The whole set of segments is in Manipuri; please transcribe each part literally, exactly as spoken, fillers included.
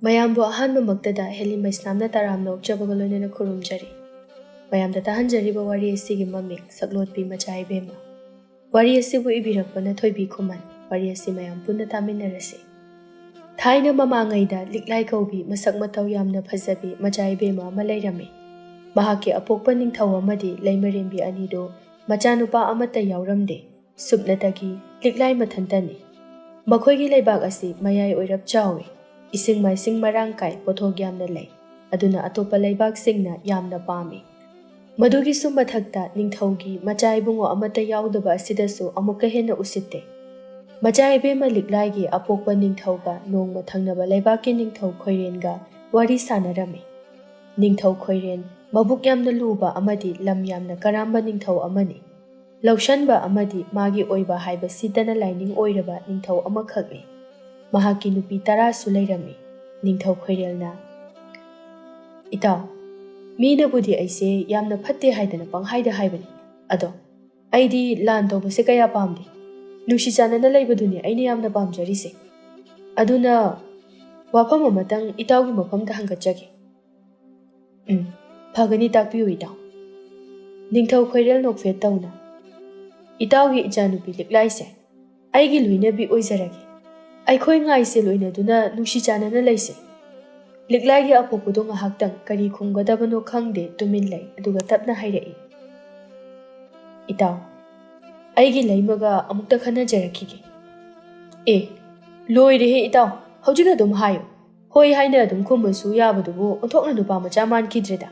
ꯃꯌꯥꯝꯕꯨ ꯑꯍꯥꯟꯕꯃꯛꯇꯗ ꯍꯦꯂꯤ ꯃꯩꯁꯅꯥꯝꯅ ꯇꯔꯥꯝꯅ ꯑꯣꯛꯆꯕꯒ ꯂꯣꯏꯅꯅ ꯈꯨꯔꯨꯝꯖꯔꯤ꯫ ꯃꯌꯥꯝꯗ ꯇꯥꯍꯟꯖꯔꯤꯕ ꯋꯥꯔꯤ ꯑꯁꯤꯒꯤ ꯃꯃꯤꯡ ꯁꯛꯂꯣꯠꯄꯤ ꯃꯆꯥ ꯏꯕꯦꯝꯃ꯫ ꯋꯥꯔꯤ ꯑꯁꯤꯕꯨ ꯏꯕꯤꯔꯛꯄꯅ ꯊꯣꯏꯕꯤ ꯈꯨꯃꯟ꯫ ꯋꯥꯔꯤ ꯑꯁꯤ ꯃꯌꯥꯝ ꯄꯨꯟꯅ ꯇꯥꯃꯤꯟꯅꯔꯁꯤ꯫ ꯊꯥꯏꯅ ꯃꯃꯥꯡꯉꯩꯗ ꯂꯤꯛꯂꯥꯏ ꯀꯧꯕꯤ ꯃꯁꯛ ꯃꯇꯧ ꯌꯥꯝꯅ ꯐꯖꯕꯤ ꯃꯆꯥ ꯏꯕꯦꯝꯃ ꯑꯃ ꯂꯩꯔꯝꯃꯤ꯫ ꯃꯍꯥꯛꯀꯤ ꯑꯄꯣꯛꯄ ꯅꯤꯡꯊꯧ ꯑꯃꯗꯤ ꯂꯩꯃꯔꯦꯝꯕꯤ ꯑꯅꯤꯗꯨ ꯃꯆꯥꯅꯨꯄꯥ ꯑꯃꯠꯇ ꯌꯥꯎꯔꯝꯗꯦ꯫ ꯁꯨꯞꯅꯇꯒꯤ ꯂꯤꯛꯂꯥꯏ ꯃꯊꯟꯇꯅꯤ꯫ ꯃꯈꯣꯏꯒꯤ ꯂꯩꯕꯥꯛ ꯑꯁꯤ ꯃꯌꯥꯏ ꯑꯣꯏꯔꯞ ꯆꯥꯎꯏ꯫ ꯏꯁꯤꯡ ꯃꯥꯏꯁꯤꯡ ꯃꯔꯥꯡ ꯀꯥꯏ, ꯄꯣꯠꯊꯣꯛ ꯌꯥꯝꯅ ꯂꯩ꯫ ꯑꯗꯨꯅ ꯑꯇꯣꯞꯄ ꯂꯩꯕꯥꯛꯁꯤꯡꯅ ꯌꯥꯝꯅ ꯄꯥꯝꯃꯤ꯫ ꯃꯗꯨꯒꯤꯁꯨ ꯃꯊꯛꯇ ꯅꯤꯡꯊꯧꯒꯤ ꯃꯆꯥ ꯏꯕꯨꯡꯉꯣ ꯑꯃꯠꯇ ꯌꯥꯎꯗꯕ ꯑꯁꯤꯗꯁꯨ ꯑꯃꯨꯛꯀ ꯍꯦꯟꯅ ꯎꯁꯤꯠꯇꯦ꯫ ꯃꯆꯥ ꯏꯕꯦꯝꯃ ꯂꯤꯛꯂꯥꯏꯒꯤ ꯑꯄꯣꯛꯄ ꯅꯤꯡꯊꯧꯒ ꯅꯣꯡꯃ ꯊꯪꯅꯕ ꯂꯩꯕꯥꯛꯀꯤ ꯅꯤꯡꯊꯧ ꯈꯣꯏꯔꯦꯟꯒ ꯋꯥꯔꯤ ꯁꯥꯟꯅꯔꯝꯃꯤ꯫ ꯅꯤꯡꯊꯧ ꯈꯣꯏꯔꯦꯟ ꯃꯕꯨꯛ ꯌꯥꯝꯅ ꯂꯨꯕ ꯑꯃꯗꯤ ꯂꯝ ꯌꯥꯝꯅ ꯀꯔꯥꯝꯕ ꯅꯤꯡꯊꯧ ꯑꯃꯅꯤ꯫ ꯂꯧꯁꯟꯕ ꯑꯃꯗꯤ ꯃꯥꯒꯤ ꯑꯣꯏꯕ ꯍꯥꯏꯕꯁꯤꯗꯅ ꯂꯥꯏꯅꯤꯡ ꯑꯣꯏꯔꯕ ꯅꯤꯡꯊꯧ ꯑꯃꯈꯛꯅꯤ꯫ ꯃꯍꯥꯛꯀꯤ ꯅꯨꯄꯤ ꯇꯔꯥꯁꯨ ꯂꯩꯔꯝꯃꯤ꯫ ꯅꯤꯡꯊꯧ ꯈꯣꯏꯔꯦꯜꯅ, "ꯏꯇꯥꯎ, ꯃꯤꯅꯕꯨꯗꯤ ꯑꯩꯁꯦ ꯌꯥꯝꯅ ꯐꯠꯇꯦ ꯍꯥꯏꯗꯅ ꯄꯪꯍꯥꯏꯗ ꯍꯥꯏꯕꯅꯤ꯫ ꯑꯗꯣ ꯑꯩꯗꯤ ꯂꯥꯟ ꯇꯧꯕꯁꯦ ꯀꯌꯥ ꯄꯥꯝꯗꯦ꯫ ꯅꯨꯡꯁꯤ ꯆꯥꯟꯅꯅ ꯂꯩꯕꯗꯨꯅꯤ ꯑꯩꯅ ꯌꯥꯝꯅ ꯄꯥꯝꯖꯔꯤꯁꯦ꯫ ꯑꯗꯨꯅ ꯋꯥꯐꯝ ꯑꯃꯇꯪ ꯏꯇꯥꯎꯒꯤ ꯃꯐꯝꯗ ꯍꯪꯒꯠꯆꯒꯦ꯫" "ꯎꯝ, ꯐꯒꯅꯤ, ꯇꯥꯛꯄꯤꯌꯨ ꯏꯇꯥꯎ꯫" ꯅꯤꯡꯊꯧ ꯈꯣꯏꯔꯦꯜ ꯅꯣꯛꯐꯦꯠ ꯇꯧꯅ, "ꯏꯇꯥꯎꯒꯤ ꯏꯆꯥꯅꯨꯄꯤ ꯂꯤꯛꯂꯥꯏꯁꯦ ꯑꯩꯒꯤ ꯂꯣꯏꯅꯕꯤ ꯑꯣꯏꯖꯔꯒꯦ꯫ ꯑꯩꯈꯣꯏ ꯉꯥꯏꯁꯦ ꯂꯣꯏꯅꯗꯨꯅ ꯅꯨꯡꯁꯤ ꯆꯥꯟꯅꯅ ꯂꯩꯁꯦ꯫" ꯂꯤꯛꯂꯥꯏꯒꯤ ꯑꯄꯣꯛꯄꯗꯣ ꯉꯥꯏꯍꯥꯛꯇꯪ ꯀꯔꯤ ꯈꯨꯝꯒꯗꯕꯅꯣ ꯈꯪꯗꯦ ꯇꯨꯃꯤꯟ ꯂꯩ, ꯑꯗꯨꯒ ꯇꯞꯅ ꯍꯥꯏꯔꯛꯏ, "ꯏꯇꯥꯎ, ꯑꯩꯒꯤ ꯂꯩꯃꯒ ꯑꯃꯨꯛꯇ ꯈꯟꯅꯖꯔꯛꯈꯤꯒꯦ꯫" "ꯑꯦ, ꯂꯣꯏꯔꯦꯍꯦ ꯏꯇꯥꯎ, ꯍꯧꯖꯤꯛ ꯑꯗꯨꯝ ꯍꯥꯏꯌꯨ꯫ ꯍꯣꯏ ꯍꯥꯏꯅ ꯑꯗꯨꯝ ꯈꯨꯝꯕꯁꯨ ꯌꯥꯕꯗꯨꯕꯨ ꯑꯣꯟꯊꯣꯛꯅ ꯅꯨꯄꯥ ꯃꯆꯥ ꯃꯥꯟꯈꯤꯗ꯭ꯔꯦꯗ꯫"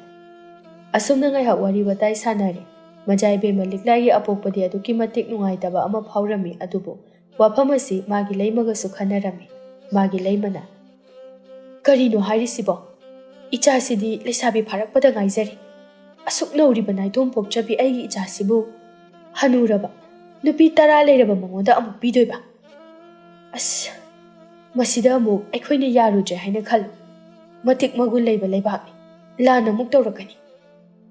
ꯑꯁꯨꯝꯅ ꯉꯥꯏꯍꯥꯛ ꯋꯥꯔꯤ ꯋꯥꯇꯥꯏ ꯁꯥꯟꯅꯔꯦ꯫ ꯃꯆꯥ ꯏꯕꯦꯝꯃ ꯂꯤꯛꯂꯥꯏꯒꯤ ꯑꯄꯣꯛꯄꯗꯤ ꯑꯗꯨꯛꯀꯤ ꯃꯇꯤꯛ ꯅꯨꯡꯉꯥꯏꯇꯕ ꯑꯃ ꯐꯥꯎꯔꯝꯃꯤ, ꯑꯗꯨꯕꯨ ꯋꯥꯐꯝ ꯑꯁꯤ ꯃꯥꯒꯤ ꯂꯩꯃꯒꯁꯨ ꯈꯟꯅꯔꯝꯃꯤ꯫ ꯃꯥꯒꯤ ꯂꯩꯃꯅ, "ꯀꯔꯤꯅꯣ ꯍꯥꯏꯔꯤꯁꯤꯕꯣ? ꯏꯆꯥꯁꯤꯗꯤ ꯂꯩꯁꯥꯕꯤ ꯐꯥꯔꯛꯄꯗ ꯉꯥꯏꯖꯔꯤ꯫ ꯑꯁꯨꯛ ꯅꯧꯔꯤꯕ ꯅꯥꯏꯇꯣꯝ ꯄꯣꯛꯆꯕꯤ ꯑꯩꯒꯤ ꯏꯆꯥꯁꯤꯕꯨ ꯍꯅꯨꯔꯕ, ꯅꯨꯄꯤ ꯇꯔꯥ ꯂꯩꯔꯕ ꯃꯉꯣꯟꯗ ꯑꯃꯨꯛ ꯄꯤꯗꯣꯏꯕ? ꯑꯁ, ꯃꯁꯤꯗ ꯑꯃꯨꯛ ꯑꯩꯈꯣꯏꯅ ꯌꯥꯔꯨꯗ꯭ꯔꯦ ꯍꯥꯏꯅ ꯈꯜꯂꯨ꯫ ꯃꯇꯤꯛ ꯃꯒꯨꯟ ꯂꯩꯕ ꯂꯩꯕꯥꯛꯅꯤ꯫ ꯂꯥꯟ ꯑꯃꯨꯛ ꯇꯧꯔꯛꯀꯅꯤ꯫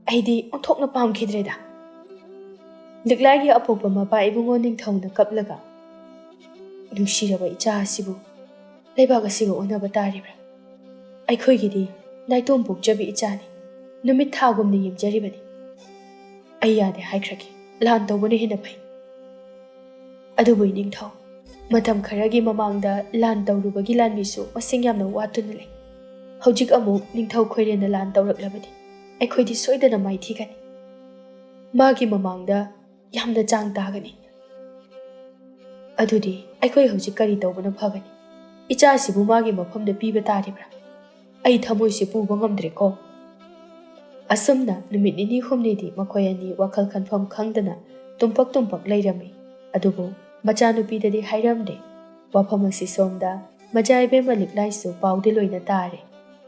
ꯑꯩꯗꯤ ꯑꯣꯟꯊꯣꯛꯅ ꯄꯥꯝꯈꯤꯗ꯭ꯔꯦꯗ꯫" ꯂꯤꯛꯂꯥꯏꯒꯤ ꯑꯄꯣꯛꯄ ꯃꯄꯥ ꯏꯕꯨꯡꯉꯣ ꯅꯤꯡꯊꯧꯅ ꯀꯞꯂꯒ, "ꯅꯨꯡꯁꯤꯔꯕ ꯏꯆꯥ ꯑꯁꯤꯕꯨ ꯂꯩꯕꯥꯛ ꯑꯁꯤꯒ ꯑꯣꯟꯅꯕ ꯇꯥꯔꯤꯕ꯭ꯔꯥ? ꯑꯩꯈꯣꯏꯒꯤꯗꯤ ꯅꯥꯏꯇꯣꯝ ꯄꯣꯛꯆꯕꯤ ꯏꯆꯥꯅꯤ꯫ ꯅꯨꯃꯤꯠ ꯊꯥꯒꯨꯝꯅ ꯌꯦꯡꯖꯔꯤꯕꯅꯤ꯫ ꯑꯩ ꯌꯥꯗꯦ ꯍꯥꯏꯈ꯭ꯔꯒꯦ꯫ ꯂꯥꯟ ꯇꯧꯕꯅ ꯍꯦꯟꯅ ꯐꯩ꯫ ꯑꯗꯨꯕꯨ ꯏꯅꯤꯡꯊꯧ, ꯃꯇꯝ ꯈꯔꯒꯤ ꯃꯃꯥꯡꯗ ꯂꯥꯟ ꯇꯧꯔꯨꯕꯒꯤ ꯂꯥꯟꯃꯤꯁꯨ ꯃꯁꯤꯡ ꯌꯥꯝꯅ ꯋꯥꯠꯇꯨꯅ ꯂꯩ꯫ ꯍꯧꯖꯤꯛ ꯑꯃꯨꯛ ꯅꯤꯡꯊꯧ ꯈꯣꯏꯔꯦꯟꯅ ꯂꯥꯟ ꯇꯧꯔꯛꯂꯕꯗꯤ ꯑꯩꯈꯣꯏꯗꯤ ꯁꯣꯏꯗꯅ ꯃꯥꯏꯊꯤꯒꯅꯤ꯫ ꯃꯥꯒꯤ ꯃꯃꯥꯡꯗ ꯌꯥꯝꯅ ꯆꯥꯡ ꯇꯥꯒꯅꯤ꯫ ꯑꯗꯨꯗꯤ ꯑꯩꯈꯣꯏ ꯍꯧꯖꯤꯛ ꯀꯔꯤ ꯇꯧꯕꯅ ꯐꯒꯅꯤ? ꯏꯆꯥꯁꯤꯕꯨ ꯃꯥꯒꯤ ꯃꯐꯝꯗ ꯄꯤꯕ ꯇꯥꯔꯤꯕ꯭ꯔꯥ? ꯑꯩ ꯊꯃꯣꯏꯁꯦ ꯄꯨꯕ ꯉꯝꯗ꯭ꯔꯦꯀꯣ꯫ ꯑꯁꯨꯝꯅ ꯅꯨꯃꯤꯠ ꯅꯤꯅꯤ ꯍꯨꯝꯅꯤꯗꯤ ꯃꯈꯣꯏ ꯑꯅꯤ ꯋꯥꯈꯜ ꯈꯟꯐꯝ ꯈꯪꯗꯅ ꯇꯨꯝꯄꯛ ꯇꯨꯝꯄꯛ ꯂꯩꯔꯝꯃꯤ꯫ ꯑꯗꯨꯕꯨ ꯃꯆꯥꯅꯨꯄꯤꯗꯗꯤ ꯍꯥꯏꯔꯝꯗꯦ꯫ ꯋꯥꯐꯝ ꯑꯁꯤ ꯁꯣꯝꯗ ꯃꯖꯥ ꯏꯕꯦꯝꯃ ꯂꯤꯛꯂꯥꯏꯁꯨ ꯄꯥꯎꯗꯤ ꯂꯣꯏꯅ ꯇꯥꯔꯦ꯫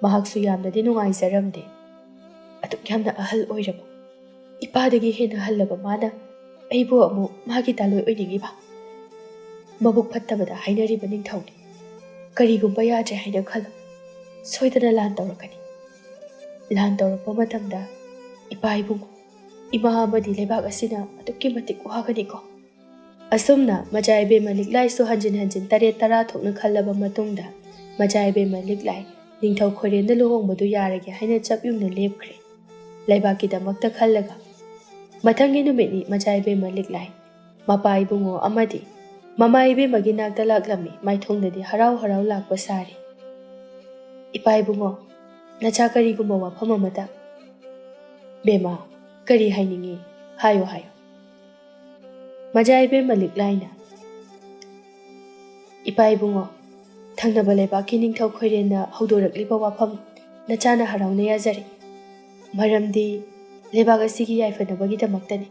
ꯃꯍꯥꯛꯁꯨ ꯌꯥꯝꯅꯗꯤ ꯅꯨꯡꯉꯥꯏꯖꯔꯝꯗꯦ꯫ ꯑꯗꯨꯛ ꯌꯥꯝꯅ ꯑꯍꯜ ꯑꯣꯏꯔꯕ ꯏꯄꯥꯗꯒꯤ ꯍꯦꯟꯅ ꯍꯜꯂꯕ ꯃꯥꯅ ꯑꯩꯕꯨ ꯑꯃꯨꯛ ꯃꯥꯒꯤ ꯇꯥꯂꯣꯏ ꯑꯣꯏꯅꯤꯡꯉꯤꯕ? ꯃꯕꯨꯛ ꯐꯠꯇꯕꯗ ꯍꯥꯏꯅꯔꯤꯕ ꯅꯤꯡꯊꯧꯅꯤ꯫ ꯀꯔꯤꯒꯨꯝꯕ ꯌꯥꯗ꯭ꯔꯦ ꯍꯥꯏꯅ ꯈꯜꯂꯣ, ꯁꯣꯏꯗꯅ ꯂꯥꯟ ꯇꯧꯔꯛꯀꯅꯤ꯫ ꯂꯥꯟ ꯇꯧꯔꯛꯄ ꯃꯇꯝꯗ ꯏꯄꯥ ꯏꯕꯨꯡꯉꯣ, ꯏꯃꯥ ꯑꯃꯗꯤ ꯂꯩꯕꯥꯛ ꯑꯁꯤꯅ ꯑꯗꯨꯛꯀꯤ ꯃꯇꯤꯛ ꯋꯥꯒꯅꯤꯀꯣ꯫ ꯑꯁꯨꯝꯅ ꯃꯆꯥ ꯏꯕꯦꯝꯃ ꯂꯤꯛꯂꯥꯏꯁꯨ ꯍꯟꯖꯤꯟ ꯍꯟꯖꯤꯟ ꯇꯔꯦꯠ ꯇꯔꯥ ꯊꯣꯛꯅ ꯈꯜꯂꯕ ꯃꯇꯨꯡꯗ, ꯃꯆꯥ ꯏꯕꯦꯝꯃ ꯂꯤꯛꯂꯥꯏ ꯅꯤꯡꯊꯧ ꯈꯣꯏꯔꯦꯟꯗ ꯂꯨꯍꯣꯡꯕꯗꯨ ꯌꯥꯔꯒꯦ ꯍꯥꯏꯅ ꯆꯞ ꯌꯨꯡꯅ ꯂꯦꯞꯈ꯭ꯔꯦ꯫ ꯂꯩꯕꯥꯛꯀꯤꯗꯃꯛꯇ ꯈꯜꯂꯒ꯫ ꯃꯊꯪꯒꯤ ꯅꯨꯃꯤꯠꯅꯤ ꯃꯆꯥ ꯏꯕꯦꯝꯃ ꯂꯤꯛꯂꯥꯏ ꯃꯄꯥ ꯏꯕꯨꯡꯉꯣ ꯑꯃꯗꯤ ꯃꯃꯥ ꯏꯕꯦꯝꯃꯒꯤ ꯅꯥꯛꯇ ꯂꯥꯛꯂꯝꯃꯤ꯫ ꯃꯥꯏꯊꯣꯡꯗꯗꯤ ꯍꯔꯥꯎ ꯍꯔꯥꯎ ꯂꯥꯛꯄ ꯁꯥꯔꯤ꯫ "ꯏꯄꯥ ꯏꯕꯨꯡꯉꯣ, ꯅꯆꯥ ꯀꯔꯤꯒꯨꯝꯕ ꯋꯥꯐꯝ ꯑꯃꯇ?" "ꯕꯦꯝꯃ, ꯀꯔꯤ ꯍꯥꯏꯅꯤꯡꯉꯤ? ꯍꯥꯏꯌꯨ, ꯍꯥꯏꯌꯨ꯫" ꯃꯖꯥ ꯏꯕꯦꯝꯃ ꯂꯤꯛꯂꯥꯏꯅ, "ꯏꯄꯥ ꯏꯕꯨꯡꯉꯣ, ꯊꯪꯅꯕ ꯂꯩꯕꯥꯛꯀꯤ ꯅꯤꯡꯊꯧ ꯈꯣꯏꯔꯦꯟꯅ ꯍꯧꯗꯣꯔꯛꯂꯤꯕ ꯋꯥꯐꯝ ꯅꯆꯥꯅ ꯍꯔꯥꯎꯅ ꯌꯥꯖꯔꯤ꯫ ꯃꯔꯝꯗꯤ ꯂꯩꯕꯥꯛ ꯑꯁꯤꯒꯤ ꯌꯥꯏꯐꯅꯕꯒꯤꯗꯃꯛꯇꯅꯤ꯫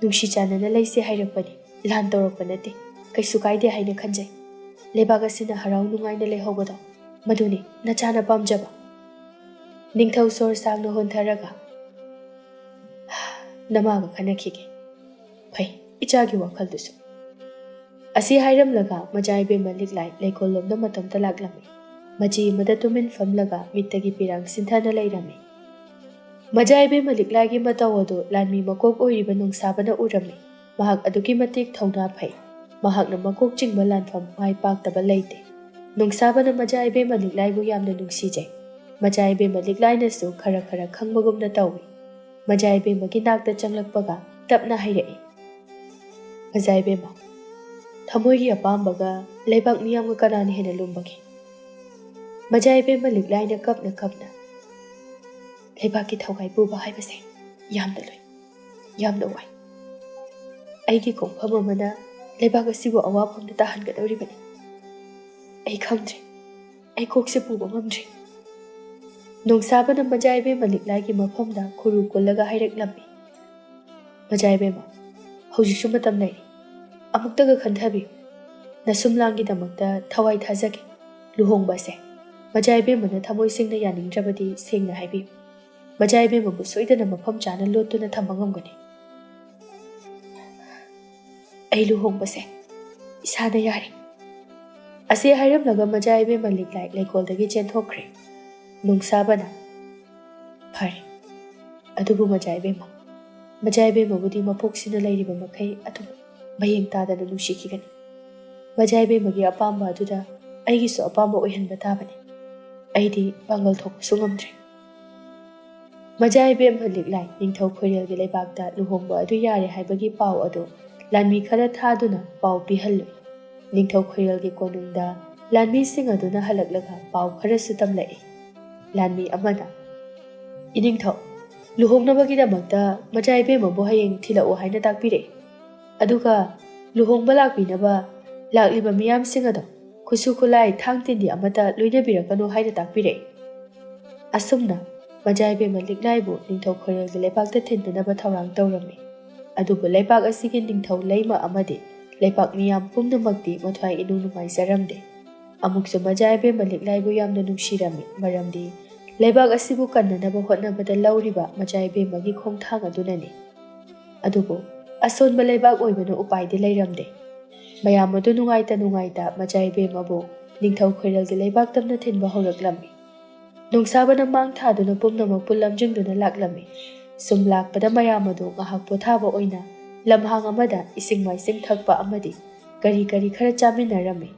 ꯅꯨꯡꯁꯤ ꯆꯥꯟꯅꯅ ꯂꯩꯁꯦ ꯍꯥꯏꯔꯛꯄꯅꯤ, ꯂꯥꯟ ꯇꯧꯔꯛꯄ ꯅꯠꯇꯦ꯫ ꯀꯩꯁꯨ ꯀꯥꯏꯗꯦ ꯍꯥꯏꯅ ꯈꯟꯖꯩ꯫ ꯂꯩꯕꯥꯛ ꯑꯁꯤꯅ ꯍꯔꯥꯎ ꯅꯨꯡꯉꯥꯏꯅ ꯂꯩꯍꯧꯕꯗꯣ, ꯃꯗꯨꯅꯤ ꯅꯆꯥꯅ ꯄꯥꯝꯖꯕ꯫" ꯅꯤꯡꯊꯧ ꯁꯣꯔ ꯁꯥꯡꯅ ꯍꯣꯟꯊꯔꯒ, "ꯅꯃꯥꯒ ꯈꯟꯅꯈꯤꯒꯦ꯫ ꯐꯩ, ꯏꯆꯥꯒꯤ ꯋꯥꯈꯜꯗꯨꯁꯨ꯫" ꯑꯁꯤ ꯍꯥꯏꯔꯝꯂꯒ ꯃꯖꯥ ꯏꯕꯦꯝꯃ ꯂꯤꯛꯂꯥꯏ ꯂꯩꯀꯣꯜꯂꯣꯝꯗ ꯃꯇꯣꯝꯇ ꯂꯥꯛꯂꯝꯃꯤ꯫ ꯃꯆꯤ ꯑꯃꯗ ꯇꯨꯃꯤꯟ ꯐꯝꯂꯒ ꯃꯤꯠꯇꯒꯤ ꯄꯤꯔꯥꯡ ꯁꯤꯟꯊꯅ ꯂꯩꯔꯝꯃꯤ꯫ ꯃꯖꯥ ꯏꯕꯦꯝꯃ ꯂꯤꯛꯂꯥꯏꯒꯤ ꯃꯇꯧ ꯑꯗꯨ ꯂꯥꯟꯃꯤ ꯃꯀꯣꯛ ꯑꯣꯏꯔꯤꯕ ꯅꯣꯡꯁꯥꯕꯅ ꯎꯔꯝꯃꯤ꯫ ꯃꯍꯥꯛ ꯑꯗꯨꯛꯀꯤ ꯃꯇꯤꯛ ꯊꯧꯅꯥ ꯐꯩ꯫ ꯃꯍꯥꯛꯅ ꯃꯀꯣꯛ ꯆꯤꯡꯕ ꯂꯥꯟꯐꯝ ꯃꯥꯏ ꯄꯥꯛꯇꯕ ꯂꯩꯇꯦ꯫ ꯅꯣꯡꯁꯥꯕꯅ ꯃꯖꯥ ꯏꯕꯦꯝꯃ ꯂꯤꯛꯂꯥꯏꯕꯨ ꯌꯥꯝꯅ ꯅꯨꯡꯁꯤꯖꯩ꯫ ꯃꯖꯥ ꯏꯕꯦꯝꯃ ꯂꯤꯛꯂꯥꯏꯅꯁꯨ ꯈꯔ ꯈꯔ ꯈꯪꯕꯒꯨꯝꯅ ꯇꯧꯏ꯫ ꯃꯖꯥ ꯏꯕꯦꯝꯃꯒꯤ ꯅꯥꯛꯇ ꯆꯪꯂꯛꯄꯒ ꯇꯞꯅ ꯍꯥꯏꯔꯛꯏ, "ꯃꯖꯥ ꯏꯕꯦꯝꯃ, ꯊꯃꯣꯏꯒꯤ ꯑꯄꯥꯝꯕꯒ ꯂꯩꯕꯥꯛ ꯃꯤꯌꯥꯝꯒ ꯀꯅꯥꯅ ꯍꯦꯟꯅ ꯂꯨꯝꯕꯒꯦ?" ꯃꯖꯥ ꯏꯕꯦꯝꯃ ꯂꯤꯛꯂꯥꯏꯅ ꯀꯞꯅ ꯀꯞꯅ, "ꯂꯩꯕꯥꯛꯀꯤ ꯊꯧꯒꯥꯏ ꯄꯨꯕ ꯍꯥꯏꯕꯁꯦ ꯌꯥꯝꯅ ꯂꯨꯏ, ꯌꯥꯝꯅ ꯋꯥꯏ꯫ ꯑꯩꯒꯤ ꯈꯣꯡꯐꯝ ꯑꯃꯅ ꯂꯩꯕꯥꯛ ꯑꯁꯤꯕꯨ ꯑꯋꯥꯐꯝꯗ ꯇꯥꯍꯟꯒꯗꯧꯔꯤꯕꯅꯤ꯫ ꯑꯩ ꯈꯪꯗ꯭ꯔꯦ, ꯑꯩ ꯀꯣꯛꯁꯦ ꯄꯨꯕ ꯉꯝꯗ꯭ꯔꯦ꯫" ꯅꯣꯡꯁꯥꯕꯅ ꯃꯖꯥ ꯏꯕꯦꯝꯃ ꯂꯤꯛꯂꯥꯏꯒꯤ ꯃꯐꯝꯗ ꯈꯨꯔꯨ ꯀꯨꯜꯂꯒ ꯍꯥꯏꯔꯛꯂꯝꯃꯤ, "ꯃꯖꯥ ꯏꯕꯦꯝꯃ, ꯍꯧꯖꯤꯛꯁꯨ ꯃꯇꯝ ꯂꯩꯔꯤ꯫ ꯑꯃꯨꯛꯇꯒ ꯈꯟꯊꯕꯤꯌꯨ꯫ ꯅꯁꯨꯝꯂꯥꯡꯒꯤꯗꯃꯛꯇ ꯊꯋꯥꯏ ꯊꯥꯖꯒꯦ꯫ ꯂꯨꯍꯣꯡꯕꯁꯦ ꯃꯖꯥ ꯏꯕꯦꯝꯃꯅ ꯊꯃꯣꯏ ꯁꯦꯡꯅ ꯌꯥꯅꯤꯡꯗ꯭ꯔꯕꯗꯤ ꯁꯦꯡꯅ ꯍꯥꯏꯕꯤꯌꯨ꯫ ꯃꯖꯥ ꯏꯕꯦꯝꯃꯕꯨ ꯁꯣꯏꯗꯅ ꯃꯐꯝ ꯆꯥꯅ ꯂꯣꯠꯇꯨꯅ ꯊꯝꯕ ꯉꯝꯒꯅꯤ꯫ ꯑꯩ ꯂꯨꯍꯣꯡꯕꯁꯦ ꯏꯁꯥꯅ ꯌꯥꯔꯦ꯫" ꯑꯁꯤ ꯍꯥꯏꯔꯝꯂꯒ ꯃꯖꯥ ꯏꯕꯦꯝꯃ ꯂꯤꯛꯂꯥꯏ ꯂꯩꯀꯣꯜꯗꯒꯤ ꯆꯦꯟꯊꯣꯛꯈ꯭ꯔꯦ꯫ ꯅꯣꯡꯁꯥꯕꯅ, "ꯐꯔꯦ, ꯑꯗꯨꯕꯨ ꯃꯖꯥ ꯏꯕꯦꯝꯃ, ꯃꯖꯥ ꯏꯕꯦꯝꯃꯕꯨꯗꯤ ꯃꯄꯣꯛꯁꯤꯅ ꯂꯩꯔꯤꯕ ꯃꯈꯩ ꯑꯗꯨꯝ ꯃꯌꯦꯡ ꯇꯥꯗꯅ ꯅꯨꯡꯁꯤꯈꯤꯒꯅꯤ꯫ ꯃꯖꯥ ꯏꯕꯦꯝꯃꯒꯤ ꯑꯄꯥꯝꯕ ꯑꯗꯨꯗ ꯑꯩꯒꯤꯁꯨ ꯑꯄꯥꯝꯕ ꯑꯣꯏꯍꯟꯕ ꯇꯥꯕꯅꯤ꯫ ꯑꯩꯗꯤ ꯄꯥꯡꯒꯜ ꯊꯣꯛꯄꯁꯨ ꯉꯝꯗ꯭ꯔꯦ꯫" ꯃꯖꯥ ꯏꯕꯦꯝꯃ ꯂꯤꯛꯂꯥꯏ ꯅꯤꯡꯊꯧ ꯈꯣꯏꯔꯦꯜꯒꯤ ꯂꯩꯕꯥꯛꯇ ꯂꯨꯍꯣꯡꯕ ꯑꯗꯨ ꯌꯥꯔꯦ ꯍꯥꯏꯕꯒꯤ ꯄꯥꯎ ꯑꯗꯨ ꯂꯥꯟꯃꯤ ꯈꯔ ꯊꯥꯗꯨꯅ ꯄꯥꯎ ꯄꯤꯍꯜꯂꯨꯏ꯫ ꯅꯤꯡꯊꯧ ꯈꯣꯏꯔꯦꯜꯒꯤ ꯀꯣꯅꯨꯡꯗ ꯂꯥꯟꯃꯤꯁꯤꯡ ꯑꯗꯨꯅ ꯍꯜꯂꯛꯂꯒ ꯄꯥꯎ ꯈꯔꯁꯨ ꯇꯝꯂꯛꯏ꯫ ꯂꯥꯟꯃꯤ ꯑꯃꯅ, "ꯏꯅꯤꯡꯊꯧ, ꯂꯨꯍꯣꯡꯅꯕꯒꯤꯗꯃꯛꯇ ꯃꯖꯥ ꯏꯕꯦꯝꯃꯕꯨ ꯍꯌꯦꯡ ꯊꯤꯜꯂꯛꯎ ꯍꯥꯏꯅ ꯇꯥꯛꯄꯤꯔꯛꯏ꯫ ꯑꯗꯨꯒ ꯂꯨꯍꯣꯡꯕ ꯂꯥꯛꯄꯤꯅꯕ ꯂꯥꯛꯂꯤꯕ ꯃꯤꯌꯥꯝꯁꯤꯡ ꯑꯗꯣ ꯈꯨꯠꯁꯨ ꯈꯨꯠꯂꯥꯏ ꯊꯥꯡ ꯇꯤꯟꯗꯤ ꯑꯃꯠꯇ ꯂꯣꯏꯅꯕꯤꯔꯛꯀꯅꯨ ꯍꯥꯏꯅ ꯇꯥꯛꯄꯤꯔꯛꯏ꯫" ꯑꯁꯨꯝꯅ ꯃꯖꯥ ꯏꯕꯦꯝꯃ ꯂꯤꯛꯂꯥꯏꯕꯨ ꯅꯤꯡꯊꯧ ꯈꯣꯏꯔꯦꯜꯒꯤ ꯂꯩꯕꯥꯛꯇ ꯊꯤꯟꯅꯅꯕ ꯊꯧꯔꯥꯡ ꯇꯧꯔꯝꯃꯤ꯫ ꯑꯗꯨꯕꯨ ꯂꯩꯕꯥꯛ ꯑꯁꯤꯒꯤ ꯅꯤꯡꯊꯧ ꯂꯩꯃ ꯑꯃꯗꯤ ꯂꯩꯕꯥꯛ ꯃꯤꯌꯥꯝ ꯄꯨꯝꯅꯃꯛꯇꯤ ꯃꯊ꯭ꯋꯥꯏ ꯏꯅꯨꯡ ꯅꯨꯡꯉꯥꯏꯖꯔꯝꯗꯦ꯫ ꯑꯃꯨꯛꯁꯨ ꯃꯖꯥ ꯏꯕꯦꯝꯃ ꯂꯤꯛꯂꯥꯏꯕꯨ ꯌꯥꯝꯅ ꯅꯨꯡꯁꯤꯔꯝꯃꯤ, ꯃꯔꯝꯗꯤ ꯂꯩꯕꯥꯛ ꯑꯁꯤꯕꯨ ꯀꯟꯅꯅꯕ ꯍꯣꯠꯅꯕꯗ ꯂꯧꯔꯤꯕ ꯃꯖꯥ ꯏꯕꯦꯝꯃꯒꯤ ꯈꯣꯡꯊꯥꯡ ꯑꯗꯨꯅꯅꯤ꯫ ꯑꯗꯨꯕꯨ ꯑꯁꯣꯟꯕ ꯂꯩꯕꯥꯛ ꯑꯣꯏꯕꯅ ꯎꯄꯥꯏꯗꯤ ꯂꯩꯔꯝꯗꯦ꯫ ꯃꯌꯥꯝ ꯑꯗꯨ ꯅꯨꯡꯉꯥꯏꯇ ꯅꯨꯡꯉꯥꯏꯇ ꯃꯖꯥ ꯏꯕꯦꯝꯃꯕꯨ ꯅꯤꯡꯊꯧ ꯈꯣꯏꯔꯦꯜꯒꯤ ꯂꯩꯕꯥꯛ ꯇꯝꯅ ꯊꯤꯟꯕ ꯍꯧꯔꯛꯂꯝꯃꯤ꯫ ꯅꯣꯡꯁꯥꯕꯅ ꯃꯥꯡ ꯊꯥꯗꯨꯅ ꯄꯨꯝꯅꯃꯛꯄꯨ ꯂꯝꯖꯤꯡꯗꯨꯅ ꯂꯥꯛꯂꯝꯃꯤ꯫ ꯁꯨꯝ ꯂꯥꯛꯄꯗ ꯃꯌꯥꯝ ꯑꯗꯨ ꯉꯥꯏꯍꯥꯛ ꯄꯣꯊꯥꯕ ꯑꯣꯏꯅ ꯂꯝꯍꯥꯡ ꯑꯃꯗ ꯏꯁꯤꯡ ꯃꯥꯏꯁꯤꯡ ꯊꯛꯄ ꯑꯃꯗꯤ ꯀꯔꯤ ꯀꯔꯤ ꯈꯔ ꯆꯥꯃꯤꯟꯅꯔꯝꯃꯤ꯫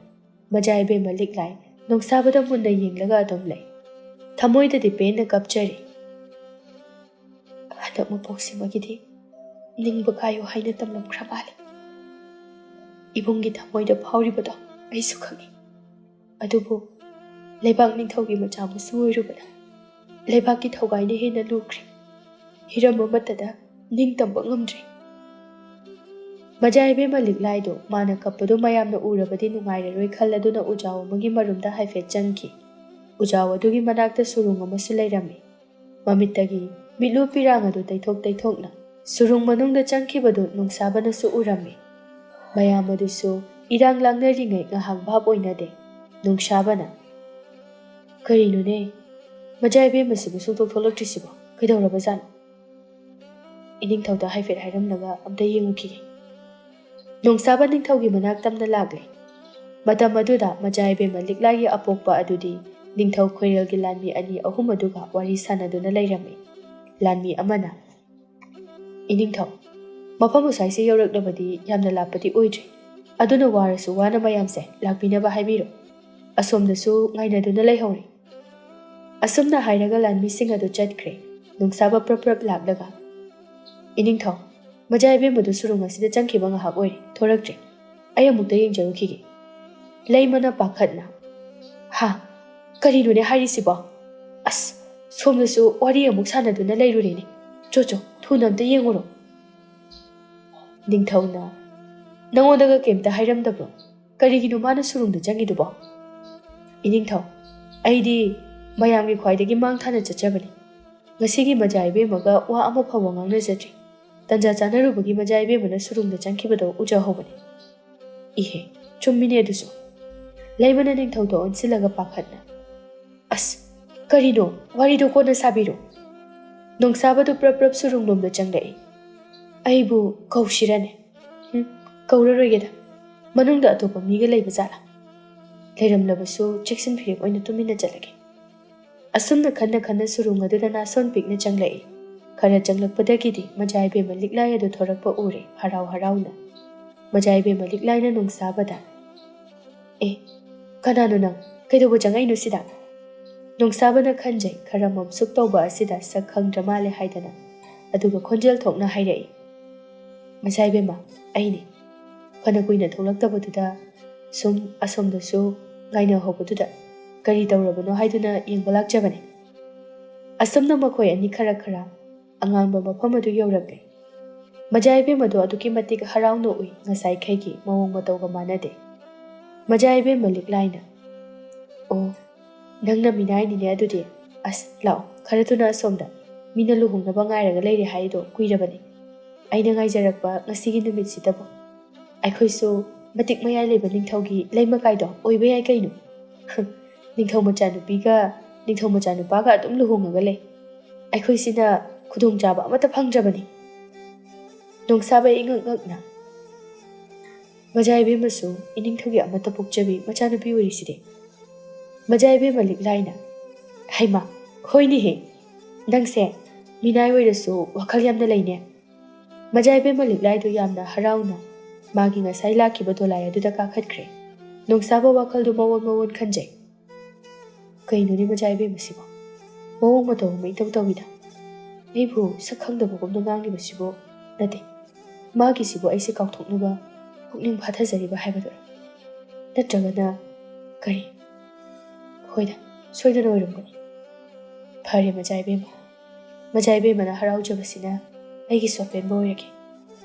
ꯃꯖꯥ ꯏꯕꯦꯝꯃ ꯂꯤꯛꯂꯥꯏ ꯅꯣꯡꯁꯥꯕꯗ ꯃꯨꯟꯅ ꯌꯦꯡꯂꯒ ꯑꯗꯨꯝ ꯂꯩ꯫ ꯊꯃꯣꯏꯗꯗꯤ ꯄꯦꯟꯅ ꯀꯞꯆꯔꯤ꯫ ꯍꯟꯗꯛ ꯃꯄꯣꯛꯁꯤꯃꯒꯤꯗꯤ ꯅꯤꯡꯕ ꯀꯥꯏꯌꯨ ꯍꯥꯏꯅ ꯇꯝꯂꯝꯈ꯭ꯔ ꯃꯥꯜꯂꯦ꯫ ꯏꯕꯨꯡꯒꯤ ꯊꯃꯣꯏꯗ ꯐꯥꯎꯔꯤꯕꯗꯣ ꯑꯩꯁꯨ ꯈꯪꯏ꯫ ꯑꯗꯨꯕꯨ ꯂꯩꯕꯥꯛ ꯅꯤꯡꯊꯧꯒꯤ ꯃꯆꯥ ꯃꯁꯨ ꯑꯣꯏꯔꯨꯕꯅ ꯂꯩꯕꯥꯛꯀꯤ ꯊꯧꯒꯥꯏꯅ ꯍꯦꯟꯅ ꯂꯨꯈ꯭ꯔꯦ꯫ ꯍꯤꯔꯝ ꯑꯃꯠꯇꯗ ꯅꯤꯡꯇꯝꯕ ꯉꯝꯗ꯭ꯔꯦ꯫ ꯃꯖꯥ ꯏꯕꯦꯝꯃ ꯂꯤꯛꯂꯥꯏꯗꯣ ꯃꯥꯅ ꯀꯞꯄꯗꯣ ꯃꯌꯥꯝꯅ ꯎꯔꯕꯗꯤ ꯅꯨꯡꯉꯥꯏꯔꯔꯣꯏ ꯈꯜꯂꯗꯨꯅ ꯎꯖꯥꯎ ꯑꯃꯒꯤ ꯃꯔꯨꯝꯗ ꯍꯥꯏꯐꯦꯠ ꯆꯪꯈꯤ꯫ ꯎꯖꯥꯎ ꯑꯗꯨꯒꯤ ꯃꯅꯥꯛꯇ ꯁꯨꯔꯨꯡ ꯑꯃꯁꯨ ꯂꯩꯔꯝꯃꯤ꯫ ꯃꯃꯤꯠꯇꯒꯤ ꯃꯤꯠꯂꯨ ꯄꯤꯔꯥꯡ ꯑꯗꯨ ꯇꯩꯊꯣꯛ ꯇꯩꯊꯣꯛꯅ ꯁꯨꯔꯨꯡ ꯃꯅꯨꯡꯗ ꯆꯪꯈꯤꯕꯗꯨ ꯅꯨꯡꯁꯥꯕꯅꯁꯨ ꯎꯔꯝꯃꯤ꯫ ꯃꯌꯥꯝ ꯑꯗꯨꯁꯨ ꯏꯔꯥꯡ ꯂꯥꯡꯅꯔꯤꯉꯩ ꯉꯥꯏꯍꯥꯛ ꯚꯥꯞ ꯑꯣꯏꯅꯗꯦ꯫ ꯅꯨꯡꯁꯥꯕꯅ, "ꯀꯔꯤꯅꯣꯅꯦ? ꯃꯖꯥ ꯏꯕꯦꯝꯃꯁꯤꯕꯨ ꯁꯨꯡꯊꯣꯛ ꯊꯣꯛꯂꯛꯇ꯭ꯔꯤꯁꯤꯕꯣ? ꯀꯩꯗꯧꯔꯕꯖꯥꯠꯅꯣ?" ꯏꯅꯤꯡꯊꯧꯗ ꯍꯥꯏꯐꯦꯠ ꯍꯥꯏꯔꯝꯂꯒ ꯑꯝꯇ ꯌꯦꯡꯉꯨꯈꯤꯒꯦ꯫ ꯅꯣꯡꯁꯥꯕ ꯅꯤꯡꯊꯧꯒꯤ ꯃꯅꯥꯛ ꯇꯝꯅ ꯂꯥꯛꯂꯦ꯫ ꯃꯇꯝ ꯑꯗꯨꯗ ꯃꯖꯥ ꯏꯕꯦꯝꯃ ꯂꯤꯛꯂꯥꯏꯒꯤ ꯑꯄꯣꯛꯄ ꯑꯗꯨꯗꯤ ꯅꯤꯡꯊꯧ ꯈꯣꯏꯔꯦꯜꯒꯤ ꯂꯥꯟꯃꯤ ꯑꯅꯤ ꯑꯍꯨꯝ ꯑꯗꯨꯒ ꯋꯥꯔꯤ ꯁꯥꯟꯅꯗꯨꯅ ꯂꯩꯔꯝꯃꯤ꯫ ꯂꯥꯟꯃꯤ ꯑꯃꯅ, "ꯏꯅꯤꯡꯊꯧ, ꯃꯐꯝ ꯑꯁ꯭ꯋꯥꯏꯁꯦ ꯌꯧꯔꯛꯂꯕꯗꯤ ꯌꯥꯝꯅ ꯂꯥꯞꯄꯗꯤ ꯑꯣꯏꯗ꯭ꯔꯤ꯫ ꯑꯗꯨꯅ ꯋꯥꯔꯁꯨ ꯋꯥꯅ ꯃꯌꯥꯝꯁꯦ ꯂꯥꯛꯄꯤꯅꯕ ꯍꯥꯏꯕꯤꯔꯣ꯫ ꯑꯁꯣꯝꯗꯁꯨ ꯉꯥꯏꯅꯗꯨꯅ ꯂꯩꯍꯧꯔꯦ꯫" ꯑꯁꯨꯝꯅ ꯍꯥꯏꯔꯒ ꯂꯥꯟꯃꯤꯁꯤꯡ ꯑꯗꯨ ꯆꯠꯈ꯭ꯔꯦ꯫ ꯅꯨꯡꯁꯥꯕ ꯄ꯭ꯔꯞ ꯄ꯭ꯔꯞ ꯂꯥꯛꯂꯒ, "ꯏꯅꯤꯡꯊꯧ, ꯃꯖꯥ ꯏꯕꯦꯝꯃꯗꯨ ꯁꯨꯔꯨꯡ ꯑꯁꯤꯗ ꯆꯪꯈꯤꯕ ꯉꯥꯏꯍꯥꯛ ꯑꯣꯏꯔꯦ, ꯊꯣꯔꯛꯇ꯭ꯔꯦ꯫ ꯑꯩ ꯑꯃꯨꯛꯇ ꯌꯦꯡꯖꯔꯨꯈꯤꯒꯦ꯫" ꯂꯩꯃꯅ ꯄꯥꯈꯠꯅ, "ꯍꯥ? ꯀꯔꯤꯅꯣꯅꯦ ꯍꯥꯏꯔꯤꯁꯤꯕꯣ? ꯑꯁ, ꯁꯣꯝꯗꯁꯨ ꯋꯥꯔꯤ ꯑꯃꯨꯛ ꯁꯥꯟꯅꯗꯨꯅ ꯂꯩꯔꯨꯔꯦꯅꯦ꯫ ꯆꯣ ꯆꯣ, ꯊꯨꯅ ꯑꯝꯇ ꯌꯦꯡꯉꯨꯔꯣ꯫" ꯅꯤꯡꯊꯧꯅ, "ꯅꯉꯣꯟꯗꯒ ꯀꯩꯝꯇ ꯍꯥꯏꯔꯝꯗꯕ꯭ꯔꯣ? ꯀꯔꯤꯒꯤꯅꯣ ꯃꯥꯅ ꯁꯨꯔꯨꯡꯗ ꯆꯪꯉꯤꯗꯨꯕꯣ?" "ꯏꯅꯤꯡꯊꯧ, ꯑꯩꯗꯤ ꯃꯌꯥꯝꯒꯤ ꯈ꯭ꯋꯥꯏꯗꯒꯤ ꯃꯥꯡ ꯊꯥꯅ ꯆꯠꯆꯕꯅꯤ꯫ ꯉꯁꯤꯒꯤ ꯃꯖꯥ ꯏꯕꯦꯝꯃꯒ ꯋꯥ ꯑꯃ ꯐꯥꯎꯕ ꯉꯥꯡꯅꯖꯗ꯭ꯔꯤ꯫ ꯇꯟꯖꯥ ꯆꯥꯅꯔꯨꯕꯒꯤ ꯃꯖꯥ ꯏꯕꯦꯝꯃꯅ ꯁꯨꯔꯨꯡꯗ ꯆꯪꯈꯤꯕꯗꯣ ꯎꯖꯍꯧꯕꯅꯤ꯫" "ꯏꯍꯦ, ꯆꯨꯝꯃꯤꯅꯦ ꯑꯗꯨꯁꯨ꯫" ꯂꯩꯃꯅ ꯅꯤꯡꯊꯧꯗ ꯑꯣꯟꯁꯤꯜꯂꯒ ꯄꯥꯈꯠꯅ, "ꯑꯁ, ꯀꯔꯤꯅꯣ? ꯋꯥꯔꯤꯗꯣ ꯀꯣꯟꯅ ꯁꯥꯕꯤꯔꯣ꯫" ꯅꯣꯡꯁꯥꯕꯗꯨ ꯄ꯭ꯔꯞ ꯄ꯭ꯔꯞ ꯁꯨꯔꯨꯡꯂꯣꯝꯗ ꯆꯪꯂꯛꯏ꯫ "ꯑꯩꯕꯨ ꯀꯧꯁꯤꯔꯅꯦ? ꯎꯝ, ꯀꯧꯔꯔꯣꯏꯒꯦꯗ꯫ ꯃꯅꯨꯡꯗ ꯑꯇꯣꯞꯄ ꯃꯤꯒ ꯂꯩꯕ ꯖꯥꯠꯂꯥ? ꯂꯩꯔꯝꯂꯕꯁꯨ ꯆꯦꯛꯁꯤꯟ ꯐꯤꯔꯦꯞ ꯑꯣꯏꯅ ꯇꯨꯃꯤꯟꯅ ꯆꯠꯂꯒꯦ꯫" ꯑꯁꯨꯝꯅ ꯈꯟꯅ ꯈꯟꯅ ꯁꯨꯔꯨꯡ ꯑꯗꯨꯗ ꯅꯥꯁꯣꯟ ꯄꯤꯛꯅ ꯆꯪꯂꯛꯏ꯫ ꯈꯔ ꯆꯪꯂꯛꯄꯗꯒꯤꯗꯤ ꯃꯖꯥ ꯏꯕꯦꯝꯃ ꯂꯤꯛꯂꯥꯏ ꯑꯗꯨ ꯊꯣꯔꯛꯄ ꯎꯔꯦ, ꯍꯔꯥꯎ ꯍꯔꯥꯎꯅ꯫ ꯃꯖꯥ ꯏꯕꯦꯝꯃ ꯂꯤꯛꯂꯥꯏꯅ ꯅꯣꯡꯁꯥꯕꯗ, "ꯑꯦ, "ꯀꯅꯥꯅꯣ ꯅꯪ? ꯀꯩꯗꯧꯕ ꯆꯪꯉꯛꯏꯅꯣ ꯁꯤꯗ?" ꯅꯣꯡꯁꯥꯕꯅ ꯈꯟꯖꯩ, ꯈꯔ ꯃꯝꯁꯨꯛ ꯇꯧꯕ ꯑꯁꯤꯗ ꯁꯛ ꯈꯪꯗ꯭ꯔ ꯃꯥꯜꯂꯦ ꯍꯥꯏꯗꯅ꯫ ꯑꯗꯨꯒ ꯈꯣꯟꯖꯦꯜ ꯊꯣꯛꯅ ꯍꯥꯏꯔꯛꯏ, "ꯃꯆꯥ ꯏꯕꯦꯝꯃ, ꯑꯩꯅꯤ꯫ ꯐꯅ ꯀꯨꯏꯅ ꯊꯣꯛꯂꯛꯇꯕꯗꯨꯗ ꯁꯨꯝ ꯑꯁꯣꯝꯗꯁꯨ ꯉꯥꯏꯅꯍꯧꯕꯗꯨꯗ ꯀꯔꯤ ꯇꯧꯔꯕꯅꯣ ꯍꯥꯏꯗꯨꯅ ꯌꯦꯡꯕ ꯂꯥꯛꯆꯕꯅꯤ꯫" ꯑꯁꯨꯝꯅ ꯃꯈꯣꯏ ꯑꯅꯤ ꯈꯔ ꯈꯔ ꯑꯉꯥꯡꯕ ꯃꯐꯝ ꯑꯗꯨ ꯌꯧꯔꯛꯂꯦ꯫ ꯃꯖꯥ ꯏꯕꯦꯝꯃꯗꯣ ꯑꯗꯨꯛꯀꯤ ꯃꯇꯤꯛ ꯍꯔꯥꯎꯅ ꯎꯏ, ꯉꯁꯥꯏꯈꯩꯒꯤ ꯃꯑꯣꯡ ꯃꯇꯧꯒ ꯃꯥꯟꯅꯗꯦ꯫ ꯃꯖꯥ ꯏꯕꯦꯝꯃ ꯂꯤꯛꯂꯥꯏꯅ, "ꯑꯣ, ꯅꯪꯅ ꯃꯤꯅꯥꯏꯅꯤꯅꯦ ꯑꯗꯨꯗꯤ꯫ ꯑꯁ, ꯂꯥꯛꯑꯣ, ꯈꯔ ꯊꯨꯅ ꯑꯁꯣꯝꯗ꯫ ꯃꯤꯅ ꯂꯨꯍꯣꯡꯅꯕ ꯉꯥꯏꯔꯒ ꯂꯩꯔꯦ ꯍꯥꯏꯗꯣ ꯀꯨꯏꯔꯕꯅꯤ꯫ ꯑꯩꯅ ꯉꯥꯏꯖꯔꯛꯄ ꯉꯁꯤꯒꯤ ꯅꯨꯃꯤꯠꯁꯤꯗꯕꯨ꯫ ꯑꯩꯈꯣꯏꯁꯨ ꯃꯇꯤꯛ ꯃꯌꯥꯏ ꯂꯩꯕ ꯅꯤꯡꯊꯧꯒꯤ ꯂꯩꯃꯀꯥꯏꯗꯣ ꯑꯣꯏꯕ ꯌꯥꯏ ꯀꯩꯅꯣ꯫ ꯅꯤꯡꯊꯧ ꯃꯆꯥꯅꯨꯄꯤꯒ ꯅꯤꯡꯊꯧ ꯃꯆꯥꯅꯨꯄꯥꯒ ꯑꯗꯨꯝ ꯂꯨꯍꯣꯡꯉꯒ ꯂꯩ꯫ ꯑꯩꯈꯣꯏꯁꯤꯅ ꯈꯨꯗꯣꯡꯆꯥꯕ ꯑꯃꯠꯇ ꯐꯪꯗ꯭ꯔꯕꯅꯤ꯫" ꯅꯣꯡꯁꯥꯕ ꯏꯉꯛ ꯉꯛꯅ, "ꯃꯖꯥ ꯏꯕꯦꯝꯃꯁꯨ ꯏꯅꯤꯡꯊꯧꯒꯤ ꯑꯃꯠꯇ ꯄꯣꯛꯆꯕꯤ ꯃꯆꯥꯅꯨꯄꯤ ꯑꯣꯏꯔꯤꯁꯤꯗꯤ?" ꯃꯖꯥ ꯏꯕꯦꯝꯃ ꯂꯤꯛꯂꯥꯏꯅ, "ꯍꯩꯃꯥ, ꯍꯣꯏꯅꯦꯍꯦ, ꯅꯪꯁꯦ ꯃꯤꯅꯥꯏ ꯑꯣꯏꯔꯁꯨ ꯋꯥꯈꯜ ꯌꯥꯝꯅ ꯂꯩꯅꯦ꯫" ꯃꯖꯥ ꯏꯕꯦꯝꯃ ꯂꯤꯛꯂꯥꯏꯗꯨ ꯌꯥꯝꯅ ꯍꯔꯥꯎꯅ ꯃꯥꯒꯤ ꯉꯁꯥꯏ ꯂꯥꯛꯈꯤꯕ ꯗꯣꯂꯥꯏ ꯑꯗꯨꯗ ꯀꯥꯈꯠꯈ꯭ꯔꯦ꯫ ꯅꯣꯡꯁꯥꯕ ꯋꯥꯈꯜꯗꯨ ꯃꯑꯣꯟ ꯃꯑꯣꯟ ꯈꯟꯖꯩ꯫ "ꯀꯩꯅꯣꯅꯦ ꯃꯖꯥ ꯏꯕꯦꯝꯃꯁꯤꯕꯣ? ꯃꯑꯣꯡ ꯃꯇꯧ ꯑꯃ ꯏꯇꯧ ꯇꯧꯏꯗ꯫ ꯑꯩꯕꯨ ꯁꯛ ꯈꯪꯗꯕꯒꯨꯝꯅ ꯉꯥꯡꯂꯤꯕꯁꯤꯕꯨ ꯅꯠꯇꯦ꯫ ꯃꯥꯒꯤꯁꯤꯕꯨ ꯑꯩꯁꯦ ꯀꯥꯎꯊꯣꯛꯅꯕ ꯄꯨꯛꯅꯤꯡ ꯐꯥꯊꯖꯔꯤꯕ ꯍꯥꯏꯕꯗꯨꯔ? ꯅꯠꯇ꯭ꯔꯒꯅ ꯀꯔꯤ? ꯍꯣꯏꯗ, ꯁꯣꯏꯗꯅ ꯑꯣꯏꯔꯝꯒꯅꯤ꯫ ꯐꯔꯦ ꯃꯖꯥ ꯏꯕꯦꯝꯃ, ꯃꯖꯥ ꯏꯕꯦꯝꯃꯅ ꯍꯔꯥꯎꯖꯕꯁꯤꯅ ꯑꯩꯒꯤꯁꯨ ꯑꯄꯦꯟꯕ ꯑꯣꯏꯔꯒꯦ꯫"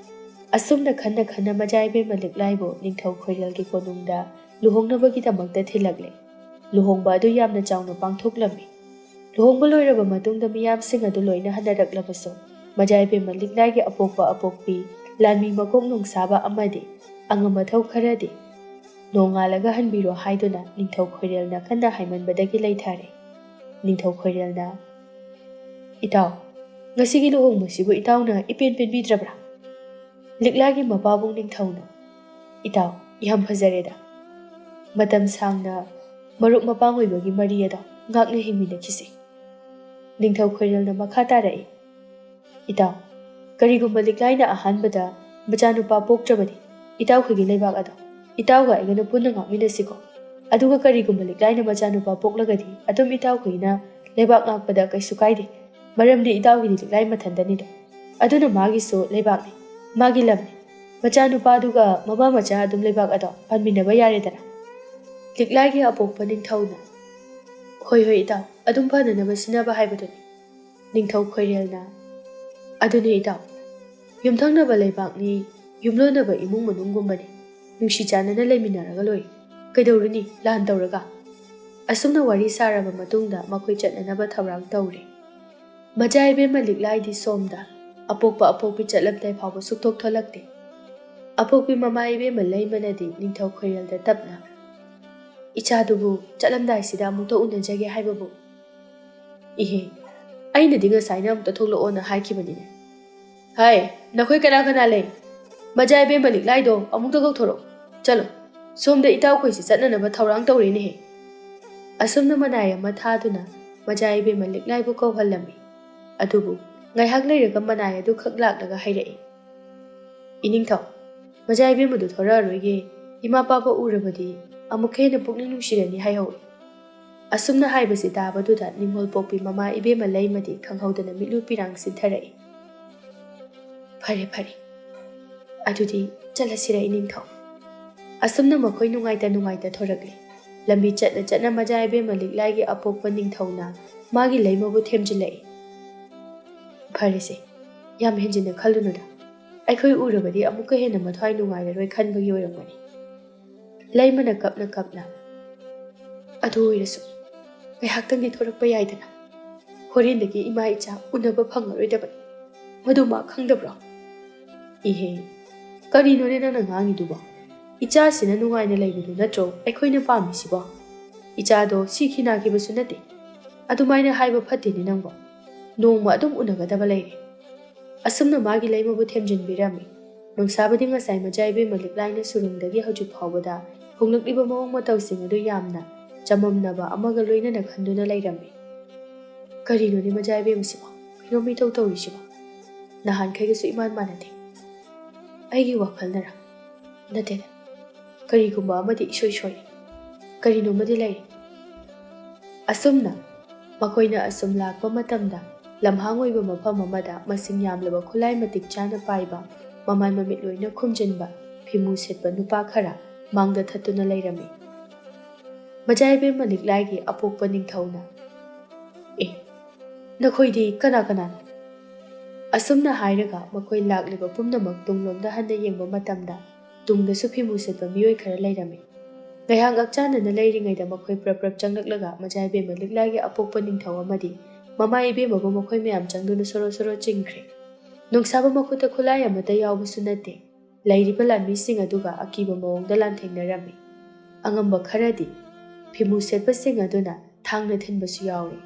ꯑꯁꯨꯝꯅ ꯈꯟꯅ ꯈꯟꯅ ꯃꯖꯥ ꯏꯕꯦꯝꯃ ꯂꯤꯛꯂꯥꯏꯕꯨ ꯅꯤꯡꯊꯧ ꯈꯣꯏꯔꯦꯜꯒꯤ ꯀꯣꯅꯨꯡꯗ ꯂꯨꯍꯣꯡꯅꯕꯒꯤꯗꯃꯛꯇ ꯊꯤꯜꯂꯛꯂꯦ꯫ ꯂꯨꯍꯣꯡꯕ ꯑꯗꯨ ꯌꯥꯝꯅ ꯆꯥꯎꯅ ꯄꯥꯡꯊꯣꯛꯂꯝꯃꯤ꯫ ꯂꯨꯍꯣꯡꯕ ꯂꯣꯏꯔꯕ ꯃꯇꯨꯡꯗ ꯃꯤꯌꯥꯝꯁꯤꯡ ꯑꯗꯨ ꯂꯣꯏꯅ ꯍꯟꯅꯔꯛꯂꯕꯁꯨ, ꯃꯖꯥ ꯏꯕꯦꯝꯃ ꯂꯤꯛꯂꯥꯏꯒꯤ ꯑꯄꯣꯛꯄ ꯑꯄꯣꯛꯄꯤ, ꯂꯥꯟꯃꯤ ꯃꯀꯣꯛ ꯅꯣꯡꯁꯥꯕ ꯑꯃꯗꯤ ꯑꯉꯝ ꯑꯊꯧ ꯈꯔꯗꯤ ꯅꯣꯡꯉꯥꯜꯂꯒ ꯍꯟꯕꯤꯔꯣ ꯍꯥꯏꯗꯨꯅ ꯅꯤꯡꯊꯧ ꯈꯣꯏꯔꯦꯜꯅ ꯀꯟꯅ ꯍꯥꯏꯃꯟꯕꯗꯒꯤ ꯂꯩꯊꯔꯦ꯫ ꯅꯤꯡꯊꯧ ꯈꯣꯏꯔꯦꯜꯅ, "ꯏꯇꯥꯎ, ꯉꯁꯤꯒꯤ ꯂꯨꯍꯣꯡꯕꯁꯤꯕꯨ ꯏꯇꯥꯎꯅ ꯏꯄꯦꯟ ꯄꯦꯟꯕꯤꯗ꯭ꯔꯕ꯭ꯔꯥ?" ꯂꯤꯛꯂꯥꯒꯤ ꯃꯄꯥꯕꯨꯡ ꯅꯤꯡꯊꯧꯅ, "ꯏꯇꯥꯎ, ꯌꯥꯝ ꯐꯖꯔꯦꯗ꯫ ꯃꯇꯝ ꯁꯥꯡꯅ ꯃꯔꯨꯞ ꯃꯄꯥꯡ ꯑꯣꯏꯕꯒꯤ ꯃꯔꯤ ꯑꯗꯣ ꯉꯥꯛꯅ ꯍꯤꯡꯃꯤꯟꯅꯈꯤꯁꯤ꯫" ꯅꯤꯡꯊꯧ ꯈꯣꯏꯔꯦꯜꯅ ꯃꯈꯥ ꯇꯥꯔꯛꯏ, "ꯏꯇꯥꯎ, ꯀꯔꯤꯒꯨꯝꯕ ꯂꯤꯛꯂꯥꯏꯅ ꯑꯍꯥꯟꯕꯗ ꯃꯆꯥꯅꯨꯄꯥ ꯄꯣꯛꯇ꯭ꯔꯕꯗꯤ, ꯏꯇꯥꯎꯈꯣꯏꯒꯤ ꯂꯩꯕꯥꯛ ꯑꯗꯣ ꯏꯇꯥꯎꯒ ꯑꯩꯒꯅ ꯄꯨꯟꯅ ꯉꯥꯛꯃꯤꯟꯅꯁꯤꯀꯣ꯫ ꯑꯗꯨꯒ ꯀꯔꯤꯒꯨꯝꯕ ꯂꯤꯛꯂꯥꯏꯅ ꯃꯆꯥꯅꯨꯄꯥ ꯄꯣꯛꯂꯒꯗꯤ ꯑꯗꯨꯝ ꯏꯇꯥꯎꯈꯣꯏꯅ ꯂꯩꯕꯥꯛ ꯉꯥꯛꯄꯗ ꯀꯩꯁꯨ ꯀꯥꯏꯗꯦ꯫ ꯃꯔꯝꯗꯤ ꯏꯇꯥꯎꯒꯤꯗꯤ ꯂꯤꯛꯂꯥꯏ ꯃꯊꯟꯇꯅꯤꯗꯣ꯫ ꯑꯗꯨꯅ ꯃꯥꯒꯤꯁꯨ ꯂꯩꯕꯥꯛꯅꯤ, ꯃꯥꯒꯤ ꯂꯝꯅꯤ꯫ ꯃꯆꯥꯅꯨꯄꯥꯗꯨꯒ ꯃꯃꯥ ꯃꯆꯥ ꯑꯗꯨꯝ ꯂꯩꯕꯥꯛ ꯑꯗꯣ ꯄꯥꯟꯃꯤꯟꯅꯕ ꯌꯥꯔꯦꯗꯅ꯫ ꯂꯤꯛꯂꯥꯏꯒꯤ ꯑꯄꯣꯛꯄ ꯅꯤꯡꯊꯧꯅ, "ꯍꯣꯏ, ꯍꯣꯏ, ꯏꯇꯥꯎ, ꯑꯗꯨꯝ ꯐꯅꯅꯕ ꯁꯤꯟꯅꯕ ꯍꯥꯏꯕꯗꯨꯅꯤ"꯫ ꯅꯤꯡꯊꯧ ꯈꯣꯏꯔꯦꯜꯅ, "ꯑꯗꯨꯅꯤ, ꯏꯇꯥꯎ, ꯌꯨꯝꯊꯪꯅꯕ ꯂꯩꯕꯥꯛꯅꯤ, ꯌꯨꯝꯂꯣꯟꯅꯕ ꯏꯃꯨꯡ ꯃꯅꯨꯡꯒꯨꯝꯕꯅꯤ꯫ ꯅꯨꯡꯁꯤ ꯆꯥꯟꯅꯅ ꯂꯩꯃꯤꯟꯅꯔꯒ ꯂꯣꯏꯔꯦ꯫ ꯀꯩꯗꯧꯔꯨꯅꯤ, ꯂꯥꯟ ꯇꯧꯔꯒ?" ꯑꯁꯨꯝꯅ ꯋꯥꯔꯤ ꯁꯥꯔꯕ ꯃꯇꯨꯡꯗ ꯃꯈꯣꯏ ꯆꯠꯅꯅꯕ ꯊꯧꯔꯥꯡ ꯇꯧꯔꯦ꯫ ꯃꯆꯥ ꯏꯕꯦꯝꯃ ꯂꯤꯛꯂꯥꯏꯗꯤ ꯁꯣꯝꯗ ꯑꯄꯣꯛꯄ ꯑꯄꯣꯛꯄꯤ ꯆꯠꯂꯝꯗꯥꯏ ꯐꯥꯎꯕ ꯁꯨꯛꯊꯣꯛ ꯊꯣꯛꯂꯛꯇꯦ꯫ ꯑꯄꯣꯛꯄꯤ ꯃꯃꯥ ꯏꯕꯦꯝꯃ ꯂꯩꯃꯅꯗꯤ ꯅꯤꯡꯊꯧ ꯈꯣꯏꯔꯦꯜꯗ ꯇꯞꯅ, "ꯏꯆꯥꯗꯨꯕꯨ ꯆꯠꯂꯝꯗꯥꯏꯁꯤꯗ ꯑꯃꯨꯛꯇ ꯎꯅꯖꯒꯦ ꯍꯥꯏꯕꯕꯨ?" "ꯏꯍꯦ, ꯑꯩꯅꯗꯤ ꯉꯁꯥꯏꯅ ꯑꯃꯨꯛꯇ ꯊꯣꯛꯂꯛꯑꯣꯅ ꯍꯥꯏꯈꯤꯕꯅꯤꯅꯦ꯫ ꯍꯥꯏ, ꯅꯈꯣꯏ ꯀꯅꯥ ꯀꯅꯥ ꯂꯩ? ꯃꯆꯥ ꯏꯕꯦꯝꯃ ꯂꯤꯛꯂꯥꯏꯗꯣ ꯑꯃꯨꯛꯇ ꯀꯧꯊꯣꯔꯛꯑꯣ꯫ ꯆꯠꯂꯣ, ꯁꯣꯝꯗ ꯏꯇꯥꯎꯈꯣꯏꯁꯤ ꯆꯠꯅꯅꯕ ꯊꯧꯔꯥꯡ ꯇꯧꯔꯦꯅꯦꯍꯦ"꯫ ꯑꯁꯨꯝꯅ ꯃꯅꯥꯏ ꯑꯃ ꯊꯥꯗꯨꯅ ꯃꯆꯥ ꯏꯕꯦꯝꯃ ꯂꯤꯛꯂꯥꯏꯕꯨ ꯀꯧꯍꯜꯂꯝꯃꯤ꯫ ꯑꯗꯨꯕꯨ ꯉꯥꯏꯍꯥꯛ ꯂꯩꯔꯒ ꯃꯅꯥꯏ ꯑꯗꯨ ꯈꯛ ꯂꯥꯛꯂꯒ ꯍꯥꯏꯔꯛꯏ, "ꯏꯅꯤꯡꯊꯧ, ꯃꯆꯥ ꯏꯕꯦꯝꯃꯗꯨ ꯊꯣꯔꯛꯑꯔꯣꯏꯒꯦ, ꯏꯃꯥ ꯄꯥꯕ ꯎꯔꯕꯗꯤ ꯑꯃꯨꯛꯀ ꯍꯦꯟꯅ ꯄꯨꯛꯅꯤꯡ ꯅꯨꯡꯁꯤꯔꯅꯤ" ꯍꯥꯏꯍꯧꯏ꯫ ꯑꯁꯨꯝꯅ ꯍꯥꯏꯕꯁꯤ ꯇꯥꯕꯗꯨꯗ ꯅꯤꯡꯉꯣꯜ ꯄꯣꯛꯄꯤ ꯃꯃꯥ ꯏꯕꯦꯝꯃ ꯂꯩꯃꯗꯤ ꯈꯪꯍꯧꯗꯅ ꯃꯤꯠꯂꯨ ꯄꯤꯔꯥꯡ ꯁꯤꯟꯊꯔꯛꯏ꯫ "ꯐꯔꯦ, ꯐꯔꯦ, ꯑꯗꯨꯗꯤ ꯆꯠꯂꯁꯤꯔ ꯏꯅꯤꯡꯊꯧ?" ꯑꯁꯨꯝꯅ ꯃꯈꯣꯏ ꯅꯨꯡꯉꯥꯏꯇ ꯅꯨꯡꯉꯥꯏꯇ ꯊꯣꯔꯛꯂꯤ꯫ ꯂꯝꯕꯤ ꯆꯠꯅ ꯆꯠꯅ ꯃꯆꯥ ꯏꯕꯦꯝꯃ ꯂꯤꯛꯂꯥꯏꯒꯤ ꯑꯄꯣꯛꯄ ꯅꯤꯡꯊꯧꯅ ꯃꯥꯒꯤ ꯂꯩꯃꯕꯨ ꯊꯦꯝꯖꯤꯜꯂꯛꯏ꯫ "ꯐꯔꯦꯁꯦ, ꯌꯥꯝ ꯍꯦꯟꯖꯤꯟꯅ ꯈꯜꯂꯨꯅꯨꯗ꯫ ꯑꯩꯈꯣꯏ ꯎꯔꯕꯗꯤ ꯑꯃꯨꯛꯀ ꯍꯦꯟꯅ ꯃꯊ꯭ꯋꯥꯏ ꯅꯨꯡꯉꯥꯏꯔꯔꯣꯏ ꯈꯟꯕꯒꯤ ꯑꯣꯏꯔꯝꯒꯅꯤ"꯫ ꯂꯩꯃꯅ ꯀꯞꯅ ꯀꯞꯅ, "ꯑꯗꯨ ꯑꯣꯏꯔꯁꯨ ꯉꯥꯏꯍꯥꯛꯇꯪꯗꯤ ꯊꯣꯔꯛꯄ ꯌꯥꯏꯗꯅ꯫ ꯍꯣꯔꯦꯟꯗꯒꯤ ꯏꯃꯥ ꯏꯆꯥ ꯎꯅꯕ ꯐꯪꯉꯔꯣꯏꯗꯕꯅꯤ꯫ ꯃꯗꯨ ꯃꯥ ꯈꯪꯗꯕ꯭ꯔꯣ?" "ꯏꯍꯦ, ꯀꯔꯤꯅꯣꯅꯦ ꯅꯪꯅ ꯉꯥꯡꯉꯤꯗꯨꯕꯣ? ꯏꯆꯥꯁꯤꯅ ꯅꯨꯡꯉꯥꯏꯅ ꯂꯩꯕꯗꯨ ꯅꯠꯇ꯭ꯔꯣ ꯑꯩꯈꯣꯏꯅ ꯄꯥꯝꯃꯤꯁꯤꯕꯣ? ꯏꯆꯥꯗꯣ ꯁꯤꯈꯤ ꯅꯥꯈꯤꯕꯁꯨ ꯅꯠꯇꯦ꯫ ꯑꯗꯨꯃꯥꯏꯅ ꯍꯥꯏꯕ ꯐꯠꯇꯦꯅꯦ ꯅꯪꯕꯣ꯫ ꯅꯣꯡꯃ ꯑꯗꯨꯝ ꯎꯅꯒꯗꯕ ꯂꯩꯔꯦ"꯫ ꯑꯁꯨꯝꯅ ꯃꯥꯒꯤ ꯂꯩꯃꯕꯨ ꯊꯦꯝꯖꯤꯟꯕꯤꯔꯝꯃꯤ꯫ ꯅꯨꯡꯁꯥꯕꯗꯤ ꯉꯁꯥꯏ ꯃꯆꯥ ꯏꯕꯦꯝꯃ ꯂꯤꯛꯂꯥꯏꯅ ꯁꯨꯔꯨꯡꯗꯒꯤ ꯍꯧꯖꯤꯛ ꯐꯥꯎꯕꯗ ꯍꯣꯡꯂꯛꯂꯤꯕ ꯃꯑꯣꯡ ꯃꯇꯧꯁꯤꯡ ꯑꯗꯨ ꯌꯥꯝꯅ ꯆꯃꯝꯅꯕ ꯑꯃꯒ ꯂꯣꯏꯅꯅ ꯈꯟꯗꯨꯅ ꯂꯩꯔꯝꯃꯤ꯫ "ꯀꯔꯤꯅꯣꯅꯦ ꯃꯆꯥ ꯏꯕꯦꯝꯃꯁꯤꯕꯣ? ꯀꯩꯅꯣꯝ ꯏꯇꯧ ꯇꯧꯔꯤꯁꯤꯕꯣ? ꯅꯍꯥꯟꯈꯩꯒꯁꯨ ꯏꯃꯥꯟ ꯃꯥꯟꯅꯗꯦ꯫ ꯑꯩꯒꯤ ꯋꯥꯈꯜꯅꯔ? ꯅꯠꯇꯦꯗ, ꯀꯔꯤꯒꯨꯝꯕ ꯑꯃꯗꯤ ꯏꯁꯣꯏ ꯁꯣꯏꯔꯦ"꯫ ꯀꯔꯤꯅꯣꯃꯗꯤ ꯂꯩꯔꯦ꯫ ꯑꯁꯨꯝꯅ ꯃꯈꯣꯏꯅ ꯑꯁꯨꯝ ꯂꯥꯛꯄ ꯃꯇꯝꯗ, ꯂꯝꯍꯥꯡ ꯑꯣꯏꯕ ꯃꯐꯝ ꯑꯃꯗ ꯃꯁꯤꯡ ꯌꯥꯝꯂꯕ ꯈꯨꯠꯂꯥꯏ ꯃꯇꯤꯛ ꯆꯥꯅ ꯄꯥꯏꯕ, ꯃꯃꯥꯏ ꯃꯃꯤꯠ ꯂꯣꯏꯅ ꯈꯨꯝꯖꯤꯟꯕ, ꯐꯤꯃꯨ ꯁꯦꯠꯄ ꯅꯨꯄꯥ ꯈꯔ ꯃꯥꯡꯗ ꯊꯠꯇꯨꯅ ꯂꯩꯔꯝꯃꯤ꯫ ꯃꯖꯥ ꯏꯕꯦꯝꯃ ꯂꯤꯛꯂꯥꯏꯒꯤ ꯑꯄꯣꯛꯄ ꯅꯤꯡꯊꯧꯅ, "ꯑꯦ, ꯅꯈꯣꯏꯗꯤ ꯀꯅꯥ ꯀꯅꯥꯅꯣ?" ꯑꯁꯨꯝꯅ ꯍꯥꯏꯔꯒ ꯃꯈꯣꯏ ꯂꯥꯛꯂꯤꯕ ꯄꯨꯝꯅꯃꯛ ꯇꯨꯡꯂꯣꯝꯗ ꯍꯟꯅ ꯌꯦꯡꯕ ꯃꯇꯝꯗ, ꯇꯨꯡꯗꯁꯨ ꯐꯤꯃꯨ ꯁꯦꯠꯄ ꯃꯤꯑꯣꯏ ꯈꯔ ꯂꯩꯔꯝꯃꯤ꯫ ꯉꯥꯏꯍꯥꯛ ꯉꯥꯛꯆꯥꯟꯅꯅ ꯂꯩꯔꯤꯉꯩꯗ ꯃꯈꯣꯏ ꯄ꯭ꯔꯞ ꯄ꯭ꯔꯞ ꯆꯪꯂꯛꯂꯒ ꯃꯖꯥ ꯏꯕꯦꯝꯃ ꯂꯤꯛꯂꯥꯏꯒꯤ ꯑꯄꯣꯛꯄ ꯅꯤꯡꯊꯧ ꯑꯃꯗꯤ ꯃꯃꯥ ꯏꯕꯦꯝꯃꯕꯨ ꯃꯈꯣꯏ ꯃꯌꯥꯝ ꯆꯪꯗꯨꯅ ꯁꯣꯔꯣ ꯁꯣꯔꯣ ꯆꯤꯡꯈ꯭ꯔꯦ꯫ ꯅꯣꯡꯁꯥꯕ ꯃꯈꯨꯠꯇ ꯈꯨꯠꯂꯥꯏ ꯑꯃꯠꯇ ꯌꯥꯎꯕꯁꯨ ꯅꯠꯇꯦ꯫ ꯂꯩꯔꯤꯕ ꯂꯥꯟꯃꯤꯁꯤꯡ ꯑꯗꯨꯒ ꯑꯀꯤꯕ ꯃꯑꯣꯡꯗ ꯂꯥꯟꯊꯦꯡꯅꯔꯝꯃꯤ꯫ ꯑꯉꯝꯕ ꯈꯔꯗꯤ ꯐꯤꯃꯨ ꯁꯦꯠꯄꯁꯤꯡ ꯑꯗꯨꯅ ꯊꯥꯡꯅ ꯊꯤꯟꯕꯁꯨ ꯌꯥꯎꯔꯤ꯫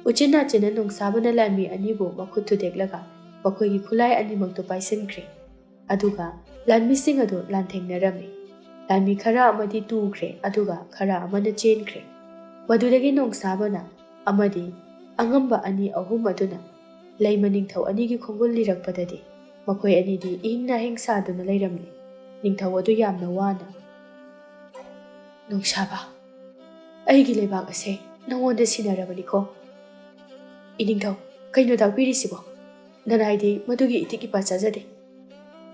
ꯎꯆꯤꯟ ꯅꯥꯆꯤꯟꯅ ꯅꯣꯡꯁꯥꯕꯅ ꯂꯥꯟꯃꯤ ꯑꯅꯤꯕꯨ ꯃꯈꯨꯠ ꯊꯨꯗꯦꯛꯂꯒ ꯃꯈꯣꯏꯒꯤ ꯈꯨꯠꯂꯥꯏ ꯑꯅꯤꯃꯛꯇꯨ ꯄꯥꯏꯁꯤꯟꯈ꯭ꯔꯦ꯫ ꯑꯗꯨꯒ ꯂꯥꯟꯃꯤꯁꯤꯡ ꯑꯗꯨ ꯂꯥꯟꯊꯦꯡꯅꯔꯝꯃꯤ꯫ ꯂꯥꯟꯃꯤ ꯈꯔ ꯑꯃꯗꯤ ꯇꯨꯈ꯭ꯔꯦ, ꯑꯗꯨꯒ ꯈꯔ ꯑꯃꯅ ꯆꯦꯟꯈ꯭ꯔꯦ꯫ ꯃꯗꯨꯗꯒꯤ ꯅꯣꯡꯁꯥꯕꯅ ꯑꯃꯗꯤ ꯑꯉꯝꯕ ꯑꯅꯤ ꯑꯍꯨꯝ ꯑꯗꯨꯅ ꯂꯩꯃ ꯅꯤꯡꯊꯧ ꯑꯅꯤꯒꯤ ꯈꯣꯡꯒꯨꯜ ꯂꯤꯔꯛꯄꯗꯗꯤ, ꯃꯈꯣꯏ ꯑꯅꯤꯗꯤ ꯏꯍꯤꯡ ꯅꯥꯍꯤꯡ ꯁꯥꯗꯨꯅ ꯂꯩꯔꯝꯂꯤ꯫ ꯅꯤꯡꯊꯧ ꯑꯗꯨ ꯌꯥꯝꯅ ꯋꯥꯅ, "ꯅꯣꯡꯁꯥꯕ, ꯑꯩꯒꯤ ꯂꯩꯕꯥꯛ ꯑꯁꯦ ꯅꯉꯣꯟꯗ ꯁꯤꯟꯅꯔꯕꯅꯤꯀꯣ꯫ ꯏꯅꯤꯡꯊꯧ, ꯀꯩꯅꯣ ꯇꯥꯛꯄꯤꯔꯤꯁꯤꯕꯣ? ꯅꯅꯥꯏꯗꯤ ꯃꯗꯨꯒꯤ ꯏꯇꯤꯛ ꯏꯄꯥ ꯆꯥꯖꯗꯦ"꯫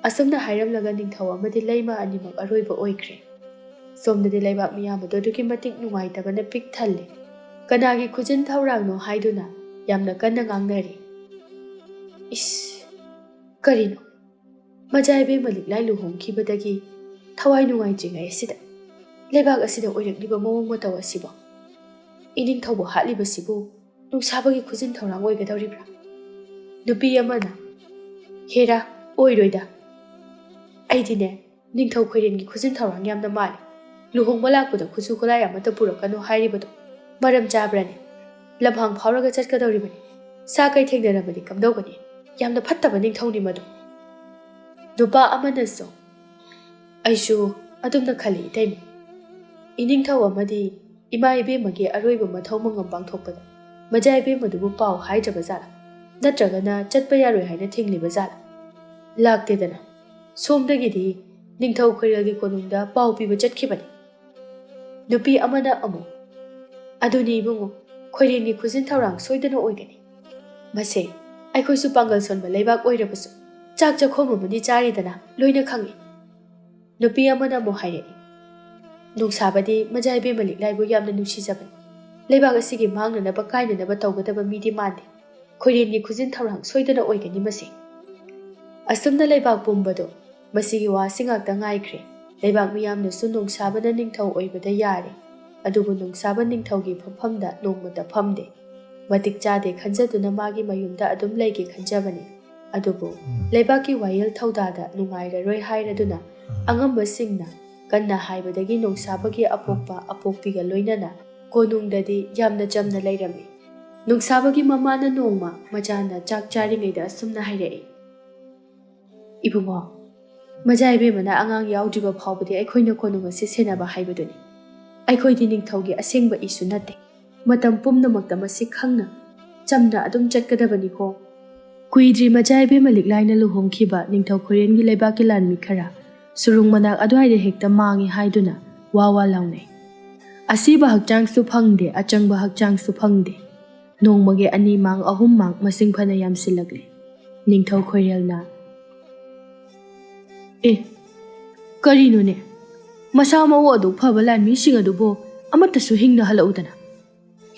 ꯑꯁꯨꯝꯅ ꯍꯥꯏꯔꯝꯂꯒ ꯅꯤꯡꯊꯧ ꯑꯃꯗꯤ ꯂꯩꯃ ꯑꯅꯤꯃꯛ ꯑꯔꯣꯏꯕ ꯑꯣꯏꯈ꯭ꯔꯦ꯫ ꯁꯣꯝꯗꯗꯤ ꯂꯩꯕꯥꯛ ꯃꯤꯌꯥꯝ ꯑꯗꯨ ꯑꯗꯨꯛꯀꯤ ꯃꯇꯤꯛ ꯅꯨꯡꯉꯥꯏꯇꯕꯅ ꯄꯤꯛ ꯊꯜꯂꯦ꯫ ꯀꯅꯥꯒꯤ ꯈꯨꯖꯤꯟ ꯊꯧꯔꯥꯡꯅꯣ ꯍꯥꯏꯗꯨꯅ ꯌꯥꯝꯅ ꯀꯟꯅ ꯉꯥꯡꯅꯔꯤ꯫ ꯏꯁ! ꯀꯔꯤꯅꯣ? ꯃꯖꯥ ꯏꯕꯦꯝꯃ ꯂꯤꯛꯂꯥꯏ ꯂꯨꯍꯣꯡꯈꯤꯕꯗꯒꯤ ꯊꯋꯥꯏ ꯅꯨꯡꯉꯥꯏꯇ꯭ꯔꯤꯉꯩ ꯑꯁꯤꯗ ꯂꯩꯕꯥꯛ ꯑꯁꯤꯗ ꯑꯣꯏꯔꯛꯂꯤꯕ ꯃꯑꯣꯡ ꯃꯇꯧ ꯑꯁꯤꯕꯨ? ꯏꯅꯤꯡꯊꯧꯕꯨ ꯍꯥꯠꯂꯤꯕꯁꯤꯕꯨ ꯅꯨꯡꯁꯥꯕꯒꯤ ꯈꯨꯖꯤꯟ ꯊꯧꯔꯥꯡ ꯑꯣꯏꯒꯗꯧꯔꯤꯕ꯭ꯔꯥ? ꯅꯨꯄꯤ ꯑꯃꯅ, "ꯍꯦꯔꯥ, ꯑꯣꯏꯔꯣꯏꯗ꯫ ꯑꯩꯗꯤꯅꯦ, ꯅꯤꯡꯊꯧ ꯈꯣꯏꯔꯦꯟꯒꯤ ꯈꯨꯖꯤꯟ ꯊꯧꯔꯥꯡ ꯌꯥꯝꯅ ꯃꯥꯜꯂꯤ꯫ ꯂꯨꯍꯣꯡꯕ ꯂꯥꯛꯄꯗ ꯈꯨꯠꯁꯨ ꯈꯨꯠꯂꯥꯏ ꯑꯃꯠꯇ ꯄꯨꯔꯛꯀꯅꯨ ꯍꯥꯏꯔꯤꯕꯗꯣ ꯃꯔꯝ ꯆꯥꯕ꯭ꯔꯅꯦ? ꯂꯝꯍꯥꯡ ꯐꯥꯎꯔꯒ ꯆꯠꯀꯗꯧꯔꯤꯕꯅꯤ꯫ ꯁꯥ ꯀꯩ ꯊꯦꯡꯅꯔꯕꯗꯤ ꯀꯝꯗꯧꯒꯅꯤ? ꯌꯥꯝꯅ ꯐꯠꯇꯕ ꯅꯤꯡꯊꯧꯅꯤ ꯃꯗꯨ"꯫ ꯅꯨꯄꯥ ꯑꯃꯅꯁꯨ, "ꯑꯩꯁꯨ ꯑꯗꯨꯝꯅ ꯈꯜꯂꯤ, ꯏꯇꯩꯃ꯫ ꯏꯅꯤꯡꯊꯧ ꯑꯃꯗꯤ ꯏꯃꯥ ꯏꯕꯦꯝꯃꯒꯤ ꯑꯔꯣꯏꯕ ꯃꯊꯧ ꯃꯉꯝ ꯄꯥꯡꯊꯣꯛꯄꯗ ꯃꯖꯥ ꯏꯕꯦꯝꯃꯗꯨꯕꯨ ꯄꯥꯎ ꯍꯥꯏꯗ꯭ꯔꯕ ꯖꯥꯠꯂꯥ? ꯅꯠꯇ꯭ꯔꯒꯅ ꯆꯠꯄ ꯌꯥꯔꯣꯏ ꯍꯥꯏꯅ ꯊꯤꯡꯂꯤꯕ ꯖꯥꯠꯂꯥ? ꯂꯥꯛꯇꯦꯗꯅ꯫ ꯁꯣꯝꯗꯒꯤꯗꯤ ꯅꯤꯡꯊꯧ ꯈꯣꯏꯔꯦꯜꯒꯤ ꯀꯣꯅꯨꯡꯗ ꯄꯥꯎ ꯄꯤꯕ ꯆꯠꯈꯤꯕꯅꯤ"꯫ ꯅꯨꯄꯤ ꯑꯃꯅ ꯑꯃꯨꯛ, "ꯑꯗꯨꯅꯤ ꯏꯕꯨꯡꯉꯣ, ꯈꯣꯏꯔꯦꯟꯒꯤ ꯈꯨꯖꯤꯟ ꯊꯧꯔꯥꯡ ꯁꯣꯏꯗꯅ ꯑꯣꯏꯒꯅꯤ꯫ ꯃꯁꯦ, ꯑꯩꯈꯣꯏꯁꯨ ꯄꯥꯡꯒꯜ ꯁꯣꯟꯕ ꯂꯩꯕꯥꯛ ꯑꯣꯏꯔꯕꯁꯨ ꯆꯥꯛ ꯆꯥꯛꯈꯣꯝ ꯑꯃꯗꯤ ꯆꯥꯔꯤꯗꯅ, ꯂꯣꯏꯅ ꯈꯪꯏ"꯫ ꯅꯨꯄꯤ ꯑꯃꯅ ꯑꯃꯨꯛ ꯍꯥꯏꯔꯛꯏ, "ꯅꯣꯡꯁꯥꯕꯗꯤ ꯃꯖꯥ ꯏꯕꯦꯝꯃ ꯂꯤꯛꯂꯥꯏꯕꯨ ꯌꯥꯝꯅ ꯅꯨꯡꯁꯤꯖꯕꯅꯤ꯫ ꯂꯩꯕꯥꯛ ꯑꯁꯤꯒꯤ ꯃꯥꯡꯅꯅꯕ ꯀꯥꯏꯅꯅꯕ ꯇꯧꯒꯗꯕ ꯃꯤꯗꯤ ꯃꯥꯟꯗꯦ꯫ ꯈꯣꯏꯔꯦꯟꯒꯤ ꯈꯨꯖꯤꯟ ꯊꯧꯔꯥꯡ ꯁꯣꯏꯗꯅ ꯑꯣꯏꯒꯅꯤ ꯃꯁꯦ"꯫ ꯑꯁꯨꯝꯅ ꯂꯩꯕꯥꯛ ꯄꯨꯝꯕꯗꯣ ꯃꯁꯤꯒꯤ ꯋꯥꯁꯤ ꯉꯥꯛꯇ ꯉꯥꯏꯈ꯭ꯔꯦ꯫ ꯂꯩꯕꯥꯛ ꯃꯤꯌꯥꯝꯅꯁꯨ ꯅꯣꯡꯁꯥꯕꯅ ꯅꯤꯡꯊꯧ ꯑꯣꯏꯕꯗ ꯌꯥꯔꯦ꯫ ꯑꯗꯨꯕꯨ ꯅꯣꯡꯁꯥꯕ ꯅꯤꯡꯊꯧꯒꯤ ꯐꯝꯐꯝꯗ ꯅꯣꯡꯃꯇ ꯐꯝꯗꯦ꯫ ꯃꯇꯤꯛ ꯆꯥꯗꯦ ꯈꯟꯖꯗꯨꯅ ꯃꯥꯒꯤ ꯃꯌꯨꯝꯗ ꯑꯗꯨꯝ ꯂꯩꯒꯦ ꯈꯟꯖꯕꯅꯤ꯫ ꯑꯗꯨꯕꯨ ꯎꯝ꯫ ꯂꯩꯕꯥꯛꯀꯤ ꯋꯥꯌꯦꯜ ꯊꯧꯗꯥꯗ ꯅꯨꯡꯉꯥꯏꯔꯔꯣꯏ ꯍꯥꯏꯔꯗꯨꯅ ꯎꯝ꯫ ꯑꯉꯝꯕꯁꯤꯡꯅ ꯀꯟꯅ ꯍꯥꯏꯕꯗꯒꯤ ꯅꯣꯡꯁꯥꯕꯒꯤ ꯑꯄꯣꯛꯄ ꯑꯄꯣꯛꯄꯤꯒ ꯂꯣꯏꯅꯅ ꯀꯣꯅꯨꯡꯗꯗꯤ ꯌꯥꯝꯅ ꯆꯝꯅ ꯂꯩꯔꯝꯃꯤ꯫ ꯅꯣꯡꯁꯥꯕꯒꯤ ꯃꯃꯥꯅ ꯅꯣꯡꯃ ꯃꯆꯥꯅ ꯆꯥꯛ ꯆꯥꯔꯤꯉꯩꯗ ꯑꯁꯨꯝꯅ ꯍꯥꯏꯔꯛꯏ, "ꯏꯕꯨꯡꯉꯣ, ꯃꯖꯥ ꯏꯕꯦꯝꯃꯅ ꯑꯉꯥꯡ ꯌꯥꯎꯗ꯭ꯔꯤꯕ ꯐꯥꯎꯕꯗꯤ ꯑꯩꯈꯣꯏꯅ ꯀꯣꯅꯨꯡ ꯑꯁꯤ ꯁꯦꯟꯅꯕ ꯍꯥꯏꯕꯗꯨꯅꯤ꯫ ꯑꯩꯈꯣꯏꯗꯤ ꯅꯤꯡꯊꯧꯒꯤ ꯑꯁꯦꯡꯕ ꯏꯁꯨ ꯅꯠꯇꯦ꯫ ꯃꯇꯝ ꯄꯨꯝꯅꯃꯛꯇ ꯃꯁꯤ ꯈꯪꯅ ꯆꯝꯅ ꯑꯗꯨꯝ ꯆꯠꯀꯗꯕꯅꯤꯀꯣ"꯫ ꯀꯨꯏꯗ꯭ꯔꯤ ꯃꯖꯥ ꯏꯕꯦꯝꯃ ꯂꯤꯛꯂꯥꯏꯅ ꯂꯨꯍꯣꯡꯈꯤꯕ ꯅꯤꯡꯊꯧ ꯈꯣꯏꯔꯦꯟꯒꯤ ꯂꯩꯕꯥꯛꯀꯤ ꯂꯥꯟꯃꯤ ꯈꯔ ꯁꯨꯔꯨꯡ ꯃꯅꯥꯛ ꯑꯗꯨꯋꯥꯏꯗ ꯍꯦꯛꯇ ꯃꯥꯡꯉꯤ ꯍꯥꯏꯗꯨꯅ ꯋꯥ ꯋꯥ ꯂꯥꯎꯅꯩ꯫ ꯑꯁꯤꯕ ꯍꯛꯆꯥꯡꯁꯨ ꯐꯪꯗꯦ, ꯑꯆꯪꯕ ꯍꯛꯆꯥꯡꯁꯨ ꯐꯪꯗꯦ꯫ ꯅꯣꯡꯃꯒꯤ ꯑꯅꯤ ꯃꯥꯡ, ꯑꯍꯨꯝ ꯃꯥꯡ ꯃꯁꯤꯡ ꯐꯅ ꯌꯥꯝꯁꯤꯜꯂꯛꯂꯦ꯫ ꯅꯤꯡꯊꯧ ꯈꯣꯏꯔꯦꯜꯅ, "ꯑꯦ, ꯀꯔꯤꯅꯣꯅꯦ? ꯃꯁꯥ ꯃꯎ ꯑꯗꯨꯛ ꯐꯕ ꯂꯥꯟꯃꯤꯁꯤꯡ ꯑꯗꯨꯕꯨ ꯑꯃꯠꯇꯁꯨ ꯍꯤꯡꯅ ꯍꯜꯂꯛꯎꯗꯅ꯫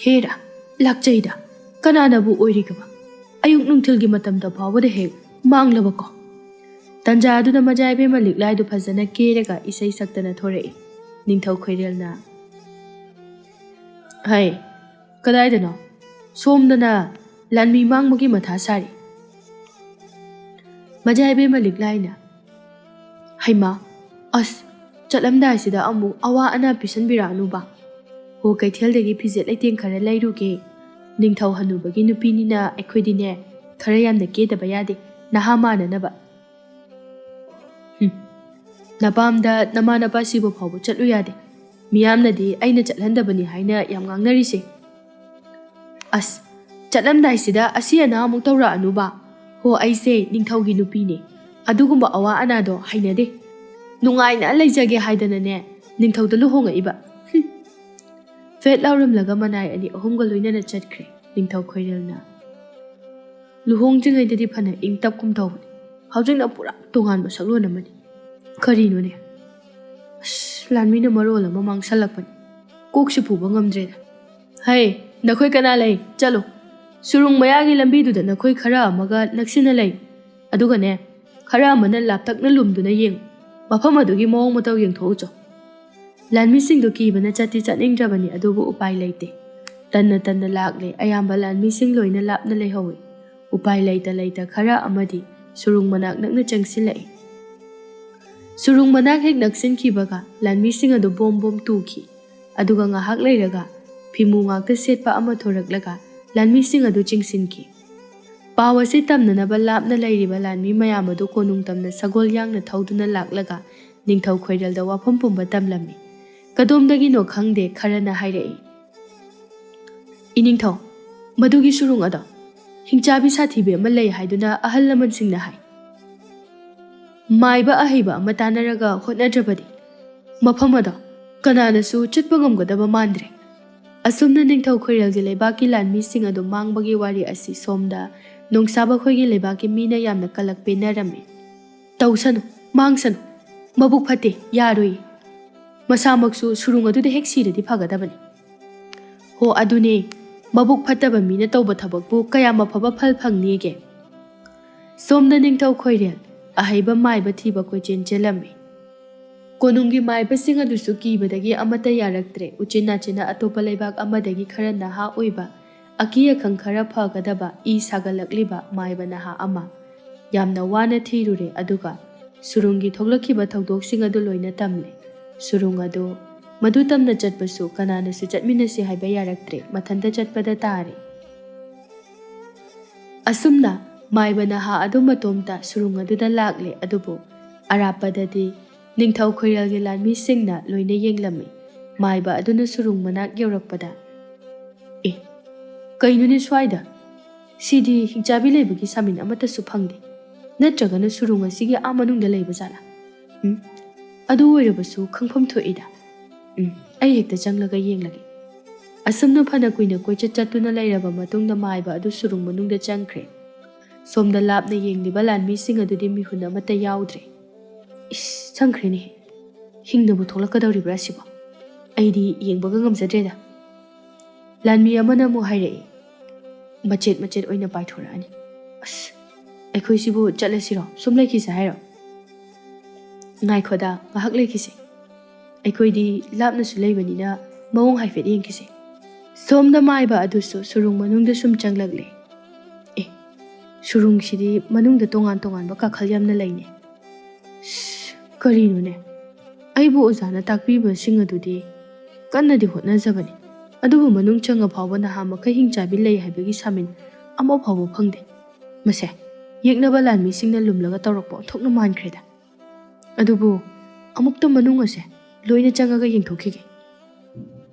ꯍꯦꯔꯥ, ꯂꯥꯛꯆꯩꯗ, ꯀꯅꯥꯅꯕꯨ ꯑꯣꯏꯔꯤꯒꯕ? ꯑꯌꯨꯛ ꯅꯨꯡꯊꯤꯜꯒꯤ ꯃꯇꯝꯗ ꯐꯥꯎꯕꯗ ꯍꯦꯛ ꯃꯥꯡꯂꯕꯀꯣ?" ꯇꯟꯖꯥ ꯑꯗꯨꯗ ꯃꯖꯥ ꯏꯕꯦꯝꯃ ꯂꯤꯛꯂꯥꯏꯗꯨ ꯐꯖꯅ ꯀꯦꯔꯒ ꯏꯁꯩ ꯁꯛꯇꯅ ꯊꯣꯔꯛꯏ꯫ ꯅꯤꯡꯊꯧ ꯈꯣꯏꯔꯦꯜꯅ, "ꯍꯩ, ꯀꯗꯥꯏꯗꯅꯣ? ꯁꯣꯝꯗꯅ ꯂꯥꯟꯃꯤ ꯃꯥꯡꯕꯒꯤ ꯃꯊꯥ ꯁꯥꯔꯤ"꯫ ꯃꯖꯥ ꯏꯕꯦꯝꯃ ꯂꯤꯛꯂꯥꯏꯅ, "ꯍꯩꯃꯥ, ꯑꯁ, ꯆꯠꯂꯝꯗꯥꯏꯁꯤꯗ ꯑꯃꯨꯛ ꯑꯋꯥ ꯑꯅꯥ ꯄꯤꯁꯟꯕꯤꯔꯛꯑꯅꯨꯕ꯫ ꯍꯣ, ꯀꯩꯊꯦꯜꯗꯒꯤ ꯐꯤꯖꯦꯠ ꯂꯩꯇꯦꯡ ꯈꯔ ꯂꯩꯔꯨꯒꯦ꯫ ꯅꯤꯡꯊꯧ ꯍꯅꯨꯕꯒꯤ ꯅꯨꯄꯤꯅꯤꯅ ꯑꯩꯈꯣꯏꯗꯤꯅꯦ, ꯈꯔ ꯌꯥꯝꯅ ꯀꯦꯗꯕ ꯌꯥꯗꯦ, ꯅꯍꯥ ꯃꯥꯟꯅꯅꯕ"꯫ ꯍꯨꯝ, ꯅꯄꯥꯝꯗ ꯅꯃꯥ ꯅꯄꯥ ꯁꯤꯕ ꯐꯥꯎꯕ ꯆꯠꯂꯨ ꯌꯥꯗꯦ꯫ ꯃꯤꯌꯥꯝꯅꯗꯤ ꯑꯩꯅ ꯆꯠꯍꯟꯗꯕꯅꯤ ꯍꯥꯏꯅ ꯌꯥꯝ ꯉꯥꯡꯅꯔꯤꯁꯦ꯫ ꯑꯁ, ꯆꯠꯂꯝꯗꯥꯏꯁꯤꯗ ꯑꯁꯤ ꯑꯅꯥ ꯑꯃꯨꯛ ꯇꯧꯔꯛꯑꯅꯨꯕ꯫ ꯍꯣ, ꯑꯩꯁꯦ ꯅꯤꯡꯊꯧꯒꯤ ꯅꯨꯄꯤꯅꯦ꯫ ꯑꯗꯨꯒꯨꯝꯕ ꯑꯋꯥ ꯑꯅꯥꯗꯣ ꯍꯩꯅꯗꯦ꯫ ꯅꯨꯡꯉꯥꯏꯅ ꯂꯩꯖꯒꯦ ꯍꯥꯏꯗꯅꯅꯦ ꯅꯤꯡꯊꯧꯗ ꯂꯨꯍꯣꯡꯉꯛꯏꯕ꯫ ꯍꯨꯝ, ꯐꯦꯠ ꯂꯥꯎꯔꯝꯂꯒ ꯃꯅꯥꯏ ꯑꯅꯤ ꯑꯍꯨꯝꯒ ꯂꯣꯏꯅꯅ ꯆꯠꯈ꯭ꯔꯦ ꯅꯤꯡꯊꯧ ꯈꯣꯏꯔꯦꯜꯅ꯫ ꯂꯨꯍꯣꯡꯗ꯭ꯔꯤꯉꯩꯗꯗꯤ ꯐꯅ ꯏꯪ ꯇꯞꯀꯨꯝ ꯇꯧꯕꯅꯤ, ꯍꯧꯖꯤꯛꯅ ꯄꯨꯔꯥ ꯇꯣꯉꯥꯟꯕ ꯁꯛꯂꯣꯟ ꯑꯃꯅꯤ꯫ ꯀꯔꯤꯅꯣꯅꯦ? ꯑꯁ, ꯂꯥꯟꯃꯤꯅ ꯃꯔꯣꯜ ꯑꯃ ꯃꯥꯡꯁꯜꯂꯛꯄꯅꯤ꯫ ꯀꯣꯛꯁꯤ ꯄꯨꯕ ꯉꯝꯗ꯭ꯔꯦꯗ꯫ "ꯍꯩ, ꯅꯈꯣꯏ ꯀꯅꯥ ꯂꯩ? ꯆꯠꯂꯣ꯫ ꯁꯨꯔꯨꯡ ꯃꯌꯥꯒꯤ ꯂꯝꯕꯤꯗꯨꯗ ꯅꯈꯣꯏ ꯈꯔ ꯑꯃꯒ ꯅꯛꯁꯤꯟꯅ ꯂꯩ꯫ ꯑꯗꯨꯒꯅꯦ, ꯈꯔ ꯑꯃꯅ ꯂꯥꯞꯇꯛꯅ ꯂꯨꯝꯗꯨꯅ ꯌꯦꯡꯉꯨ꯫ ꯃꯐꯝ ꯑꯗꯨꯒꯤ ꯃꯑꯣꯡ ꯃꯇꯧ ꯌꯦꯡꯊꯣꯛꯎ ꯆꯣ꯫" ꯂꯥꯟꯃꯤꯁꯤꯡꯗꯨ ꯀꯤꯕꯅ ꯆꯠꯇꯤ ꯆꯠꯅꯤꯡꯗ꯭ꯔꯕꯅꯤ, ꯑꯗꯨꯕꯨ ꯎꯄꯥꯏ ꯂꯩꯇꯦ꯫ ꯇꯟꯅ ꯇꯟꯅ ꯂꯥꯛꯂꯦ꯫ ꯑꯌꯥꯝꯕ ꯂꯥꯟꯃꯤꯁꯤꯡ ꯂꯣꯏꯅ ꯂꯥꯞꯅ ꯂꯩꯍꯧꯏ꯫ ꯎꯄꯥꯏ ꯂꯩꯇ ꯂꯩꯇ ꯈꯔ ꯑꯃꯗꯤ ꯁꯨꯔꯨꯡ ꯃꯅꯥꯛ ꯅꯛꯅ ꯆꯪꯁꯤꯜꯂꯛꯏ꯫ ꯁꯨꯔꯨꯡ ꯃꯅꯥꯛ ꯍꯦꯛ ꯅꯛꯁꯤꯟꯈꯤꯕꯒ ꯂꯥꯟꯃꯤꯁꯤꯡ ꯑꯗꯨ ꯕꯣꯝ ꯕꯣꯝ ꯇꯨꯈꯤ꯫ ꯑꯗꯨꯒ ꯉꯥꯏꯍꯥꯛ ꯂꯩꯔꯒ ꯐꯤꯃꯨ ꯉꯥꯛꯇ ꯁꯦꯠꯄ ꯑꯃ ꯊꯣꯔꯛꯂꯒ ꯂꯥꯟꯃꯤꯁꯤꯡ ꯑꯗꯨ ꯆꯤꯡꯁꯤꯟꯈꯤ꯫ ꯄꯥꯎ ꯑꯁꯤ ꯇꯝꯅꯅꯕ ꯂꯥꯞꯅ ꯂꯩꯔꯤꯕ ꯂꯥꯟꯃꯤ ꯃꯌꯥꯝ ꯑꯗꯨ ꯀꯣꯅꯨꯡ ꯇꯝꯅ ꯁꯒꯣꯜ ꯌꯥꯡꯅ ꯊꯧꯗꯨꯅ ꯂꯥꯛꯂꯒ ꯅꯤꯡꯊꯧ ꯈꯣꯏꯔꯦꯜꯗ ꯋꯥꯐꯝ ꯄꯨꯝꯕ ꯇꯝꯂꯝꯃꯤ꯫ ꯀꯗꯣꯝꯗꯒꯤꯅꯣ ꯈꯪꯗꯦ, ꯈꯔꯅ ꯍꯥꯏꯔꯛꯏ, "ꯏꯅꯤꯡꯊꯧ, ꯃꯗꯨꯒꯤ ꯁꯨꯔꯨꯡ ꯑꯗꯣ ꯍꯤꯡꯆꯥꯕꯤ ꯁꯥꯊꯤꯕꯤ ꯑꯃ ꯂꯩ ꯍꯥꯏꯗꯨꯅ ꯑꯍꯜ ꯂꯃꯟꯁꯤꯡꯅ ꯍꯥꯏ꯫ ꯃꯥꯏꯕ ꯑꯍꯩꯕ ꯑꯃ ꯇꯥꯟꯅꯔꯒ ꯍꯣꯠꯅꯗ꯭ꯔꯕꯗꯤ ꯃꯐꯝ ꯑꯗꯣ ꯀꯅꯥꯅꯁꯨ ꯆꯠꯄ ꯉꯝꯒꯗꯕ ꯃꯥꯟꯗ꯭ꯔꯦ꯫" ꯑꯁꯨꯝꯅ ꯅꯤꯡꯊꯧ ꯈꯣꯏꯔꯦꯜꯒꯤ ꯂꯩꯕꯥꯛꯀꯤ ꯂꯥꯟꯃꯤꯁꯤꯡ ꯑꯗꯨ ꯃꯥꯡꯕꯒꯤ ꯋꯥꯔꯤ ꯑꯁꯤ ꯁꯣꯝꯗ ꯅꯣꯡꯁꯥꯕ ꯈꯣꯏꯒꯤ ꯂꯩꯕꯥꯛꯀꯤ ꯃꯤꯅ ꯌꯥꯝꯅ ꯀꯂꯛ ꯄꯦꯟꯅꯔꯝꯃꯤ꯫ "ꯇꯧꯁꯅꯨ, ꯃꯥꯡꯁꯅꯨ, ꯃꯕꯨꯛ ꯐꯠꯇꯦ, ꯌꯥꯔꯣꯏ꯫ ꯃꯁꯥꯃꯛꯁꯨ ꯁꯨꯔꯨꯡ ꯑꯗꯨꯗ ꯍꯦꯛ ꯁꯤꯔꯗꯤ ꯐꯒꯗꯕꯅꯤ꯫" "ꯍꯣ, ꯑꯗꯨꯅꯦ, ꯃꯕꯨꯛ ꯐꯠꯇꯕ ꯃꯤꯅ ꯇꯧꯕ ꯊꯕꯛꯄꯨ ꯀꯌꯥꯝ ꯑꯐꯕ ꯐꯜ ꯐꯪꯅꯤꯒꯦ?" ꯁꯣꯝꯗ ꯅꯤꯡꯊꯧ ꯈꯣꯏꯔꯦꯜ ꯑꯍꯩꯕ ꯃꯥꯏꯕ ꯊꯤꯕ ꯀꯣꯏꯆꯦꯟ ꯆꯦꯜꯂꯝꯃꯤ꯫ ꯀꯣꯅꯨꯡꯒꯤ ꯃꯥꯏꯕꯁꯤꯡ ꯑꯗꯨꯁꯨ ꯀꯤꯕꯗꯒꯤ ꯑꯃꯠꯇ ꯌꯥꯔꯛꯇ꯭ꯔꯦ꯫ ꯎꯆꯤꯟ ꯅꯥꯆꯤꯟꯅ ꯑꯇꯣꯞꯄ ꯂꯩꯕꯥꯛ ꯑꯃꯗꯒꯤ ꯈꯔ ꯅꯍꯥ ꯑꯣꯏꯕ, ꯑꯀꯤ ꯑꯈꯪ ꯈꯔ ꯐꯒꯗꯕ, ꯏ ꯁꯥꯒꯠꯂꯛꯂꯤꯕ ꯃꯥꯏꯕ ꯅꯍꯥ ꯑꯃ ꯌꯥꯝꯅ ꯋꯥꯅ ꯊꯤꯔꯨꯔꯦ, ꯑꯗꯨꯒ ꯁꯨꯔꯨꯡꯒꯤ ꯊꯣꯛꯂꯛꯈꯤꯕ ꯊꯧꯗꯣꯛꯁꯤꯡ ꯑꯗꯨ ꯂꯣꯏꯅ ꯇꯝꯂꯦ꯫ ꯁꯨꯔꯨꯡ ꯑꯗꯨ ꯃꯗꯨ ꯇꯝꯅ ꯆꯠꯄꯁꯨ ꯀꯅꯥꯅꯁꯨ ꯆꯠꯃꯤꯟꯅꯁꯤ ꯍꯥꯏꯕ ꯌꯥꯔꯛꯇ꯭ꯔꯦ, ꯃꯊꯟꯇ ꯆꯠꯄꯗ ꯇꯥꯔꯦ꯫ ꯑꯁꯨꯝꯅ ꯃꯥꯏꯕ ꯅꯍꯥ ꯑꯗꯨ ꯃꯇꯣꯝꯇ ꯁꯨꯔꯨꯡ ꯑꯗꯨꯗ ꯂꯥꯛꯂꯦ, ꯑꯗꯨꯕꯨ ꯑꯔꯥꯞꯄꯗꯗꯤ ꯅꯤꯡꯊꯧ ꯈꯣꯏꯔꯦꯜꯒꯤ ꯂꯥꯟꯃꯤꯁꯤꯡꯅ ꯂꯣꯏꯅ ꯌꯦꯡꯂꯝꯃꯤ꯫ ꯃꯥꯏꯕ ꯑꯗꯨꯅ ꯁꯨꯔꯨꯡ ꯃꯅꯥꯛ ꯌꯧꯔꯛꯄꯗ, "ꯑꯦ, ꯀꯩꯅꯣꯅꯦ ꯁ꯭ꯋꯥꯏꯗ? ꯁꯤꯗꯤ ꯍꯤꯡꯆꯥꯕꯤ ꯂꯩꯕꯒꯤ ꯁꯥꯃꯤꯟ ꯑꯃꯠꯇꯁꯨ ꯐꯪꯗꯦ꯫ ꯅꯠꯇ꯭ꯔꯒꯅ ꯁꯨꯔꯨꯡ ꯑꯁꯤꯒꯤ ꯑꯥ ꯃꯅꯨꯡꯗ ꯂꯩꯕ ꯖꯥꯠꯂꯥ? ꯎꯝ, ꯑꯗꯨ ꯑꯣꯏꯔꯕꯁꯨ ꯈꯪꯐꯝ ꯊꯣꯛꯏꯗ꯫ ꯎꯝ, ꯑꯩ ꯍꯦꯛꯇ ꯆꯪꯂꯒ ꯌꯦꯡꯂꯒꯦ꯫" ꯑꯁꯨꯝꯅ ꯐꯅ ꯀꯨꯏꯅ ꯀꯣꯏꯆꯠ ꯆꯠꯇꯨꯅ ꯂꯩꯔꯕ ꯃꯇꯨꯡꯗ ꯃꯥꯏꯕ ꯑꯗꯨ ꯁꯨꯔꯨꯡ ꯃꯅꯨꯡꯗ ꯆꯪꯈ꯭ꯔꯦ꯫ ꯁꯣꯝꯗ ꯂꯥꯞꯅ ꯌꯦꯡꯂꯤꯕ ꯂꯥꯟꯃꯤꯁꯤꯡ ꯑꯗꯨꯗꯤ ꯃꯤꯍꯨꯟ ꯑꯃꯠꯇ ꯌꯥꯎꯗ꯭ꯔꯦ꯫ "ꯏꯁ, ꯆꯪꯈ꯭ꯔꯦꯅꯦ꯫ ꯍꯤꯡꯅꯕꯨ ꯊꯣꯛꯂꯛꯀꯗꯧꯔꯤꯕ꯭ꯔꯥ ꯑꯁꯤꯕꯣ? ꯑꯩꯗꯤ ꯌꯦꯡꯕꯒ ꯉꯝꯖꯗ꯭ꯔꯦꯗ꯫" ꯂꯥꯟꯃꯤ ꯑꯃꯅ ꯑꯃꯨꯛ ꯍꯥꯏꯔꯛꯏ, ꯃꯆꯦꯠ ꯃꯆꯦꯠ ꯑꯣꯏꯅ ꯄꯥꯏꯊꯣꯔꯛꯑꯅꯤ꯫ "ꯑꯁ, ꯑꯩꯈꯣꯏꯁꯤꯕꯨ ꯆꯠꯂꯁꯤꯔꯣ? ꯁꯨꯝ ꯂꯩꯈꯤꯁꯦ ꯍꯥꯏꯔꯣ?" "ꯉꯥꯏꯈꯣꯗ, ꯉꯥꯏꯍꯥꯛ ꯂꯩꯈꯤꯁꯦ꯫ ꯑꯩꯈꯣꯏꯗꯤ ꯂꯥꯞꯅꯁꯨ ꯂꯩꯕꯅꯤꯅ ꯃꯑꯣꯡ ꯍꯥꯏꯐꯦꯠ ꯌꯦꯡꯈꯤꯁꯦ꯫" ꯁꯣꯝꯗ ꯃꯥꯏꯕ ꯑꯗꯨꯁꯨ ꯁꯨꯔꯨꯡ ꯃꯅꯨꯡꯗ ꯁꯨꯝ ꯆꯪꯂꯛꯂꯦ꯫ "ꯑꯦ, ꯁꯨꯔꯨꯡꯁꯤꯗꯤ ꯃꯅꯨꯡꯗ ꯇꯣꯉꯥꯟ ꯇꯣꯉꯥꯟꯕ ꯀꯥꯈꯜ ꯌꯥꯝꯅ ꯂꯩꯅꯦ꯫ ꯁ, ꯀꯔꯤꯅꯣꯅꯦ? ꯑꯩꯕꯨ ꯑꯣꯖꯥꯅ ꯇꯥꯛꯄꯤꯕꯁꯤꯡ ꯑꯗꯨꯗꯤ ꯀꯟꯅꯗꯤ ꯍꯣꯠꯅꯖꯕꯅꯤ, ꯑꯗꯨꯕꯨ ꯃꯅꯨꯡ ꯆꯪꯉ ꯐꯥꯎꯕ ꯅꯍꯥ ꯃꯈꯩ ꯍꯤꯡꯆꯥꯕꯤ ꯂꯩ ꯍꯥꯏꯕꯒꯤ ꯁꯥꯃꯤꯟ ꯑꯃ ꯐꯥꯎꯕ ꯐꯪꯗꯦ꯫ ꯃꯁꯦ ꯌꯦꯛꯅꯕ ꯂꯥꯟꯃꯤꯁꯤꯡꯅ ꯂꯨꯝꯂꯒ ꯇꯧꯔꯛꯄ ꯑꯣꯟꯊꯣꯛꯅ ꯃꯥꯟꯈ꯭ꯔꯦꯗ꯫ ꯑꯗꯨꯕꯨ ꯑꯃꯨꯛꯇ ꯃꯅꯨꯡ ꯑꯁꯦ ꯂꯣꯏꯅ ꯆꯪꯉꯒ ꯌꯦꯡꯊꯣꯛꯈꯤꯒꯦ꯫"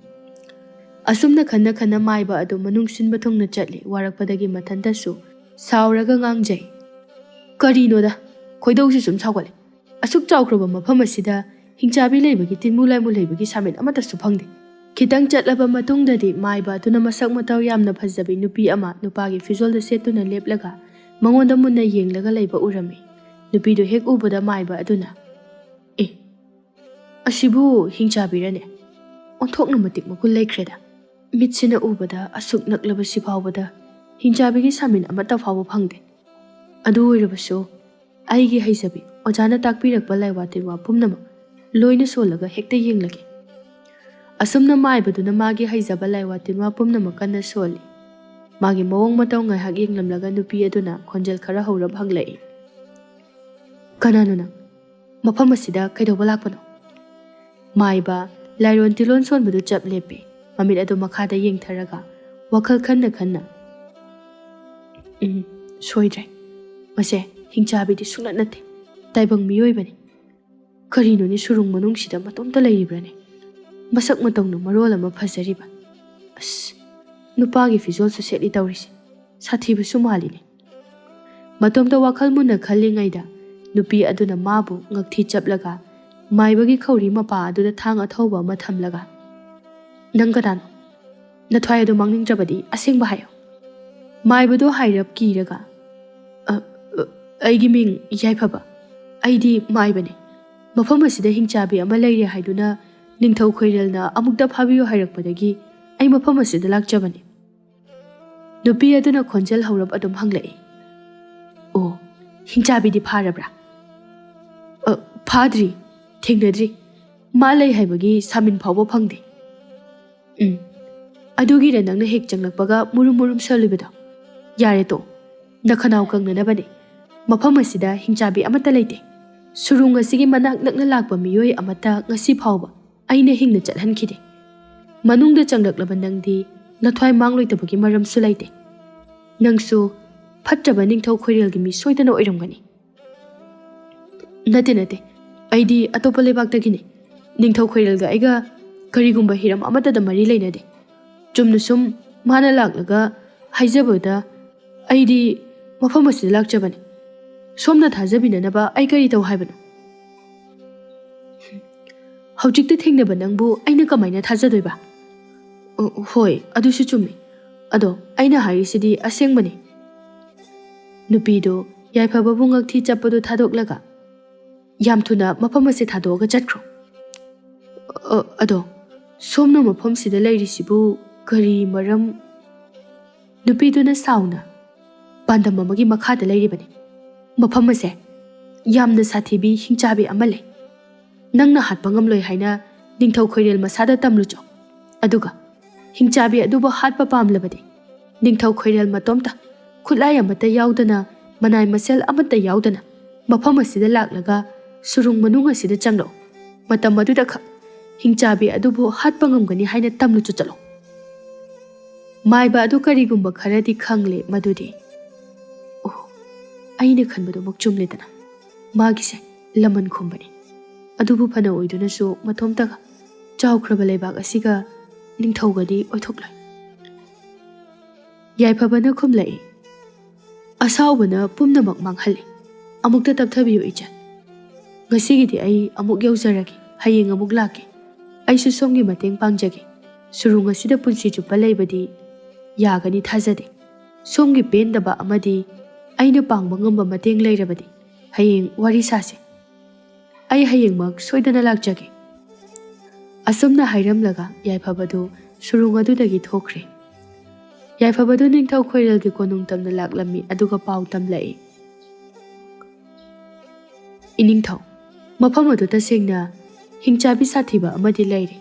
ꯑꯁꯨꯝꯅ ꯈꯟꯅ ꯈꯟꯅ ꯃꯥꯏꯕ ꯑꯗꯨ ꯃꯅꯨꯡ ꯁꯤꯟꯕ ꯊꯨꯡꯅ ꯆꯠꯂꯤ꯫ ꯋꯥꯔꯛꯄꯗꯒꯤ ꯃꯊꯟꯇꯁꯨ ꯁꯥꯎꯔꯒ ꯉꯥꯡꯖꯩ, "ꯀꯔꯤꯅꯣꯗ, ꯈꯣꯏꯗꯧꯁꯤ ꯁꯨꯝ ꯁꯥꯎꯒꯠꯂꯦ꯫ ꯑꯁꯨꯛ ꯆꯥꯎꯈ꯭ꯔꯕ ꯃꯐꯝ ꯑꯁꯤꯗ ꯍꯤꯡꯆꯥꯕꯤ ꯂꯩꯕꯒꯤ, ꯇꯤꯟꯃꯨ ꯂꯥꯏꯃꯨ ꯂꯩꯕꯒꯤ ꯁꯥꯃꯤꯟ ꯑꯃꯠꯇꯁꯨ ꯐꯪꯗꯦ꯫" ꯈꯤꯇꯪ ꯆꯠꯂꯕ ꯃꯇꯨꯡꯗꯗꯤ ꯃꯥꯏꯕ ꯑꯗꯨꯅ ꯃꯁꯛ ꯃꯇꯧ ꯌꯥꯝꯅ ꯐꯖꯕꯤ ꯅꯨꯄꯤ ꯑꯃ ꯅꯨꯄꯥꯒꯤ ꯐꯤꯖꯣꯜꯗ ꯁꯦꯠꯇꯨꯅ ꯂꯦꯞꯂꯒ ꯃꯉꯣꯟꯗ ꯃꯨꯟꯅ ꯌꯦꯡꯂꯒ ꯂꯩꯕ ꯎꯔꯝꯃꯤ꯫ ꯅꯨꯄꯤꯗꯨ ꯍꯦꯛ ꯎꯕꯗ ꯃꯥꯏꯕ ꯑꯗꯨꯅ, "ꯑꯦ, ꯑꯁꯤꯕꯨ ꯍꯤꯡꯆꯥꯕꯤꯔꯅꯦ? ꯑꯣꯟꯊꯣꯛꯅ ꯃꯇꯤꯛ ꯃꯒꯨꯟ ꯂꯩꯈ꯭ꯔꯦꯗ꯫ ꯃꯤꯠꯁꯤꯅ ꯎꯕꯗ ꯑꯁꯨꯛ ꯅꯛꯂꯕꯁꯤ ꯐꯥꯎꯕꯗ ꯍꯤꯡꯆꯥꯕꯤꯒꯤ ꯁꯥꯃꯤꯟ ꯑꯃꯠꯇ ꯐꯥꯎꯕ ꯐꯪꯗꯦ꯫ ꯑꯗꯨ ꯑꯣꯏꯔꯕꯁꯨ ꯑꯩꯒꯤ ꯍꯩꯖꯕꯤ ꯑꯣꯖꯥꯅ ꯇꯥꯛꯄꯤꯔꯛꯄ ꯂꯥꯏꯋꯥ ꯇꯤꯟꯋꯥ ꯄꯨꯝꯅꯃꯛ ꯂꯣꯏꯅ ꯁꯣꯜꯂꯒ ꯍꯦꯛꯇ ꯌꯦꯡꯂꯒꯦ꯫" ꯑꯁꯨꯝꯅ ꯃꯥꯏꯕꯗꯨꯅ ꯃꯥꯒꯤ ꯍꯩꯖꯕ ꯂꯥꯏꯋꯥ ꯇꯤꯟꯋꯥ ꯄꯨꯝꯅꯃꯛ ꯀꯟꯅ ꯁꯣꯜꯂꯤ꯫ ꯃꯥꯒꯤ ꯃꯑꯣꯡ ꯃꯇꯧ ꯉꯥꯏꯍꯥꯛ ꯌꯦꯡꯂꯝꯂꯒ ꯅꯨꯄꯤ ꯑꯗꯨꯅ ꯈꯣꯟꯖꯦꯜ ꯈꯔ ꯍꯧꯔꯞ ꯍꯪꯂꯛꯏ, "ꯀꯅꯥꯅꯣ ꯅꯪ? ꯃꯐꯝ ꯑꯁꯤꯗ ꯀꯩꯗꯧꯕ ꯂꯥꯛꯄꯅꯣ?" ꯃꯥꯏꯕ ꯂꯥꯏꯔꯣꯟ ꯇꯤꯂꯣꯟ ꯁꯣꯟꯕꯗꯨ ꯆꯞ ꯂꯦꯞꯄꯤ꯫ ꯃꯃꯤꯠ ꯑꯗꯨ ꯃꯈꯥꯗ ꯌꯦꯡꯊꯔꯒ ꯋꯥꯈꯜ ꯈꯟꯅ ꯈꯟꯅ, "ꯎꯝ, ꯁꯣꯏꯗ꯭ꯔꯦ꯫ ꯃꯁꯦ ꯍꯤꯡꯆꯥꯕꯤꯗꯤ ꯁꯨꯡꯅꯠ ꯅꯠꯇꯦ꯫ ꯇꯥꯏꯕꯪ ꯃꯤꯑꯣꯏꯕꯅꯤ꯫ ꯀꯔꯤꯅꯣꯅꯦ, ꯁꯨꯔꯨꯡ ꯃꯅꯨꯡꯁꯤꯗ ꯃꯇꯣꯝꯇ ꯂꯩꯔꯤꯕ꯭ꯔꯥꯅꯦ? ꯃꯁꯛ ꯃꯇꯧꯅ ꯃꯔꯣꯜ ꯑꯃ ꯐꯖꯔꯤꯕ꯫ ꯑꯁ, ꯅꯨꯄꯥꯒꯤ ꯐꯤꯖꯣꯜꯁꯨ ꯁꯦꯠꯂꯤ ꯇꯧꯔꯤꯁꯦ꯫ ꯁꯥꯊꯤꯕꯁꯨ ꯃꯥꯜꯂꯤꯅꯦ꯫" ꯃꯇꯣꯝꯇ ꯋꯥꯈꯜ ꯃꯨꯟꯅ ꯈꯜꯂꯤꯉꯩꯗ ꯅꯨꯄꯤ ꯑꯗꯨꯅ ꯃꯥꯕꯨ ꯉꯛꯊꯤ ꯆꯞꯂꯒ ꯃꯥꯏꯕꯒꯤ ꯈꯧꯔꯤ ꯃꯄꯥ ꯑꯗꯨꯗ ꯊꯥꯡ ꯑꯊꯧꯕ ꯑꯃ ꯊꯝꯂꯒ, "ꯅꯪ ꯀꯅꯥꯅꯣ? ꯅꯊ꯭ꯋꯥꯏ ꯑꯗꯨ ꯃꯥꯡꯅꯤꯡꯗ꯭ꯔꯕꯗꯤ ꯑꯁꯦꯡꯕ ꯍꯥꯏꯌꯨ꯫ ꯃꯥꯏꯕꯗꯨ ꯍꯥꯏꯔꯞ ꯀꯤꯔꯒ, "ꯑ, ꯑ, ꯑꯩꯒꯤ ꯃꯤꯡ ꯌꯥꯏꯐꯕ꯫ ꯑꯩꯗꯤ ꯃꯥꯏꯕꯅꯤ꯫ ꯃꯐꯝ ꯑꯁꯤꯗ ꯍꯤꯡꯆꯥꯕꯤ ꯑꯃ ꯂꯩꯔꯦ ꯍꯥꯏꯗꯨꯅ ꯅꯤꯡꯊꯧ ꯈꯣꯏꯔꯦꯜꯅ ꯑꯃꯨꯛꯇ ꯐꯥꯕꯤꯌꯨ ꯍꯥꯏꯔꯛꯄꯗꯒꯤ ꯑꯩ ꯃꯐꯝ ꯑꯁꯤꯗ ꯂꯥꯛꯆꯕꯅꯤ꯫" ꯅꯨꯄꯤ ꯑꯗꯨꯅ ꯈꯣꯟꯖꯦꯜ ꯍꯧꯔꯞ ꯑꯗꯨꯝ ꯍꯪꯂꯛꯏ, "ꯑꯣ, ꯍꯤꯡꯆꯥꯕꯤꯗꯤ ꯐꯥꯔꯕ꯭ꯔꯥ?" "ꯑ, ꯐꯥꯗ꯭ꯔꯤ, ꯊꯦꯡꯅꯗ꯭ꯔꯤ꯫ ꯃꯥ ꯂꯩ ꯍꯥꯏꯕꯒꯤ ꯁꯥꯃꯤꯟ ꯐꯥꯎꯕ ꯐꯪꯗꯦ꯫" "ꯎꯝ, ꯑꯗꯨꯒꯤꯔ ꯅꯪꯅ ꯍꯦꯛ ꯆꯪꯂꯛꯄꯒ ꯃꯨꯔꯨꯝ ꯃꯨꯔꯨꯝ ꯁꯣꯜꯂꯤꯕꯗꯣ? ꯌꯥꯔꯦ ꯇꯣ, ꯅꯈꯅꯥꯎ ꯀꯪꯅꯅꯕꯅꯦ꯫ ꯃꯐꯝ ꯑꯁꯤꯗ ꯍꯤꯡꯆꯥꯕꯤ ꯑꯃꯠꯇ ꯂꯩꯇꯦ꯫ ꯁꯨꯔꯨꯡ ꯑꯁꯤꯒꯤ ꯃꯅꯥꯛ ꯅꯛꯅ ꯂꯥꯛꯄ ꯃꯤꯑꯣꯏ ꯑꯃꯠꯇ ꯉꯁꯤ ꯐꯥꯎꯕ ꯑꯩꯅ ꯍꯤꯡꯅ ꯆꯠꯍꯟꯈꯤꯗꯦ꯫ ꯃꯅꯨꯡꯗ ꯆꯪꯂꯛꯂꯕ ꯅꯪꯗꯤ ꯅꯊ꯭ꯋꯥꯏ ꯃꯥꯡꯂꯣꯏꯗꯕꯒꯤ ꯃꯔꯝꯁꯨ ꯂꯩꯇꯦ꯫ ꯅꯪꯁꯨ ꯐꯠꯇ꯭ꯔꯕ ꯅꯤꯡꯊꯧ ꯈꯣꯏꯔꯦꯜꯒꯤ ꯃꯤ ꯁꯣꯏꯗꯅ ꯑꯣꯏꯔꯝꯒꯅꯤ꯫" "ꯅꯠꯇꯦ, ꯅꯠꯇꯦ, ꯑꯩꯗꯤ ꯑꯇꯣꯞꯄ ꯂꯩꯕꯥꯛꯇꯒꯤꯅꯤ꯫ ꯅꯤꯡꯊꯧ ꯈꯣꯏꯔꯦꯜꯒ ꯑꯩꯒ ꯀꯔꯤꯒꯨꯝꯕ ꯍꯤꯔꯝ ꯑꯃꯠꯇꯗ ꯃꯔꯤ ꯂꯩꯅꯗꯦ꯫ ꯆꯨꯝꯅ ꯁꯨꯝ ꯃꯥꯅ ꯂꯥꯛꯂꯒ ꯍꯥꯏꯖꯕꯗ ꯑꯩꯗꯤ ꯃꯐꯝ ꯑꯁꯤꯗ ꯂꯥꯛꯆꯕꯅꯤ꯫ ꯁꯣꯝꯅ ꯊꯥꯖꯕꯤꯅꯅꯕ ꯑꯩ ꯀꯔꯤ ꯇꯧ ꯍꯥꯏꯕꯅꯣ?" "ꯍꯧꯖꯤꯛꯇ ꯊꯦꯡꯅꯕ ꯅꯪꯕꯨ ꯑꯩꯅ ꯀꯃꯥꯏꯅ ꯊꯥꯖꯗꯣꯏꯕ?" "ꯑꯣ, ꯍꯣꯏ, ꯑꯗꯨꯁꯨ ꯆꯨꯝꯃꯤ꯫ ꯑꯗꯣ ꯑꯩꯅ ꯍꯥꯏꯔꯤꯁꯤꯗꯤ ꯑꯁꯦꯡꯕꯅꯤ꯫" ꯅꯨꯄꯤꯗꯨ ꯌꯥꯏꯐꯕꯕꯨ ꯉꯛꯊꯤ ꯆꯞꯄꯗꯨ ꯊꯥꯗꯣꯛꯂꯒ, "ꯌꯥꯝ ꯊꯨꯅ ꯃꯐꯝ ꯑꯁꯤ ꯊꯥꯗꯣꯛꯑꯒ ꯆꯠꯈ꯭ꯔꯣ꯫ ꯑ, ꯑꯗꯣ ꯁꯣꯝꯅ ꯃꯐꯝꯁꯤꯗ ꯂꯩꯔꯤꯁꯤꯕꯨ ꯀꯔꯤ ꯃꯔꯝ?" ꯅꯨꯄꯤꯗꯨꯅ ꯁꯥꯎꯅ, "ꯄꯥꯟꯗꯝ ꯑꯃꯒꯤ ꯃꯈꯥꯗ ꯂꯩꯔꯤꯕꯅꯤ꯫ ꯃꯐꯝ ꯑꯁꯦ ꯌꯥꯝꯅ ꯁꯥꯊꯤꯕꯤ ꯍꯤꯡꯆꯥꯕꯤ ꯑꯃ ꯂꯩ꯫ ꯅꯪꯅ ꯍꯥꯠꯄ ꯉꯝꯂꯣꯏ ꯍꯥꯏꯅ ꯅꯤꯡꯊꯧ ꯈꯣꯏꯔꯦꯜ ꯃꯁꯥꯗ ꯇꯝꯂꯨꯆꯣ꯫ ꯑꯗꯨꯒ ꯍꯤꯡꯆꯥꯕꯤ ꯑꯗꯨꯕꯨ ꯍꯥꯠꯄ ꯄꯥꯝꯂꯕꯗꯤ ꯅꯤꯡꯊꯧ ꯈꯣꯏꯔꯦꯜ ꯃꯇꯣꯝꯇ, ꯈꯨꯠꯂꯥꯏ ꯑꯃꯠꯇ ꯌꯥꯎꯗꯅ, ꯃꯅꯥꯏ ꯃꯁꯤꯜ ꯑꯃꯠꯇ ꯌꯥꯎꯗꯅ ꯃꯐꯝ ꯑꯁꯤꯗ ꯂꯥꯛꯂꯒ ꯁꯨꯔꯨꯡ ꯃꯅꯨꯡ ꯑꯁꯤꯗ ꯆꯪꯂꯛꯎ꯫ ꯃꯇꯝ ꯑꯗꯨꯗ ꯈꯛ ꯍꯤꯡꯆꯥꯕꯤ ꯑꯗꯨꯕꯨ ꯍꯥꯠꯄ ꯉꯝꯒꯅꯤ ꯍꯥꯏꯅ ꯇꯝꯂꯨꯆꯣ ꯆꯠꯂꯣ꯫ ꯃꯥꯏꯕ ꯑꯗꯨ ꯀꯔꯤꯒꯨꯝꯕ ꯈꯔꯗꯤ ꯈꯪꯂꯦ ꯃꯗꯨꯗꯤ꯫ ꯑꯣ, ꯑꯩꯅ ꯈꯟꯕꯗꯨꯃꯛ ꯆꯨꯝꯂꯦꯗꯅ꯫ ꯃꯥꯒꯤꯁꯦ ꯂꯃꯟ ꯈꯨꯝꯕꯅꯤ꯫ ꯑꯗꯨꯕꯨ ꯐꯅ ꯑꯣꯏꯗꯨꯅꯁꯨ ꯃꯇꯣꯝꯇꯒ ꯆꯥꯎꯈ꯭ꯔꯕ ꯂꯩꯕꯥꯛ ꯑꯁꯤꯒ ꯅꯤꯡꯊꯧꯒꯗꯤ ꯑꯣꯏꯊꯣꯛꯂꯣꯏ꯫" ꯌꯥꯏꯐꯕꯅ ꯈꯨꯝꯂꯛꯏ, "ꯑꯁꯥꯎꯕꯅ ꯄꯨꯝꯅꯃꯛ ꯃꯥꯡꯍꯜꯂꯤ꯫ ꯑꯃꯨꯛꯇ ꯇꯞꯊꯕꯤꯌꯨ ꯏꯆꯟ꯫ ꯉꯁꯤꯒꯤꯗꯤ ꯑꯩ ꯑꯃꯨꯛ ꯌꯧꯖꯔꯒꯦ, ꯍꯌꯦꯡ ꯑꯃꯨꯛ ꯂꯥꯛꯀꯦ꯫ ꯑꯩꯁꯨ ꯁꯣꯝꯒꯤ ꯃꯇꯦꯡ ꯄꯥꯡꯖꯒꯦ꯫ ꯁꯨꯔꯨꯡ ꯑꯁꯤꯗ ꯄꯨꯟꯁꯤ ꯆꯨꯞꯄ ꯂꯩꯕꯗꯤ ꯌꯥꯒꯅꯤ ꯊꯥꯖꯗꯦ꯫ ꯁꯣꯝꯒꯤ ꯄꯦꯟꯗꯕ ꯑꯃꯗꯤ ꯑꯩꯅ ꯄꯥꯡꯕ ꯉꯝꯕ ꯃꯇꯦꯡ ꯂꯩꯔꯕꯗꯤ ꯍꯌꯦꯡ ꯋꯥꯔꯤ ꯁꯥꯁꯤ꯫ ꯑꯩ ꯍꯌꯦꯡꯃꯛ ꯁꯣꯏꯗꯅ ꯂꯥꯛꯆꯒꯦ꯫ ꯑꯁꯨꯝꯅ ꯍꯥꯏꯔꯝꯂꯒ ꯌꯥꯏꯐꯕꯗꯨ ꯁꯨꯔꯨꯡ ꯑꯗꯨꯗꯒꯤ ꯊꯣꯛꯈ꯭ꯔꯦ꯫ ꯌꯥꯏꯐꯕꯗꯨ ꯅꯤꯡꯊꯧ ꯈꯣꯏꯔꯦꯜꯒꯤ ꯀꯣꯅꯨꯡ ꯇꯝꯅ ꯂꯥꯛꯂꯝꯃꯤ, ꯑꯗꯨꯒ ꯄꯥꯎ ꯇꯝꯂꯛꯏ꯫ ꯏꯅꯤꯡꯊꯧ, ꯃꯐꯝ ꯑꯗꯨ ꯇꯁꯦꯡꯅ ꯍꯤꯡꯆꯥꯕꯤ ꯁꯥꯊꯤꯕ ꯑꯃꯗꯤ ꯂꯩꯔꯦ꯫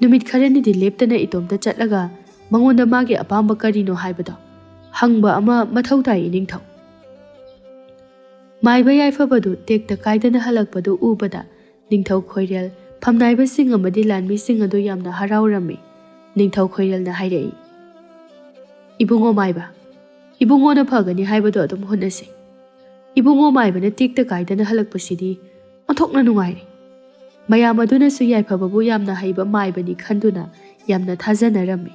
ꯅꯨꯃꯤꯠ ꯈꯔꯅꯤꯗꯤ ꯂꯦꯞꯇꯅ ꯏꯇꯣꯝꯇ ꯆꯠꯂꯒ ꯃꯉꯣꯟꯗ ꯃꯥꯒꯤ ꯑꯄꯥꯝꯕ ꯀꯔꯤꯅꯣ ꯍꯥꯏꯕꯗꯣ ꯍꯪꯕ ꯑꯃ ꯃꯊꯧ ꯇꯥꯏ, ꯏꯅꯤꯡꯊꯧ꯫ ꯃꯥꯏꯕ ꯌꯥꯏꯐꯕꯗꯨ ꯇꯦꯛꯇ ꯀꯥꯏꯗꯅ ꯍꯜꯂꯛꯄꯗꯨ ꯎꯕꯗ ꯅꯤꯡꯊꯧ ꯈꯣꯏꯔꯦꯜ, ꯐꯝꯅꯥꯏꯕꯁꯤꯡ ꯑꯃꯗꯤ ꯂꯥꯟꯃꯤꯁꯤꯡ ꯑꯗꯨ ꯌꯥꯝꯅ ꯍꯔꯥꯎꯔꯝꯃꯤ꯫ ꯅꯤꯡꯊꯧ ꯈꯣꯏꯔꯦꯜꯅ ꯍꯥꯏꯔꯛꯏ, "ꯏꯕꯨꯡꯉꯣ ꯃꯥꯏꯕ, ꯏꯕꯨꯡꯉꯣꯅ ꯐꯒꯅꯤ ꯍꯥꯏꯕꯗꯣ ꯑꯗꯨꯝ ꯍꯣꯠꯅꯁꯤ꯫ ꯏꯕꯨꯡꯉꯣ ꯃꯥꯏꯕꯅ ꯇꯦꯛꯇ ꯀꯥꯏꯗꯅ ꯍꯜꯂꯛꯄꯁꯤꯗꯤ ꯑꯣꯟꯊꯣꯛꯅ ꯅꯨꯡꯉꯥꯏꯔꯦ꯫" ꯃꯌꯥꯝ ꯑꯗꯨꯅꯁꯨ ꯌꯥꯏꯐꯕꯕꯨ ꯌꯥꯝꯅ ꯍꯩꯕ ꯃꯥꯏꯕꯅꯤ ꯈꯟꯗꯨꯅ ꯌꯥꯝꯅ ꯊꯥꯖꯅꯔꯝꯃꯤ꯫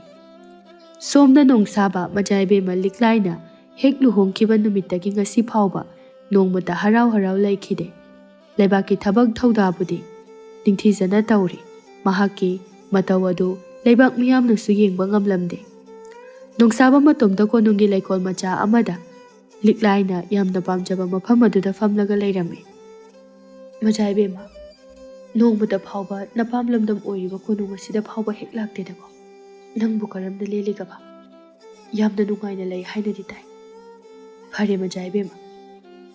ꯁꯣꯝꯗ ꯅꯣꯡꯁꯥꯕ ꯃꯖꯥꯏꯕꯦꯝꯃ ꯂꯤꯛꯂꯥꯏꯅ ꯍꯦꯛ ꯂꯨꯍꯣꯡꯈꯤꯕ ꯅꯨꯃꯤꯠꯇꯒꯤ ꯉꯁꯤ ꯐꯥꯎꯕ ꯅꯣꯡꯃꯇ ꯍꯔꯥꯎ ꯍꯔꯥꯎ ꯂꯩꯈꯤꯗꯦ꯫ ꯂꯩꯕꯥꯛꯀꯤ ꯊꯕꯛ ꯊꯧꯗꯥꯕꯨꯗꯤ ꯅꯤꯡꯊꯤꯖꯅ ꯇꯧꯔꯤ꯫ ꯃꯍꯥꯛꯀꯤ ꯃꯇꯧ ꯑꯗꯨ ꯂꯩꯕꯥꯛ ꯃꯤꯌꯥꯝꯅꯁꯨ ꯌꯦꯡꯕ ꯉꯝꯂꯝꯗꯦ꯫ ꯅꯣꯡꯁꯥꯕ ꯃꯇꯣꯝꯇ ꯀꯣꯅꯨꯡꯒꯤ ꯂꯩꯀꯣꯜ ꯃꯆꯥ ꯑꯃꯗ ꯂꯤꯛꯂꯥꯏꯅ ꯌꯥꯝꯅ ꯄꯥꯝꯖꯕ ꯃꯐꯝ ꯑꯗꯨꯗ ꯐꯝꯂꯒ ꯂꯩꯔꯝꯃꯤ꯫ "ꯃꯖꯥ ꯏꯕꯦꯝꯃ, ꯅꯣꯡꯃꯇ ꯐꯥꯎꯕ ꯅꯄꯥꯝ ꯂꯝꯗꯝ ꯑꯣꯏꯔꯤꯕ ꯀꯣꯅꯨꯡ ꯑꯁꯤꯗ ꯐꯥꯎꯕ ꯍꯦꯛ ꯂꯥꯛꯇꯦꯗꯀꯣ꯫ ꯅꯪꯕꯨ ꯀꯔꯝꯅ ꯂꯦꯜꯂꯤꯒꯕ? ꯌꯥꯝꯅ ꯅꯨꯡꯉꯥꯏꯅ ꯂꯩ ꯍꯥꯏꯅꯗꯤ ꯇꯥꯏ꯫" "ꯐꯔꯦ ꯃꯖꯥ ꯏꯕꯦꯝꯃ,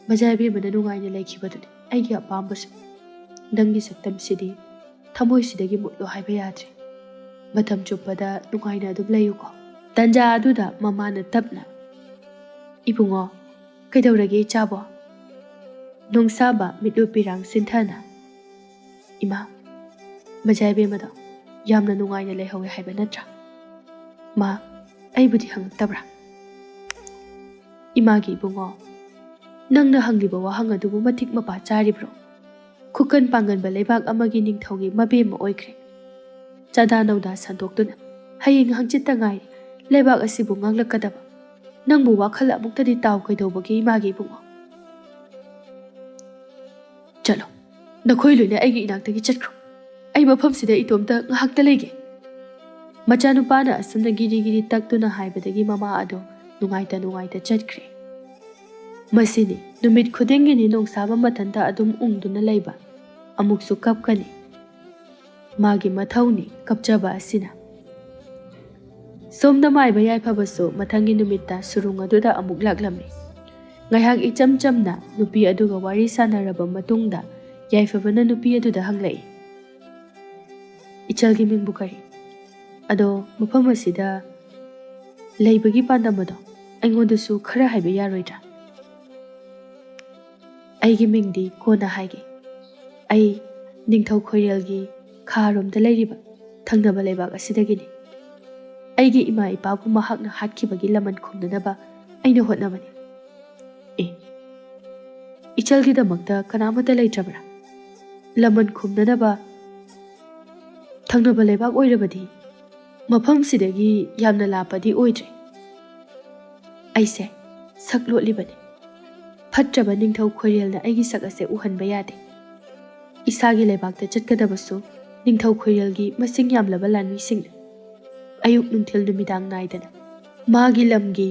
ꯃꯖꯥ ꯏꯕꯦꯝꯃꯅ ꯅꯨꯡꯉꯥꯏꯅ ꯂꯩꯈꯤꯕꯗꯨꯅꯤ ꯑꯩꯒꯤ ꯑꯄꯥꯝꯕꯁꯨ꯫ ꯅꯪꯒꯤ ꯁꯛꯇꯝꯁꯤꯗꯤ ꯊꯃꯣꯏꯁꯤꯗꯒꯤ ꯃꯨꯠꯂꯣ ꯍꯥꯏꯕ ꯌꯥꯗ꯭ꯔꯦ꯫ ꯃꯇꯝ ꯆꯨꯞꯄꯗ ꯅꯨꯡꯉꯥꯏꯅ ꯑꯗꯨꯝ ꯂꯩꯌꯨꯀꯣ꯫" ꯇꯟꯖꯥ ꯑꯗꯨꯗ ꯃꯃꯥꯅ ꯇꯞꯅ, "ꯏꯕꯨꯡꯉꯣ, ꯀꯩꯗꯧꯔꯒꯦ ꯏꯆꯥꯕꯣ?" ꯅꯣꯡꯁꯥꯕ ꯃꯤꯠꯂꯨ ꯄꯤꯔꯥꯡ ꯁꯤꯟꯊꯅ, "ꯏꯃꯥ, ꯃꯖꯥ ꯏꯕꯦꯝꯃꯗꯣ ꯌꯥꯝꯅ ꯅꯨꯡꯉꯥꯏꯅ ꯂꯩꯍꯧꯋꯦ ꯍꯥꯏꯕ ꯅꯠꯇ꯭ꯔꯥ? ꯃꯥ ꯑꯩꯕꯨꯗꯤ ꯍꯪꯉꯛꯇꯕ꯭ꯔꯥ?" "ꯏꯃꯥꯒꯤ ꯏꯕꯨꯡꯉꯣ, ꯅꯪꯅ ꯍꯪꯂꯤꯕ ꯋꯥꯍꯪ ꯑꯗꯨꯕꯨ ꯃꯇꯤꯛ ꯃꯄꯥ ꯆꯥꯔꯤꯕ꯭ꯔꯣ? ꯈꯨꯀꯟ ꯄꯥꯡꯒꯟꯕ ꯂꯩꯕꯥꯛ ꯑꯃꯒꯤ ꯅꯤꯡꯊꯧꯒꯤ ꯃꯕꯦꯝꯃ ꯑꯣꯏꯈ꯭ꯔꯦ꯫ ꯆꯥꯗꯥ ꯅꯧꯗꯥ ꯁꯟꯗꯣꯛꯇꯨꯅ ꯍꯌꯦꯡ ꯍꯪꯆꯤꯠꯇ ꯉꯥꯏꯔꯤ ꯂꯩꯕꯥꯛ ꯑꯁꯤꯕꯨ ꯉꯥꯡꯂꯛꯀꯗꯕ꯫ ꯅꯪꯕꯨ ꯋꯥꯈꯜ ꯑꯃꯨꯛꯇꯗꯤ ꯇꯥꯎ ꯀꯩꯗꯧꯕꯒꯦ ꯏꯃꯥꯒꯤ ꯏꯕꯨꯡꯉꯣ?" "ꯆꯠꯂꯣ, ꯅꯈꯣꯏ ꯂꯣꯏꯅ ꯑꯩꯒꯤ ꯏꯅꯥꯛꯇꯒꯤ ꯆꯠꯈ꯭ꯔꯣ꯫ ꯑꯩ ꯃꯐꯝꯁꯤꯗ ꯏꯇꯣꯝꯇ ꯉꯥꯏꯍꯥꯛꯇ ꯂꯩꯒꯦ꯫" ꯃꯆꯥꯅꯨꯄꯥꯅ ꯑꯁꯨꯝꯅ ꯒꯤꯔꯤ ꯒꯤꯔꯤ ꯇꯛꯇꯨꯅ ꯍꯥꯏꯕꯗꯒꯤ ꯃꯃꯥ ꯑꯗꯣ ꯅꯨꯡꯉꯥꯏꯇ ꯅꯨꯡꯉꯥꯏꯇ ꯆꯠꯈ꯭ꯔꯦ꯫ ꯃꯁꯤꯅꯤ, ꯅꯨꯃꯤꯠ ꯈꯨꯗꯤꯡꯒꯤꯅꯤ ꯅꯣꯡꯁꯥꯕ ꯃꯊꯟꯇ ꯑꯗꯨꯝ ꯎꯪꯗꯨꯅ ꯂꯩꯕ꯫ ꯑꯃꯨꯛꯁꯨ ꯀꯞꯀꯅꯤ꯫ ꯃꯥꯒꯤ ꯃꯊꯧꯅꯤ ꯀꯞꯆꯕ ꯑꯁꯤꯅ꯫ ꯁꯣꯝꯗ ꯃꯥꯏꯕ ꯌꯥꯏꯐꯕꯁꯨ ꯃꯊꯪꯒꯤ ꯅꯨꯃꯤꯠꯇ ꯁꯨꯔꯨꯡ ꯑꯗꯨꯗ ꯑꯃꯨꯛ ꯂꯥꯛꯂꯝꯃꯤ꯫ ꯉꯥꯏꯍꯥꯛ ꯏꯆꯝ ꯆꯝꯅ ꯅꯨꯄꯤ ꯑꯗꯨꯒ ꯋꯥꯔꯤ ꯁꯥꯟꯅꯔꯕ ꯃꯇꯨꯡꯗ ꯌꯥꯏꯐꯕꯅ ꯅꯨꯄꯤ ꯑꯗꯨꯗ ꯍꯪꯂꯛꯏ, "ꯏꯆꯜꯒꯤ ꯃꯤꯡꯕꯨ ꯀꯔꯤ? ꯑꯗꯣ ꯃꯐꯝ ꯑꯁꯤꯗ ꯂꯩꯕꯒꯤ ꯄꯥꯟꯗꯝ ꯑꯗꯣ ꯑꯩꯉꯣꯟꯗꯁꯨ ꯈꯔ ꯍꯥꯏꯕ ꯌꯥꯔꯣꯏꯗ꯭ꯔꯥ?" "ꯑꯩꯒꯤ ꯃꯤꯡꯗꯤ ꯀꯣꯟꯅ ꯍꯥꯏꯒꯦ꯫ ꯑꯩ ꯅꯤꯡꯊꯧ ꯈꯣꯏꯔꯦꯜꯒꯤ ꯈꯥꯔꯣꯝꯗ ꯂꯩꯔꯤꯕ ꯊꯪꯅꯕ ꯂꯩꯕꯥꯛ ꯑꯁꯤꯗꯒꯤꯅꯤ꯫ ꯑꯩꯒꯤ ꯏꯃꯥ ꯏꯄꯥꯕꯨ ꯃꯍꯥꯛꯅ ꯍꯥꯠꯈꯤꯕꯒꯤ ꯂꯃꯟ ꯈꯨꯝꯅꯅꯕ ꯑꯩꯅ ꯍꯣꯠꯅꯕꯅꯤ꯫" "ꯑꯦ, ꯏꯆꯜꯒꯤꯗꯃꯛꯇ ꯀꯅꯥꯃꯠꯇ ꯂꯩꯇ꯭ꯔꯕ꯭ꯔꯥ? ꯂꯃꯟ ꯈꯨꯝꯅꯅꯕ ꯊꯪꯅꯕ ꯂꯩꯕꯥꯛ ꯑꯣꯏꯔꯕꯗꯤ ꯃꯐꯝꯁꯤꯗꯒꯤ ꯌꯥꯝꯅ ꯂꯥꯞꯄꯗꯤ ꯑꯣꯏꯗ꯭ꯔꯦ꯫ ꯑꯩꯁꯦ ꯁꯛ ꯂꯣꯠꯂꯤꯕꯅꯤ꯫ ꯐꯠꯇ꯭ꯔꯕ ꯅꯤꯡꯊꯧ ꯈꯣꯏꯔꯦꯜꯅ ꯑꯩꯒꯤ ꯁꯛ ꯑꯁꯦ ꯎꯍꯟꯕ ꯌꯥꯗꯦ꯫ ꯏꯁꯥꯒꯤ ꯂꯩꯕꯥꯛꯇ ꯆꯠꯀꯗꯕꯁꯨ ꯅꯤꯡꯊꯧ ꯈꯣꯏꯔꯦꯜꯒꯤ ꯃꯁꯤꯡ ꯌꯥꯝꯂꯕ ꯂꯥꯟꯃꯤꯁꯤꯡꯅ ꯑꯌꯨꯛ ꯅꯨꯡꯊꯤꯜ ꯅꯨꯃꯤꯗꯥꯡ ꯅꯥꯏꯗꯅ ꯃꯥꯒꯤ ꯂꯝꯒꯤ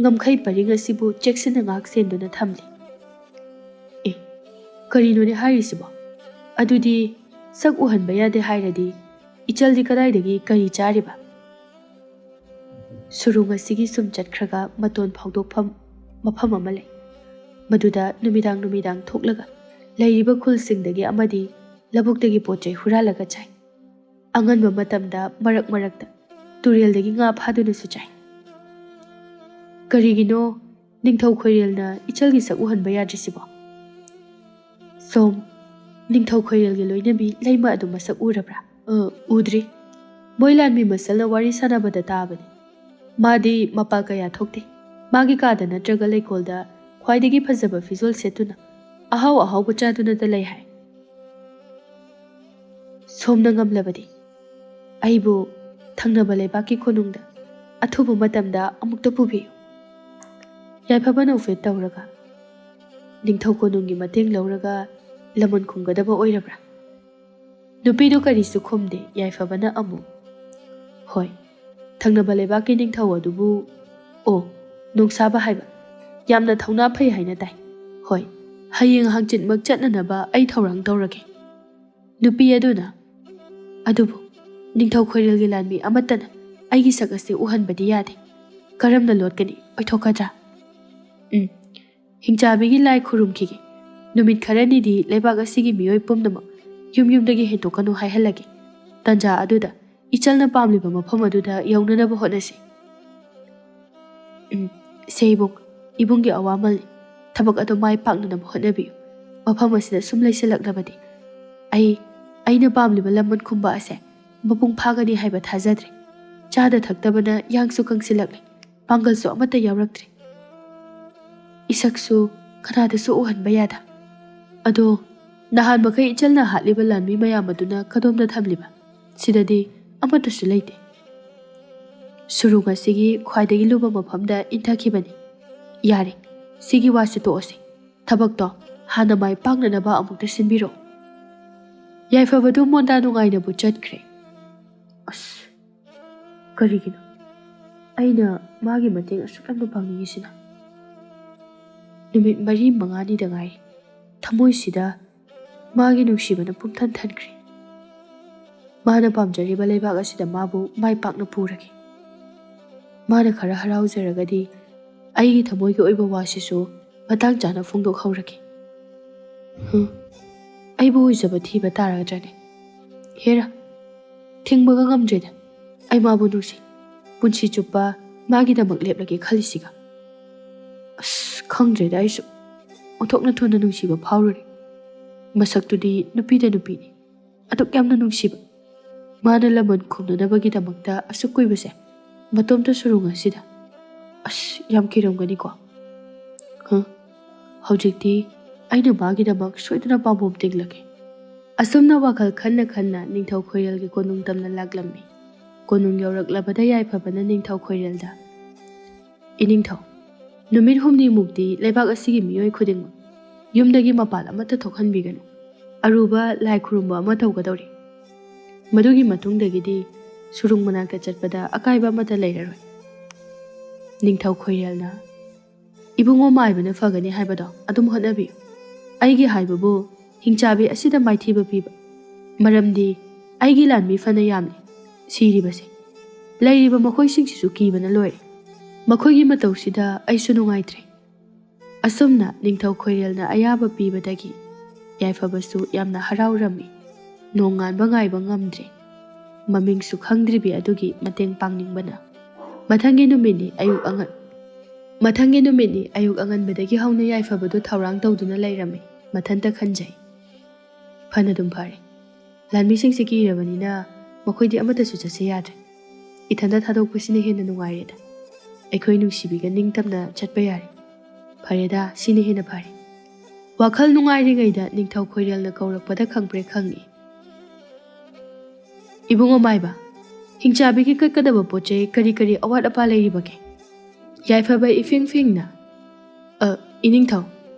ꯉꯝꯈꯩ ꯄꯔꯤꯡ ꯑꯁꯤꯕꯨ ꯆꯦꯛꯁꯤꯟꯅ ꯉꯥꯛ ꯁꯦꯟꯗꯨꯅ ꯊꯝꯂꯤ꯫" "ꯑꯦ, ꯀꯔꯤꯅꯣꯅꯦ ꯍꯥꯏꯔꯤꯁꯤꯕꯣ? ꯑꯗꯨꯗꯤ ꯁꯛ ꯎꯍꯟꯕ ꯌꯥꯗꯦ ꯍꯥꯏꯔꯗꯤ ꯏꯆꯜꯗꯤ ꯀꯗꯥꯏꯗꯒꯤ ꯀꯔꯤ ꯆꯥꯔꯤꯕ?" ꯁꯨꯔꯨꯡ ꯑꯁꯤꯒꯤ ꯁꯨꯝ ꯆꯠꯈ꯭ꯔꯒ ꯃꯇꯣꯟ ꯐꯥꯎꯗꯣꯛꯐꯝ ꯃꯐꯝ ꯑꯃ ꯂꯩ꯫ ꯃꯗꯨꯗ ꯅꯨꯃꯤꯗꯥꯡ ꯅꯨꯃꯤꯗꯥꯡ ꯊꯣꯛꯂꯒ ꯂꯩꯔꯤꯕ ꯈꯨꯜꯁꯤꯡꯗꯒꯤ ꯑꯃꯗꯤ ꯂꯧꯕꯨꯛꯇꯒꯤ ꯄꯣꯠ ꯆꯩ ꯍꯨꯔꯥꯜꯂꯒ ꯆꯥꯏ꯫ ꯑꯉꯟꯕ ꯃꯇꯝꯗ ꯃꯔꯛ ꯃꯔꯛꯇ ꯇꯨꯔꯦꯜꯗꯒꯤ ꯉꯥ ꯐꯥꯗꯨꯅꯁꯨ ꯆꯥꯏ꯫ "ꯀꯔꯤꯒꯤꯅꯣ ꯅꯤꯡꯊꯧ ꯈꯣꯏꯔꯦꯜꯅ ꯏꯆꯜꯒꯤ ꯁꯛ ꯎꯍꯟꯕ ꯌꯥꯗ꯭ꯔꯤꯁꯤꯕꯣ?" "ꯁꯣꯝ, ꯅꯤꯡꯊꯧ ꯈꯣꯏꯔꯦꯜꯒꯤ ꯂꯣꯏꯅꯕꯤ ꯂꯩꯃ ꯑꯗꯨ ꯃꯁꯛ ꯎꯔꯕ꯭ꯔꯥ?" "ꯑ, ꯎꯗ꯭ꯔꯤ꯫ ꯃꯣꯏ ꯂꯥꯟꯃꯤ ꯃꯁꯦꯜꯅ ꯋꯥꯔꯤ ꯁꯥꯟꯅꯕꯗ ꯇꯥꯕꯅꯤ꯫ ꯃꯥꯗꯤ ꯃꯄꯥ ꯀꯌꯥ ꯊꯣꯛꯇꯦ꯫ ꯃꯥꯒꯤ ꯀꯥꯗ ꯅꯠꯇ꯭ꯔꯒ ꯂꯩꯀꯣꯜꯗ ꯈ꯭ꯋꯥꯏꯗꯒꯤ ꯐꯖꯕ ꯐꯤꯖꯣꯜ ꯁꯦꯠꯇꯨꯅ ꯑꯍꯥꯎ ꯑꯍꯥꯎꯕ ꯆꯥꯗꯨꯅꯇ ꯂꯩ ꯍꯥꯏ꯫" "ꯁꯣꯝꯅ ꯉꯝꯂꯕꯗꯤ ꯑꯩꯕꯨ ꯊꯪꯅꯕ ꯂꯩꯕꯥꯛꯀꯤ ꯀꯣꯅꯨꯡꯗ ꯑꯊꯨꯕ ꯃꯇꯝꯗ ꯑꯃꯨꯛꯇ ꯄꯨꯕꯤꯌꯨ꯫" ꯌꯥꯏꯐꯕꯅ ꯎꯐꯦꯠ ꯇꯧꯔꯒ, "ꯅꯤꯡꯊꯧ ꯀꯣꯅꯨꯡꯒꯤ ꯃꯇꯦꯡ ꯂꯧꯔꯒ ꯂꯃꯟ ꯈꯨꯝꯒꯗꯕ ꯑꯣꯏꯔꯕ꯭ꯔꯥ?" ꯅꯨꯄꯤꯗꯨ ꯀꯔꯤꯁꯨ ꯈꯨꯝꯗꯦ꯫ ꯌꯥꯏꯐꯕꯅ ꯑꯃꯨꯛ, "ꯍꯣꯏ, ꯊꯪꯅꯕ ꯂꯩꯕꯥꯛꯀꯤ ꯅꯤꯡꯊꯧ ꯑꯗꯨꯕꯨ, ꯑꯣ, ꯅꯣꯡꯁꯥꯕ ꯍꯥꯏꯕ, ꯌꯥꯝꯅ ꯊꯧꯅꯥ ꯐꯩ ꯍꯥꯏꯅ ꯇꯥꯏ꯫ ꯍꯣꯏ, ꯍꯌꯦꯡ ꯍꯪꯆꯤꯠꯃꯛ ꯆꯠꯅꯅꯕ ꯑꯩ ꯊꯧꯔꯥꯡ ꯇꯧꯔꯒꯦ"꯫ ꯅꯨꯄꯤ ꯑꯗꯨꯅ, "ꯑꯗꯨꯕꯨ ꯅꯤꯡꯊꯧ ꯈꯣꯏꯔꯦꯜꯒꯤ ꯂꯥꯟꯃꯤ ꯑꯃꯠꯇꯅ ꯑꯩꯒꯤ ꯁꯛ ꯑꯁꯤ ꯎꯍꯟꯕꯗꯤ ꯌꯥꯗꯦ꯫ ꯀꯔꯝꯅ ꯂꯣꯠꯀꯅꯤ? ꯑꯣꯏꯊꯣꯛꯀꯗ꯭ꯔꯥ? ꯎꯝ, ꯍꯤꯡꯆꯥꯕꯤꯒꯤ ꯂꯥꯏ ꯈꯨꯔꯨꯝꯈꯤꯒꯦ꯫ ꯅꯨꯃꯤꯠ ꯈꯔꯅꯤꯗꯤ ꯂꯩꯕꯥꯛ ꯑꯁꯤꯒꯤ ꯃꯤꯑꯣꯏ ꯄꯨꯝꯅꯃꯛ ꯌꯨꯝ ꯌꯨꯝꯗꯒꯤ ꯍꯦꯟꯗꯣꯛꯀꯅꯨ ꯍꯥꯏꯍꯜꯂꯒꯦ꯫ ꯇꯟꯖꯥ ꯑꯗꯨꯗ ꯏꯆꯜꯅ ꯄꯥꯝꯂꯤꯕ ꯃꯐꯝ ꯑꯗꯨꯗ ꯌꯧꯅꯅꯕ ꯍꯣꯠꯅꯁꯤ"꯫ ꯎꯝ, ꯁꯦ ꯏꯕꯨꯡ, ꯏꯕꯨꯡꯒꯤ ꯑꯋꯥꯃꯜꯅꯤ꯫ ꯊꯕꯛ ꯑꯗꯨ ꯃꯥꯏ ꯄꯥꯛꯅꯅꯕ ꯍꯣꯠꯅꯕꯤꯌꯨ꯫ ꯃꯐꯝ ꯑꯁꯤꯗ ꯁꯨꯝ ꯂꯩꯁꯤꯜꯂꯛꯂꯕꯗꯤ ꯑꯩ, ꯑꯩꯅ ꯄꯥꯝꯂꯤꯕ ꯂꯃꯟ ꯈꯨꯝꯕ ꯑꯁꯦ ꯃꯄꯨꯡ ꯐꯥꯒꯅꯤ ꯍꯥꯏꯕ ꯊꯥꯖꯗ꯭ꯔꯦ꯫ ꯆꯥꯗ ꯊꯛꯇꯕꯅ ꯌꯥꯡꯁꯨ ꯀꯪꯁꯤꯜꯂꯛꯂꯦ꯫ ꯄꯥꯡꯒꯜꯁꯨ ꯑꯃꯠꯇ ꯌꯥꯎꯔꯛꯇ꯭ꯔꯦ꯫ ꯏꯁꯛꯁꯨ ꯀꯅꯥꯗꯁꯨ ꯎꯍꯟꯕ ꯌꯥꯗ꯫ ꯑꯗꯣ ꯅꯍꯥꯟ ꯃꯈꯩ ꯏꯆꯜꯅ ꯍꯥꯠꯂꯤꯕ ꯂꯥꯟꯃꯤ ꯃꯌꯥꯝ ꯑꯗꯨꯅ ꯀꯗꯣꯝꯗ ꯊꯝꯂꯤꯕ? ꯁꯤꯗꯗꯤ ꯑꯃꯠꯇꯁꯨ ꯂꯩꯇꯦ꯫ ꯁꯨꯔꯨꯡ ꯑꯁꯤꯒꯤ ꯈ꯭ꯋꯥꯏꯗꯒꯤ ꯂꯨꯕ ꯃꯐꯝꯗ ꯏꯟꯊꯈꯤꯕꯅꯤ꯫ ꯌꯥꯔꯦ, ꯁꯤꯒꯤ ꯋꯥꯁꯤ ꯇꯣꯛꯑꯁꯤ꯫ ꯊꯕꯛꯇꯣ ꯍꯥꯟꯅ ꯃꯥꯏ ꯄꯥꯛꯅꯅꯕ ꯑꯃꯨꯛꯇ ꯁꯤꯟꯕꯤꯔꯣ꯫ ꯌꯥꯏꯐꯕꯗꯨ ꯃꯣꯟꯗꯥ ꯅꯨꯡꯉꯥꯏꯅꯕꯨ ꯆꯠꯈ꯭ꯔꯦ꯫ ꯑꯁ, ꯀꯔꯤꯒꯤꯅꯣ ꯑꯩꯅ ꯃꯥꯒꯤ ꯃꯇꯦꯡ ꯑꯁꯨꯛ ꯌꯥꯝꯅ ꯄꯥꯡꯅꯤꯡꯉꯤꯁꯤꯅ? ꯅꯨꯃꯤꯠ ꯃꯔꯤ ꯃꯉꯥꯅꯤꯗ ꯉꯥꯏꯔꯤ꯫ ꯊꯃꯣꯏꯁꯤꯗ ꯃꯥꯒꯤ ꯅꯨꯡꯁꯤꯕꯅ ꯄꯨꯝꯊꯟ ꯊꯟꯈ꯭ꯔꯦ꯫ ꯃꯥꯅ ꯄꯥꯝꯖꯔꯤꯕ ꯂꯩꯕꯥꯛ ꯑꯁꯤꯗ ꯃꯥꯕꯨ ꯃꯥꯏ ꯄꯥꯛꯅ ꯄꯨꯔꯒꯦ꯫ ꯃꯥꯅ ꯈꯔ ꯍꯔꯥꯎꯖꯔꯒꯗꯤ ꯑꯩꯒꯤ ꯊꯃꯣꯏꯒꯤ ꯑꯣꯏꯕ ꯋꯥꯁꯤꯁꯨ ꯃꯇꯥꯡ ꯆꯥꯅ ꯐꯣꯡꯗꯣꯛꯍꯧꯔꯒꯦ꯫ ꯍꯨꯝ, ꯑꯩꯕꯨ ꯑꯣꯏꯖꯕ ꯊꯤꯕ ꯇꯥꯔꯗ꯭ꯔꯅꯦ? ꯍꯦꯔꯥ, ꯊꯤꯡꯕꯒ ꯉꯝꯗ꯭ꯔꯦꯗ꯫ ꯑꯩ ꯃꯥꯕꯨ ꯅꯨꯡꯁꯤ꯫ ꯄꯨꯟꯁꯤ ꯆꯨꯞꯄ ꯃꯥꯒꯤꯗꯃꯛ ꯂꯦꯞꯂꯒꯦ ꯈꯜꯂꯤꯁꯤꯒ꯫ ꯑꯁ, ꯈꯪꯗ꯭ꯔꯦꯗ ꯑꯩꯁꯨ꯫ ꯑꯣꯟꯊꯣꯛꯅ ꯊꯨꯅ ꯅꯨꯡꯁꯤꯕ ꯐꯥꯎꯔꯨꯔꯦ꯫ ꯃꯁꯛꯇꯨꯗꯤ ꯅꯨꯄꯤꯗ ꯅꯨꯄꯤꯅꯤ꯫ ꯑꯗꯨꯛ ꯌꯥꯝꯅ ꯅꯨꯡꯁꯤꯕ꯫ ꯃꯥꯅ ꯂꯃꯟ ꯈꯨꯝꯅꯅꯕꯒꯤꯗꯃꯛꯇ ꯑꯁꯨꯛ ꯀꯨꯏꯕꯁꯦ ꯃꯇꯣꯝꯇ ꯁꯨꯔꯨꯡ ꯑꯁꯤꯗ꯫ ꯑꯁ, ꯌꯥꯝ ꯀꯤꯔꯝꯒꯅꯤꯀꯣ꯫ ꯍ? ꯍꯧꯖꯤꯛꯇꯤ ꯑꯩꯅ ꯃꯥꯒꯤꯗꯃꯛ ꯁꯣꯏꯗꯅ ꯄꯥꯝꯕꯣꯝ ꯇꯤꯡꯂꯒꯦ꯫ ꯑꯁꯨꯝꯅ ꯋꯥꯈꯜ ꯈꯟꯅ ꯈꯟꯅ ꯅꯤꯡꯊꯧ ꯈꯣꯏꯔꯦꯜꯒꯤ ꯀꯣꯅꯨꯡ ꯇꯝꯅ ꯂꯥꯛꯂꯝꯃꯤ꯫ ꯀꯣꯅꯨꯡ ꯌꯧꯔꯛꯂꯕꯗ ꯌꯥꯏꯐꯕꯅ ꯅꯤꯡꯊꯧ ꯈꯣꯏꯔꯦꯜꯗ, "ꯏꯅꯤꯡꯊꯧ, ꯅꯨꯃꯤꯠ ꯍꯨꯝꯅꯤꯃꯨꯛꯇꯤ ꯂꯩꯕꯥꯛ ꯑꯁꯤꯒꯤ ꯃꯤꯑꯣꯏ ꯈꯨꯗꯤꯡꯃꯛ ꯌꯨꯝꯗꯒꯤ ꯃꯄꯥꯟ ꯑꯃꯠꯇ ꯊꯣꯛꯍꯟꯕꯤꯒꯅꯨ꯫ ꯑꯔꯨꯕ ꯂꯥꯏ ꯈꯨꯔꯨꯝꯕ ꯑꯃ ꯇꯧꯒꯗꯧꯔꯤ꯫ ꯃꯗꯨꯒꯤ ꯃꯇꯨꯡꯗꯒꯤꯗꯤ ꯁꯨꯔꯨꯡ ꯃꯅꯥꯛꯇ ꯆꯠꯄꯗ ꯑꯀꯥꯏꯕ ꯑꯃꯠꯇ ꯂꯩꯔꯔꯣꯏ꯫ ꯅꯤꯡꯊꯧ ꯈꯣꯏꯔꯦꯜꯅ, "ꯏꯕꯨꯡꯉꯣ ꯃꯥꯏꯕꯅ ꯐꯒꯅꯤ ꯍꯥꯏꯕꯗꯣ ꯑꯗꯨꯝ ꯍꯣꯠꯅꯕꯤꯌꯨ꯫ ꯑꯩꯒꯤ ꯍꯥꯏꯕꯕꯨ ꯍꯤꯡꯆꯥꯕꯤ ꯑꯁꯤꯗ ꯃꯥꯏꯊꯤꯕ ꯄꯤꯕ꯫ ꯃꯔꯝꯗꯤ ꯑꯩꯒꯤ ꯂꯥꯟꯃꯤ ꯐꯅ ꯌꯥꯝꯂꯤ ꯁꯤꯔꯤꯕꯁꯦ꯫ ꯂꯩꯔꯤꯕ ꯃꯈꯣꯏꯁꯤꯡꯁꯤꯁꯨ ꯀꯤꯕꯅ ꯂꯣꯏꯔꯦ꯫ ꯃꯈꯣꯏꯒꯤ ꯃꯇꯧꯁꯤꯗ ꯑꯩꯁꯨ ꯅꯨꯡꯉꯥꯏꯇ꯭ꯔꯦ"꯫ ꯑꯁꯨꯝꯅ ꯅꯤꯡꯊꯧ ꯈꯣꯏꯔꯦꯜꯅ ꯑꯌꯥꯕ ꯄꯤꯕꯗꯒꯤ ꯌꯥꯏꯐꯕꯁꯨ ꯌꯥꯝꯅ ꯍꯔꯥꯎꯔꯝꯃꯤ꯫ ꯅꯣꯡꯉꯥꯟꯕ ꯉꯥꯏꯕ ꯉꯝꯗ꯭ꯔꯦ꯫ ꯃꯃꯤꯡꯁꯨ ꯈꯪꯗ꯭ꯔꯤꯕꯤ ꯑꯗꯨꯒꯤ ꯃꯇꯦꯡ ꯄꯥꯡꯅꯤꯡꯕꯅ꯫ ꯃꯊꯪꯒꯤ ꯅꯨꯃꯤꯠꯅꯤ ꯑꯌꯨꯛ ꯑꯉꯟ-, ꯃꯊꯪꯒꯤ ꯅꯨꯃꯤꯠꯅꯤ ꯑꯌꯨꯛ ꯑꯉꯟꯕꯗꯒꯤ ꯍꯧꯅ ꯌꯥꯏꯐꯕꯗꯨ ꯊꯧꯔꯥꯡ ꯇꯧꯗꯨꯅ ꯂꯩꯔꯝꯃꯤ꯫ ꯃꯊꯟꯇ ꯈꯟꯖꯩ, "ꯐꯅꯗꯨꯝ ꯐꯔꯦ꯫ ꯂꯥꯟꯃꯤꯁꯤꯡꯁꯦ ꯀꯤꯔꯕꯅꯤꯅ ꯃꯈꯣꯏꯗꯤ ꯑꯃꯠꯇꯁꯨ ꯆꯠꯁꯦ ꯌꯥꯗ꯭ꯔꯦ꯫ ꯏꯊꯟꯇ ꯊꯥꯗꯣꯛꯄꯁꯤꯅ ꯍꯦꯟꯅ ꯅꯨꯡꯉꯥꯏꯔꯦꯗ꯫ ꯑꯩꯈꯣꯏ ꯅꯨꯡꯁꯤꯕꯤꯒ ꯅꯤꯡꯇꯝꯅ ꯆꯠꯄ ꯌꯥꯔꯦ꯫ ꯐꯔꯦꯗ, ꯁꯤꯅ ꯍꯦꯟꯅ ꯐꯔꯦ"꯫ ꯋꯥꯈꯜ ꯅꯨꯡꯉꯥꯏꯔꯤꯉꯩꯗ ꯅꯤꯡꯊꯧ ꯈꯣꯏꯔꯦꯜꯅ ꯀꯧꯔꯛꯄꯗ ꯈꯪꯄ꯭ꯔꯦꯛ ꯈꯪꯉꯤ꯫ "ꯏꯕꯨꯡꯉꯣ ꯃꯥꯏꯕ, ꯍꯤꯡꯆꯥꯕꯤꯒꯤ ꯀꯠꯀꯗꯕ ꯄꯣꯠ ꯆꯩ ꯀꯔꯤ ꯀꯔꯤ ꯑꯋꯥꯠ ꯑꯄꯥ ꯂꯩꯔꯤꯕꯒꯦ?" ꯌꯥꯏꯐꯕ ꯏꯐꯤꯡ ꯐꯤꯡꯅ, "ꯑ, ꯏꯅꯤꯡꯊꯧ,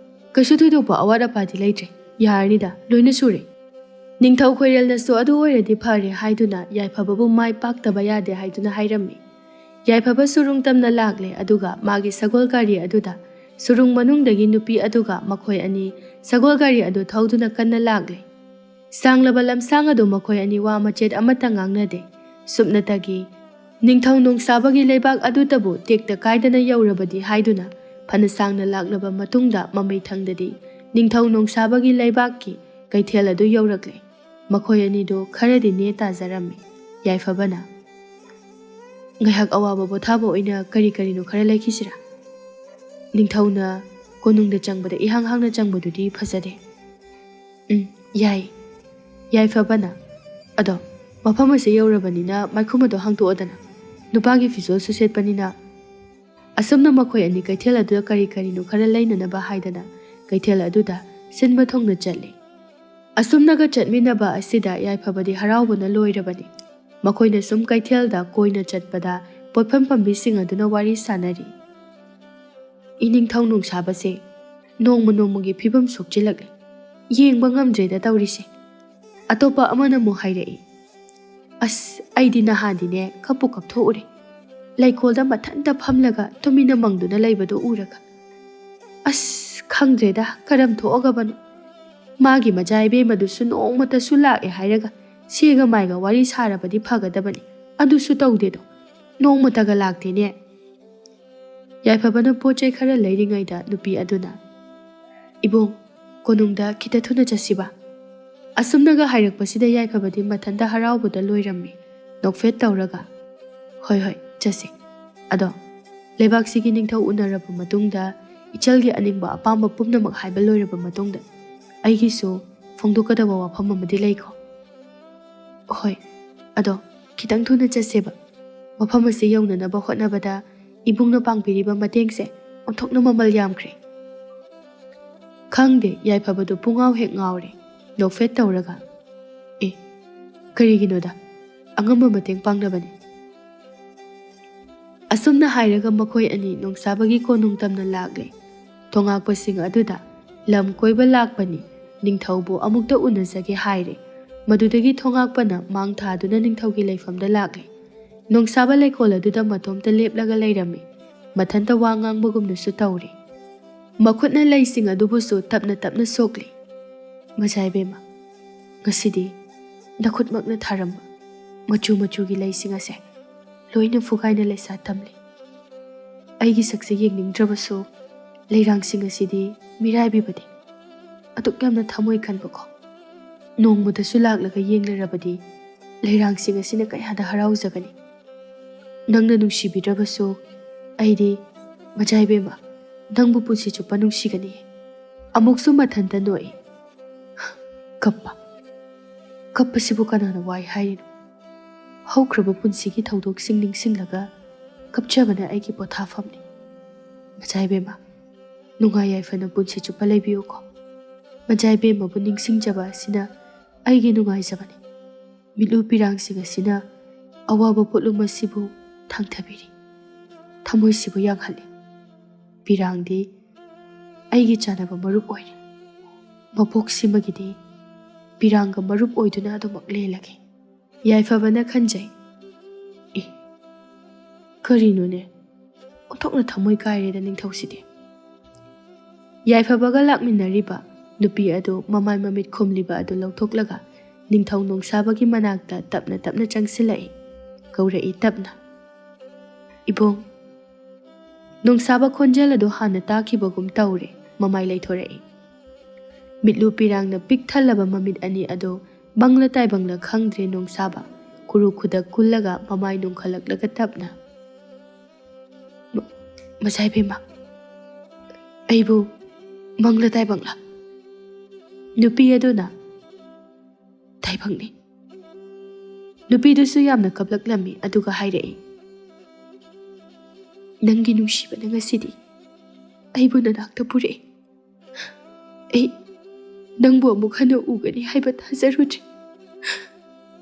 ꯀꯩꯁꯨ ꯊꯣꯏꯗꯣꯛꯄ ꯑꯋꯥꯠ ꯑꯄꯥꯗꯤ ꯂꯩꯇ꯭ꯔꯦ꯫ ꯌꯥꯔꯅꯤꯗ, ꯂꯣꯏꯅ ꯁꯨꯔꯦ"꯫ ꯅꯤꯡꯊꯧ ꯈꯣꯏꯔꯦꯜꯅꯁꯨ "ꯑꯗꯨ ꯑꯣꯏꯔꯗꯤ ꯐꯔꯦ" ꯍꯥꯏꯗꯨꯅ ꯌꯥꯏꯐꯕꯕꯨ ꯃꯥꯏ ꯄꯥꯛꯇꯕ ꯌꯥꯗꯦ ꯍꯥꯏꯗꯨꯅ ꯍꯥꯏꯔꯝꯃꯤ꯫ ꯌꯥꯏꯐꯕ ꯁꯨꯔꯨꯡ ꯇꯝꯅ ꯂꯥꯛꯂꯦ, ꯑꯗꯨꯒ ꯃꯥꯒꯤ ꯁꯒꯣꯜ ꯒꯥꯔꯤ ꯑꯗꯨꯗ ꯁꯨꯔꯨꯡ ꯃꯅꯨꯡꯗꯒꯤ ꯅꯨꯄꯤ ꯑꯗꯨꯒ ꯃꯈꯣꯏ ꯑꯅꯤ ꯁꯒꯣꯜ ꯒꯥꯔꯤ ꯑꯗꯨ ꯊꯧꯗꯨꯅ ꯀꯟꯅ ꯂꯥꯛꯂꯦ꯫ ꯁꯥꯡꯂꯕ ꯂꯝꯁꯥꯡ ꯑꯗꯨ ꯃꯈꯣꯏ ꯑꯅꯤ ꯋꯥ ꯃꯆꯦꯠ ꯑꯃꯠꯇ ꯉꯥꯡꯅꯗꯦ꯫ ꯁꯨꯞꯅꯇꯒꯤ ꯅꯤꯡꯊꯧ ꯅꯣꯡꯁꯥꯕꯒꯤ ꯂꯩꯕꯥꯛ ꯑꯗꯨꯇꯕꯨ ꯇꯦꯛꯇ ꯀꯥꯏꯗꯅ ꯌꯧꯔꯕꯗꯤ ꯍꯥꯏꯗꯨꯅ ꯐꯅ ꯁꯥꯡꯅ ꯂꯥꯛꯂꯕ ꯃꯇꯨꯡꯗ ꯃꯃꯩꯊꯪꯗꯗꯤ ꯅꯤꯡꯊꯧ ꯅꯣꯡꯁꯥꯕꯒꯤ ꯂꯩꯕꯥꯛꯀꯤ ꯀꯩꯊꯦꯜ ꯑꯗꯨ ꯌꯧꯔꯛꯂꯦ꯫ ꯃꯈꯣꯏ ꯑꯅꯤꯗꯨ ꯈꯔꯗꯤ ꯅꯦ ꯇꯥꯖꯔꯝꯃꯤ꯫ ꯌꯥꯏꯐꯕꯅ, "ꯉꯥꯏꯍꯥꯛ ꯑꯋꯥꯕ ꯄꯣꯊꯥꯕ ꯑꯣꯏꯅ ꯀꯔꯤ ꯀꯔꯤꯅꯣ ꯈꯔ ꯂꯩꯈꯤꯁꯤꯔꯥ?" ꯅꯤꯡꯊꯧꯅ ꯀꯣꯅꯨꯡꯗ ꯆꯪꯕꯗ ꯏꯍꯥꯡ ꯍꯥꯡꯅ ꯆꯪꯕꯗꯨꯗꯤ ꯐꯖꯗꯦ꯫ "ꯎꯝ, ꯌꯥꯏ"꯫ ꯌꯥꯏꯐꯕꯅ, "ꯑꯗꯣ ꯃꯐꯝ ꯑꯁꯤ ꯌꯧꯔꯕꯅꯤꯅ ꯃꯥꯏꯈꯨꯝ ꯑꯗꯣ ꯍꯥꯡꯗꯣꯛꯑꯣꯗꯅ, ꯅꯨꯄꯥꯒꯤ ꯐꯤꯖꯣꯜꯁꯨ ꯁꯦꯠꯄꯅꯤꯅ"꯫ ꯑꯁꯨꯝꯅ ꯃꯈꯣꯏ ꯑꯅꯤ ꯀꯩꯊꯦꯜ ꯑꯗꯨꯗ ꯀꯔꯤ ꯀꯔꯤꯅꯣ ꯈꯔ ꯂꯩꯅꯅꯕ ꯍꯥꯏꯗꯅ ꯀꯩꯊꯦꯜ ꯑꯗꯨꯗ ꯁꯤꯟꯕ ꯊꯨꯡꯅ ꯆꯠꯂꯤ꯫ ꯑꯁꯨꯝꯅꯒ ꯆꯠꯃꯤꯟꯅꯕ ꯑꯁꯤꯗ ꯌꯥꯏꯐꯕꯗꯤ ꯍꯔꯥꯎꯕꯅ ꯂꯣꯏꯔꯕꯅꯤ꯫ ꯃꯈꯣꯏꯅ ꯁꯨꯝ ꯀꯩꯊꯦꯜꯗ ꯀꯣꯏꯅ ꯆꯠꯄꯗ ꯄꯣꯠꯐꯝ ꯐꯝꯕꯤꯁꯤꯡ ꯑꯗꯨꯅ ꯋꯥꯔꯤ ꯁꯥꯅꯔꯤ꯫ "ꯏꯅꯤꯡꯊꯧ ꯅꯣꯡꯁꯥꯕꯁꯦ ꯅꯣꯡꯃ ꯅꯣꯡꯃꯒꯤ ꯐꯤꯕꯝ ꯁꯣꯛꯆꯤꯜꯂꯛꯂꯦ꯫ ꯌꯦꯡꯕ ꯉꯝꯗ꯭ꯔꯦꯗ ꯇꯧꯔꯤꯁꯦ"꯫ ꯑꯇꯣꯞꯄ ꯑꯃꯅ ꯑꯃꯨꯛ ꯍꯥꯏꯔꯛꯏ꯫ ꯑꯁ, ꯑꯩꯗꯤ ꯅꯍꯥꯟꯗꯤꯅꯦ ꯀꯞꯄꯨ ꯀꯞꯊꯣꯛꯎꯔꯦ, ꯂꯩꯀꯣꯜꯗ ꯃꯊꯟꯇ ꯐꯝꯂꯒ ꯇꯨꯃꯤꯟꯅ ꯃꯪꯗꯨꯅ ꯂꯩꯕꯗꯨ ꯎꯔꯒ꯫ ꯑꯁ, ꯈꯪꯗ꯭ꯔꯦꯗ, ꯀꯔꯝ ꯊꯣꯛꯑꯒꯕꯅꯣ꯫ ꯃꯥꯒꯤ ꯃꯆꯥ ꯏꯕꯦꯝꯃꯗꯨꯁꯨ ꯅꯣꯡꯃꯇꯁꯨ ꯂꯥꯛꯑꯦ ꯍꯥꯏꯔꯒ ꯁꯦꯒ ꯃꯥꯏꯒ ꯋꯥꯔꯤ ꯁꯥꯔꯕꯗꯤ ꯐꯒꯗꯕꯅꯤ, ꯑꯗꯨꯁꯨ ꯇꯧꯗꯦꯗꯣ, ꯅꯣꯡꯃꯇꯒ ꯂꯥꯛꯇꯦꯅꯦ꯫ ꯌꯥꯏꯐꯕꯅ ꯄꯣꯠ ꯆꯩ ꯈꯔ ꯂꯩꯔꯤꯉꯩꯗ ꯅꯨꯄꯤ ꯑꯗꯨꯅ, "ꯏꯕꯨꯡ, ꯀꯣꯅꯨꯡꯗ ꯈꯤꯇ ꯊꯨꯅ ꯆꯠꯁꯤꯕ?" ꯑꯁꯨꯝꯅꯒ ꯍꯥꯏꯔꯛꯄꯁꯤꯗ ꯌꯥꯏꯐꯕꯗꯤ ꯃꯊꯟꯇ ꯍꯔꯥꯎꯕꯗ ꯂꯣꯏꯔꯝꯃꯤ꯫ ꯅꯣꯛꯐꯦꯠ ꯇꯧꯔꯒ, "ꯍꯣꯏ, ꯍꯣꯏ, ꯆꯠꯁꯤ꯫ ꯑꯗꯣ ꯂꯩꯕꯥꯛꯁꯤꯒꯤ ꯅꯤꯡꯊꯧ ꯎꯅꯔꯕ ꯃꯇꯨꯡꯗ, ꯏꯆꯜꯒꯤ ꯑꯅꯤꯡꯕ ꯑꯄꯥꯝꯕ ꯄꯨꯝꯅꯃꯛ ꯍꯥꯏꯕ ꯂꯣꯏꯔꯕ ꯃꯇꯨꯡꯗ, ꯑꯩꯒꯤꯁꯨ ꯐꯣꯡꯗꯣꯛꯀꯗꯕ ꯋꯥꯐꯝ ꯑꯃꯗꯤ ꯂꯩꯀꯣ?" "ꯍꯣꯏ, ꯑꯗꯣ ꯈꯤꯇꯪ ꯊꯨꯅ ꯆꯠꯁꯦꯕ꯫ ꯃꯐꯝ ꯑꯁꯤ ꯌꯧꯅꯅꯕ ꯍꯣꯠꯅꯕꯗ ꯏꯕꯨꯡꯅ ꯄꯥꯡꯕꯤꯔꯤꯕ ꯃꯇꯦꯡꯁꯦ ꯑꯣꯟꯊꯣꯛꯅ ꯃꯃꯜ ꯌꯥꯝꯈ꯭ꯔꯦ꯫" ꯈꯪꯗꯦ, ꯌꯥꯏꯐꯕꯗꯨ ꯄꯨꯡꯉꯥꯎ ꯍꯦꯛ ꯉꯥꯎꯔꯦ꯫ ꯅꯣꯛꯐꯦꯠ ꯇꯧꯔꯒ, "ꯑꯦ, ꯀꯔꯤꯒꯤꯅꯣꯗ? ꯑꯉꯝꯕ ꯃꯇꯦꯡ ꯄꯥꯡꯅꯕꯅꯤ꯫" ꯑꯁꯨꯝꯅ ꯍꯥꯏꯔꯒ ꯃꯈꯣꯏ ꯑꯅꯤ ꯅꯣꯡꯁꯥꯕꯒꯤ ꯀꯣꯅꯨꯡ ꯇꯝꯅ ꯂꯥꯛꯂꯦ꯫ ꯊꯣꯉꯥꯛꯄꯁꯤꯡ ꯑꯗꯨꯗ, "ꯂꯝ ꯀꯣꯏꯕ ꯂꯥꯛꯄꯅꯤ, ꯅꯤꯡꯊꯧꯕꯨ ꯑꯃꯨꯛꯇ ꯎꯅꯖꯒꯦ" ꯍꯥꯏꯔꯦ꯫ ꯃꯗꯨꯗꯒꯤ ꯊꯣꯉꯥꯛꯄꯅ ꯃꯥꯡ ꯊꯥꯗꯨꯅ ꯅꯤꯡꯊꯧꯒꯤ ꯂꯩꯐꯝꯗ ꯂꯥꯛꯂꯦ꯫ ꯅꯣꯡꯁꯥꯕ ꯂꯩꯀꯣꯜ ꯑꯗꯨꯗ ꯃꯇꯣꯝꯇ ꯂꯦꯞꯂꯒ ꯂꯩꯔꯝꯃꯤ꯫ ꯃꯊꯟꯇ ꯋꯥ ꯉꯥꯡꯕꯒꯨꯝꯅꯁꯨ ꯇꯧꯔꯤ꯫ ꯃꯈꯨꯠꯅ ꯂꯩꯁꯤꯡ ꯑꯗꯨꯕꯨꯁꯨ ꯇꯞꯅ ꯇꯞꯅ ꯁꯣꯛꯂꯤ꯫ "ꯃꯆꯥ ꯏꯕꯦꯝꯃ, ꯉꯁꯤꯗꯤ ꯅꯈꯨꯠꯃꯛꯅ ꯊꯥꯔꯝꯕ ꯃꯆꯨ ꯃꯆꯨꯒꯤ ꯂꯩꯁꯤꯡ ꯑꯁꯦ ꯂꯣꯏꯅ ꯐꯨꯒꯥꯏꯅ ꯂꯩꯁꯥ ꯇꯝꯂꯤ꯫ ꯑꯩꯒꯤ ꯁꯛꯁꯦ ꯌꯦꯡꯅꯤꯡꯗ꯭ꯔꯕꯁꯨ, ꯂꯩꯔꯥꯡꯁꯤꯡ ꯑꯁꯤꯗꯤ ꯃꯤꯔꯥꯏꯕꯤꯕꯗꯤ ꯑꯗꯨꯛ ꯌꯥꯝꯅ ꯊꯃꯣꯏ ꯀꯟꯕꯀꯣ꯫ ꯅꯣꯡꯃꯗꯁꯨ ꯂꯥꯛꯂꯒ ꯌꯦꯡꯂꯔꯕꯗꯤ ꯂꯩꯔꯥꯡꯁꯤꯡ ꯑꯁꯤꯅ ꯀꯌꯥꯗ ꯍꯔꯥꯎꯖꯒꯅꯤ꯫ ꯅꯪꯅ ꯅꯨꯡꯁꯤꯕꯤꯗ꯭ꯔꯕꯁꯨ, ꯑꯩꯗꯤ, ꯃꯆꯥ ꯏꯕꯦꯝꯃ, ꯅꯪꯕꯨ ꯄꯨꯟꯁꯤ ꯆꯨꯞꯄ ꯅꯨꯡꯁꯤꯒꯅꯤ꯫" ꯑꯃꯨꯛꯁꯨ ꯃꯊꯟꯇ ꯅꯣꯛꯏ꯫ ꯀꯞꯄ꯫ ꯀꯞꯄꯁꯤꯕꯨ ꯀꯅꯥꯅ ꯋꯥꯏ ꯍꯥꯏꯔꯤꯅꯣ? ꯍꯧꯈ꯭ꯔꯕ ꯄꯨꯟꯁꯤꯒꯤ ꯊꯧꯗꯣꯛꯁꯤꯡ ꯅꯤꯡꯁꯤꯡꯂꯒ ꯀꯞꯆꯕꯅ ꯑꯩꯒꯤ ꯄꯣꯊꯥꯐꯝꯅꯤ꯫ ꯃꯆꯥ ꯏꯕꯦꯝꯃ, ꯅꯨꯡꯉꯥꯏ ꯌꯥꯏꯐꯅ ꯄꯨꯟꯁꯤ ꯆꯨꯞꯄ ꯂꯩꯕꯤꯌꯨꯀꯣ꯫ ꯃꯆꯥ ꯏꯕꯦꯝꯃꯕꯨ ꯅꯤꯡꯁꯤꯡꯖꯕ ꯑꯁꯤꯅ ꯑꯩꯒꯤ ꯅꯨꯡꯉꯥꯏꯖꯕꯅꯤ꯫ ꯃꯤꯠꯂꯨ ꯄꯤꯔꯥꯡꯁꯤꯡ ꯑꯁꯤꯅ ꯑꯋꯥꯕ ꯄꯣꯠꯂꯨꯝ ꯑꯁꯤꯕꯨ ꯊꯥꯡꯊꯕꯤꯔꯤ꯫ ꯊꯃꯣꯏꯁꯤꯕꯨ ꯌꯥꯡꯍꯜꯂꯤ꯫ ꯄꯤꯔꯥꯡꯗꯤ ꯑꯩꯒꯤ ꯆꯥꯟꯅꯕ ꯃꯔꯨꯞ ꯑꯣꯏꯔꯦ꯫ ꯃꯄꯣꯛꯁꯤꯃꯒꯤꯗꯤ ꯄꯤꯔꯥꯡꯒ ꯃꯔꯨꯞ ꯑꯣꯏꯗꯨꯅ ꯑꯗꯨꯃꯛ ꯂꯦꯜꯂꯒꯦ꯫ ꯌꯥꯏꯐꯕꯅ ꯈꯟꯖꯩ, "ꯑꯦ, ꯀꯔꯤꯅꯣꯅꯦ? ꯑꯣꯟꯊꯣꯛꯅ ꯊꯃꯣꯏ ꯀꯥꯏꯔꯦꯗ ꯅꯤꯡꯊꯧꯁꯤꯗꯤ꯫" ꯌꯥꯏꯐꯕꯒ ꯂꯥꯛꯃꯤꯟꯅꯔꯤꯕ ꯅꯨꯄꯤ ꯑꯗꯨ ꯃꯃꯥꯏ ꯃꯃꯤꯠ ꯈꯨꯝꯂꯤꯕ ꯑꯗꯨ ꯂꯧꯊꯣꯛꯂꯒ ꯅꯤꯡꯊꯧ ꯅꯣꯡꯁꯥꯕꯒꯤ ꯃꯅꯥꯛꯇ ꯇꯞꯅ ꯇꯞꯅ ꯆꯪꯁꯤꯜꯂꯛꯏ꯫ ꯀꯧꯔꯛꯏ ꯇꯞꯅ, "ꯏꯕꯨꯡ꯫" ꯅꯣꯡꯁꯥꯕ ꯈꯣꯟꯖꯦꯜ ꯑꯗꯨ ꯍꯥꯟꯅ ꯇꯥꯈꯤꯕꯒꯨꯝ ꯇꯧꯔꯦ꯫ ꯃꯃꯥꯏ ꯂꯩꯊꯣꯔꯛꯏ꯫ ꯃꯤꯠꯂꯨ ꯄꯤꯔꯥꯡꯅ ꯄꯤꯛ ꯊꯜꯂꯕ ꯃꯃꯤꯠ ꯑꯅꯤ ꯑꯗꯨ ꯃꯪꯂ ꯇꯥꯏꯕꯪꯂ ꯈꯪꯗ꯭ꯔꯦ ꯅꯣꯡꯁꯥꯕ꯫ ꯀꯨꯔꯨ ꯈꯨꯗꯛ ꯀꯨꯜꯂꯒ ꯃꯃꯥꯏ ꯅꯣꯡꯈꯠꯂꯛꯂꯒ ꯇꯞꯅ, "ꯃ-, ꯃꯆꯥ ꯏꯕꯦꯝꯃ, ꯑꯩꯕꯨ ꯃꯪꯂ ꯇꯥꯏꯕꯪꯂ?" ꯅꯨꯄꯤ ꯑꯗꯨꯅ, "ꯇꯥꯏꯕꯪꯅꯤ꯫" ꯅꯨꯄꯤꯗꯨꯁꯨ ꯌꯥꯝꯅ ꯀꯞꯂꯛꯂꯝꯃꯤ, ꯑꯗꯨꯒ ꯍꯥꯏꯔꯛꯏ, "ꯅꯪꯒꯤ ꯅꯨꯡꯁꯤꯕꯅ ꯉꯁꯤꯗꯤ ꯑꯩꯕꯨ ꯅꯅꯥꯛꯇ ꯄꯨꯔꯛꯏ꯫ ꯑꯩ ꯅꯪꯕꯨ ꯑꯃꯨꯛ ꯍꯟꯅ ꯎꯒꯅꯤ ꯍꯥꯏꯕ ꯊꯥꯖꯔꯨꯗ꯭ꯔꯦ꯫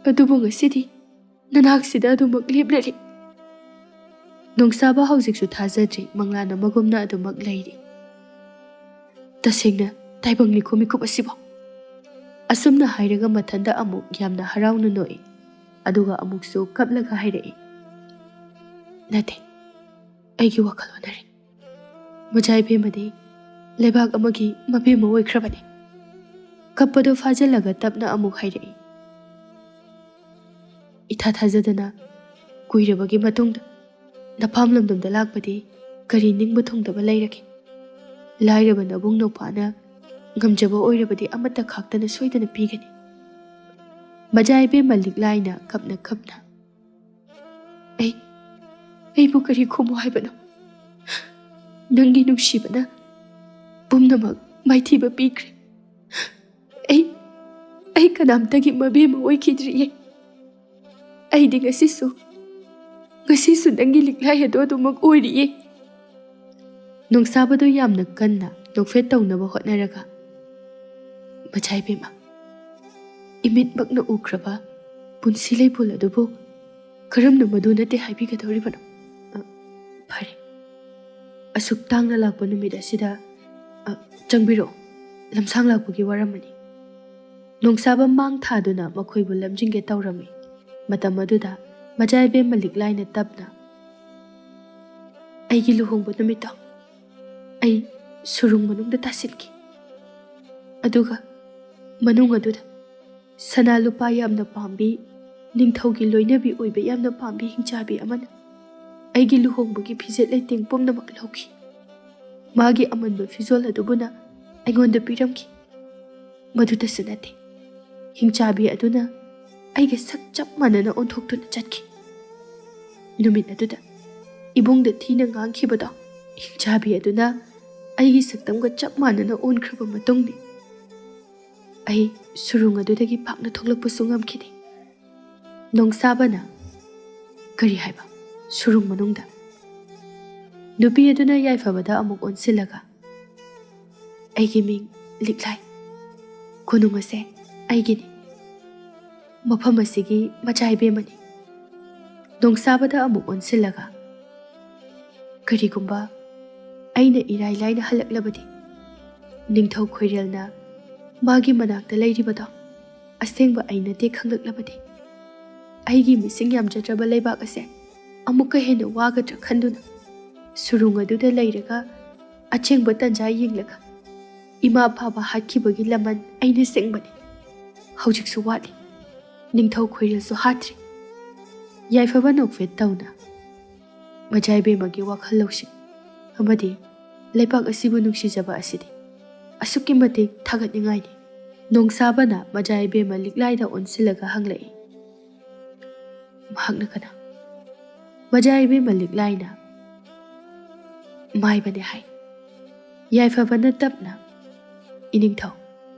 ꯑꯗꯨꯕꯨ ꯉꯁꯤꯗꯤ ꯅꯅꯥꯛꯁꯤꯗ ꯑꯗꯨꯃꯛ ꯂꯦꯞꯂꯔꯦ꯫" ꯅꯣꯡꯁꯥꯕ ꯍꯧꯖꯤꯛꯁꯨ ꯊꯥꯖꯗ꯭ꯔꯤ, ꯃꯪꯂꯥꯟ ꯑꯃꯒꯨꯝꯅ ꯑꯗꯨꯃꯛ ꯂꯩꯔꯤ꯫ "ꯇꯁꯦꯡꯅ ꯇꯥꯏꯕꯪꯅꯤꯀꯣ ꯃꯤꯀꯨꯞ ꯑꯁꯤꯕꯣ?" ꯑꯁꯨꯝꯅ ꯍꯥꯏꯔꯒ ꯃꯊꯟꯇ ꯑꯃꯨꯛ ꯌꯥꯝꯅ ꯍꯔꯥꯎꯅ ꯅꯣꯛꯏ꯫ ꯑꯗꯨꯒ ꯑꯃꯨꯛꯁꯨ ꯀꯞꯂꯒ ꯍꯥꯏꯔꯛꯏ, "ꯅꯠꯇꯦ, ꯑꯩꯒꯤ ꯋꯥꯈꯜ ꯑꯣꯟꯅꯔꯦ꯫ ꯃꯆꯥ ꯏꯕꯦꯝꯃꯗꯤ ꯂꯩꯕꯥꯛ ꯑꯃꯒꯤ ꯃꯕꯦꯝꯃ ꯑꯣꯏꯈ꯭ꯔꯕꯅꯤ꯫" ꯀꯞꯄꯗꯨ ꯐꯥꯖꯤꯜꯂꯒ ꯇꯞꯅ ꯑꯃꯨꯛ ꯍꯥꯏꯔꯛꯏ, "ꯏꯊꯥ ꯊꯥꯖꯗꯅ ꯀꯨꯏꯔꯕꯒꯤ ꯃꯇꯨꯡꯗ ꯅꯄꯥꯝ ꯂꯝꯗꯝꯗ ꯂꯥꯛꯄꯗꯤ ꯀꯔꯤ ꯅꯤꯡꯕ ꯊꯨꯡꯗꯕ ꯂꯩꯔꯒꯦ? ꯂꯥꯏꯔꯕ ꯅꯕꯨꯡ ꯅꯧꯄꯥꯅ ꯉꯝꯖꯕ ꯑꯣꯏꯔꯕꯗꯤ ꯑꯃꯠꯇ ꯈꯥꯛꯇꯅ ꯁꯣꯏꯗꯅ ꯄꯤꯒꯅꯤ꯫" ꯃꯆꯥ ꯏꯕꯦꯝꯃ ꯂꯤꯛꯂꯥꯏꯅ ꯀꯞꯅ ꯀꯞꯅ, "ꯑꯩ, ꯑꯩꯕꯨ ꯀꯔꯤ ꯈꯨꯝꯃꯨ ꯍꯥꯏꯕꯅꯣ? ꯅꯪꯒꯤ ꯅꯨꯡꯁꯤꯕꯅ ꯄꯨꯝꯅꯃꯛ ꯃꯥꯏꯊꯤꯕ ꯄꯤꯈ꯭ꯔꯦ꯫ ꯑꯩ, ꯑꯩ ꯀꯅꯥꯝꯇꯒꯤ ꯃꯕꯦꯝꯃ ꯑꯣꯏꯈꯤꯗ꯭ꯔꯤꯌꯦ꯫ ꯑꯩꯗꯤ ꯉꯁꯤꯁꯨ, ꯉꯁꯤꯁꯨ ꯅꯪꯒꯤ ꯂꯤꯛꯂꯥꯏ ꯑꯗꯣ ꯑꯗꯨꯃꯛ ꯑꯣꯏꯔꯤꯌꯦ꯫" ꯅꯣꯡꯁꯥꯕꯗꯨ ꯌꯥꯝꯅ ꯀꯟꯅ ꯅꯣꯛꯐꯦꯠ ꯇꯧꯅꯕ ꯍꯣꯠꯅꯔꯒ, "ꯃꯆꯥ ꯏꯕꯦꯝꯃ, ꯏꯃꯤꯠꯃꯛꯅ ꯎꯈ꯭ꯔꯕ ꯄꯨꯟꯁꯤ ꯂꯩꯄꯣꯜ ꯑꯗꯨꯕꯨ ꯀꯔꯝꯅ ꯃꯗꯨ ꯅꯠꯇꯦ ꯍꯥꯏꯕꯤꯒꯗꯧꯔꯤꯕꯅꯣ? ꯑ, ꯐꯔꯦ, ꯑꯁꯨꯛ ꯇꯥꯡꯅ ꯂꯥꯛꯄ ꯅꯨꯃꯤꯠ ꯑꯁꯤꯗ, ꯑ, ꯆꯪꯕꯤꯔꯛꯎ, ꯂꯝꯁꯥꯡ ꯂꯥꯛꯄꯒꯤ ꯋꯥꯔꯝꯃꯅꯤ꯫" ꯅꯣꯡꯁꯥꯕ ꯃꯥꯡ ꯊꯥꯗꯨꯅ ꯃꯈꯣꯏꯕꯨ ꯂꯝꯖꯤꯡꯒꯦ ꯇꯧꯔꯝꯃꯤ꯫ ꯃꯇꯝ ꯑꯗꯨꯗ ꯃꯖꯥ ꯏꯕꯦꯝꯃ ꯂꯤꯛꯂꯥꯏꯅ ꯇꯞꯅ, "ꯑꯩꯒꯤ ꯂꯨꯍꯣꯡꯕ ꯅꯨꯃꯤꯠꯇꯣ ꯑꯩ ꯁꯨꯔꯨꯡ ꯃꯅꯨꯡꯗ ꯇꯥꯁꯤꯟꯈꯤ꯫ ꯑꯗꯨꯒ ꯃꯅꯨꯡ ꯑꯗꯨꯗ ꯁꯅꯥ ꯂꯨꯄꯥ ꯌꯥꯝꯅ ꯄꯥꯝꯕꯤ, ꯅꯤꯡꯊꯧꯒꯤ ꯂꯣꯏꯅꯕꯤ ꯑꯣꯏꯕ ꯌꯥꯝꯅ ꯄꯥꯝꯕꯤ ꯍꯤꯡꯆꯥꯕꯤ ꯑꯃꯅ ꯑꯩꯒꯤ ꯂꯨꯍꯣꯡꯕꯒꯤ ꯐꯤꯖꯦꯠ ꯂꯩꯇꯦꯡ ꯄꯨꯝꯅꯃꯛ ꯂꯧꯈꯤ꯫ ꯃꯥꯒꯤ ꯑꯃꯟꯕ ꯐꯤꯖꯣꯜ ꯑꯗꯨꯕꯨꯅ ꯑꯩꯉꯣꯟꯗ ꯄꯤꯔꯝꯈꯤ꯫ ꯃꯗꯨꯗꯁꯨ ꯅꯠꯇꯦ, ꯍꯤꯡꯆꯥꯕꯤ ꯑꯗꯨꯅ ꯑꯩꯒ ꯁꯛ ꯆꯞ ꯃꯥꯟꯅꯅ ꯑꯣꯟꯊꯣꯛꯇꯨꯅ ꯆꯠꯈꯤ꯫ ꯅꯨꯃꯤꯠ ꯑꯗꯨꯗ ꯏꯕꯨꯡꯗ ꯊꯤꯅ ꯉꯥꯡꯈꯤꯕꯗꯣ ꯍꯤꯡꯆꯥꯕꯤ ꯑꯗꯨꯅ ꯑꯩꯒꯤ ꯁꯛꯇꯝꯒ ꯆꯞ ꯃꯥꯟꯅꯅ ꯑꯣꯟꯈ꯭ꯔꯕ ꯃꯇꯨꯡꯅꯤ꯫ ꯑꯩ ꯁꯨꯔꯨꯡ ꯑꯗꯨꯗꯒꯤ ꯄꯥꯛꯅ ꯊꯣꯛꯂꯛꯄꯁꯨ ꯉꯝꯈꯤꯗꯦ꯫ ꯅꯣꯡꯁꯥꯕꯅ, "ꯀꯔꯤ ꯍꯥꯏꯕ? ꯁꯨꯔꯨꯡ ꯃꯅꯨꯡꯗ?" ꯅꯨꯄꯤ ꯑꯗꯨꯅ ꯌꯥꯏꯐꯕꯗ ꯑꯃꯨꯛ ꯑꯣꯟꯁꯤꯜꯂꯒ, "ꯑꯩꯒꯤ ꯃꯤꯡ ꯂꯤꯛꯂꯥꯏ꯫ ꯀꯣꯅꯨꯡ ꯑꯁꯦ ꯑꯩꯒꯤꯅꯤ꯫ ꯃꯐꯝ ꯑꯁꯤꯒꯤ ꯃꯆꯥ ꯏꯕꯦꯝꯃꯅꯤ"꯫ ꯅꯣꯡꯁꯥꯕꯗ ꯑꯃꯨꯛ ꯑꯣꯟꯁꯤꯜꯂꯒ, "ꯀꯔꯤꯒꯨꯝꯕ ꯑꯩꯅ ꯏꯔꯥꯏ ꯂꯥꯏꯅ ꯍꯜꯂꯛꯂꯕꯗꯤ, ꯅꯤꯡꯊꯧ ꯈꯣꯏꯔꯦꯜꯅ ꯃꯥꯒꯤ ꯃꯅꯥꯛꯇ ꯂꯩꯔꯤꯕꯗꯣ ꯑꯁꯦꯡꯕ ꯑꯩ ꯅꯠꯇꯦ ꯈꯪꯂꯛꯂꯕꯗꯤ, ꯑꯩꯒꯤ ꯃꯤꯁꯤꯡ ꯌꯥꯝꯖꯗ꯭ꯔꯕ ꯂꯩꯕꯥꯛ ꯑꯁꯦ ꯑꯃꯨꯛꯀ ꯍꯦꯟꯅ ꯋꯥꯒꯗ꯭ꯔꯥ ꯈꯟꯗꯨꯅ ꯁꯨꯔꯨꯡ ꯑꯗꯨꯗ ꯂꯩꯔꯒ ꯑꯆꯦꯡꯕ ꯇꯟꯖꯥ ꯌꯦꯡꯂꯒ ꯏꯃꯥ ꯐꯥꯕ ꯍꯥꯠꯈꯤꯕꯒꯤ ꯂꯃꯟ ꯑꯩꯅ ꯁꯦꯡꯕꯅꯤ꯫ ꯍꯧꯖꯤꯛꯁꯨ ꯋꯥꯠꯂꯤ꯫ ꯅꯤꯡꯊꯧ ꯈꯣꯏꯔꯦꯜꯁꯨ ꯍꯥꯠꯇ꯭ꯔꯤ"꯫ ꯌꯥꯏꯐꯕ ꯅꯣꯛꯐꯦꯠ ꯇꯧꯅ, "ꯃꯖꯥ ꯏꯕꯦꯝꯃꯒꯤ ꯋꯥꯈꯜ ꯂꯧꯁꯤꯡ ꯑꯃꯗꯤ ꯂꯩꯕꯥꯛ ꯑꯁꯤꯕꯨ ꯅꯨꯡꯁꯤꯖꯕ ꯑꯁꯤꯗꯤ ꯑꯁꯨꯛꯀꯤ ꯃꯇꯤꯛ ꯊꯥꯒꯠꯅꯤꯡꯉꯥꯏꯅꯤ"꯫ ꯅꯣꯡꯁꯥꯕꯅ ꯃꯖꯥ ꯏꯕꯦꯝꯃ ꯂꯤꯛꯂꯥꯏꯗ ꯑꯣꯟꯁꯤꯜꯂꯒ ꯍꯪꯂꯛꯏ, "ꯃꯍꯥꯛꯅ ꯀꯅꯥ?" ꯃꯖꯥ ꯏꯕꯦꯝꯃ ꯂꯤꯛꯂꯥꯏꯅ, "ꯃꯥꯏꯕꯅꯦ" ꯍꯥꯏ꯫ ꯌꯥꯏꯐꯕꯅ ꯇꯞꯅ, "ꯏꯅꯤꯡꯊꯧ,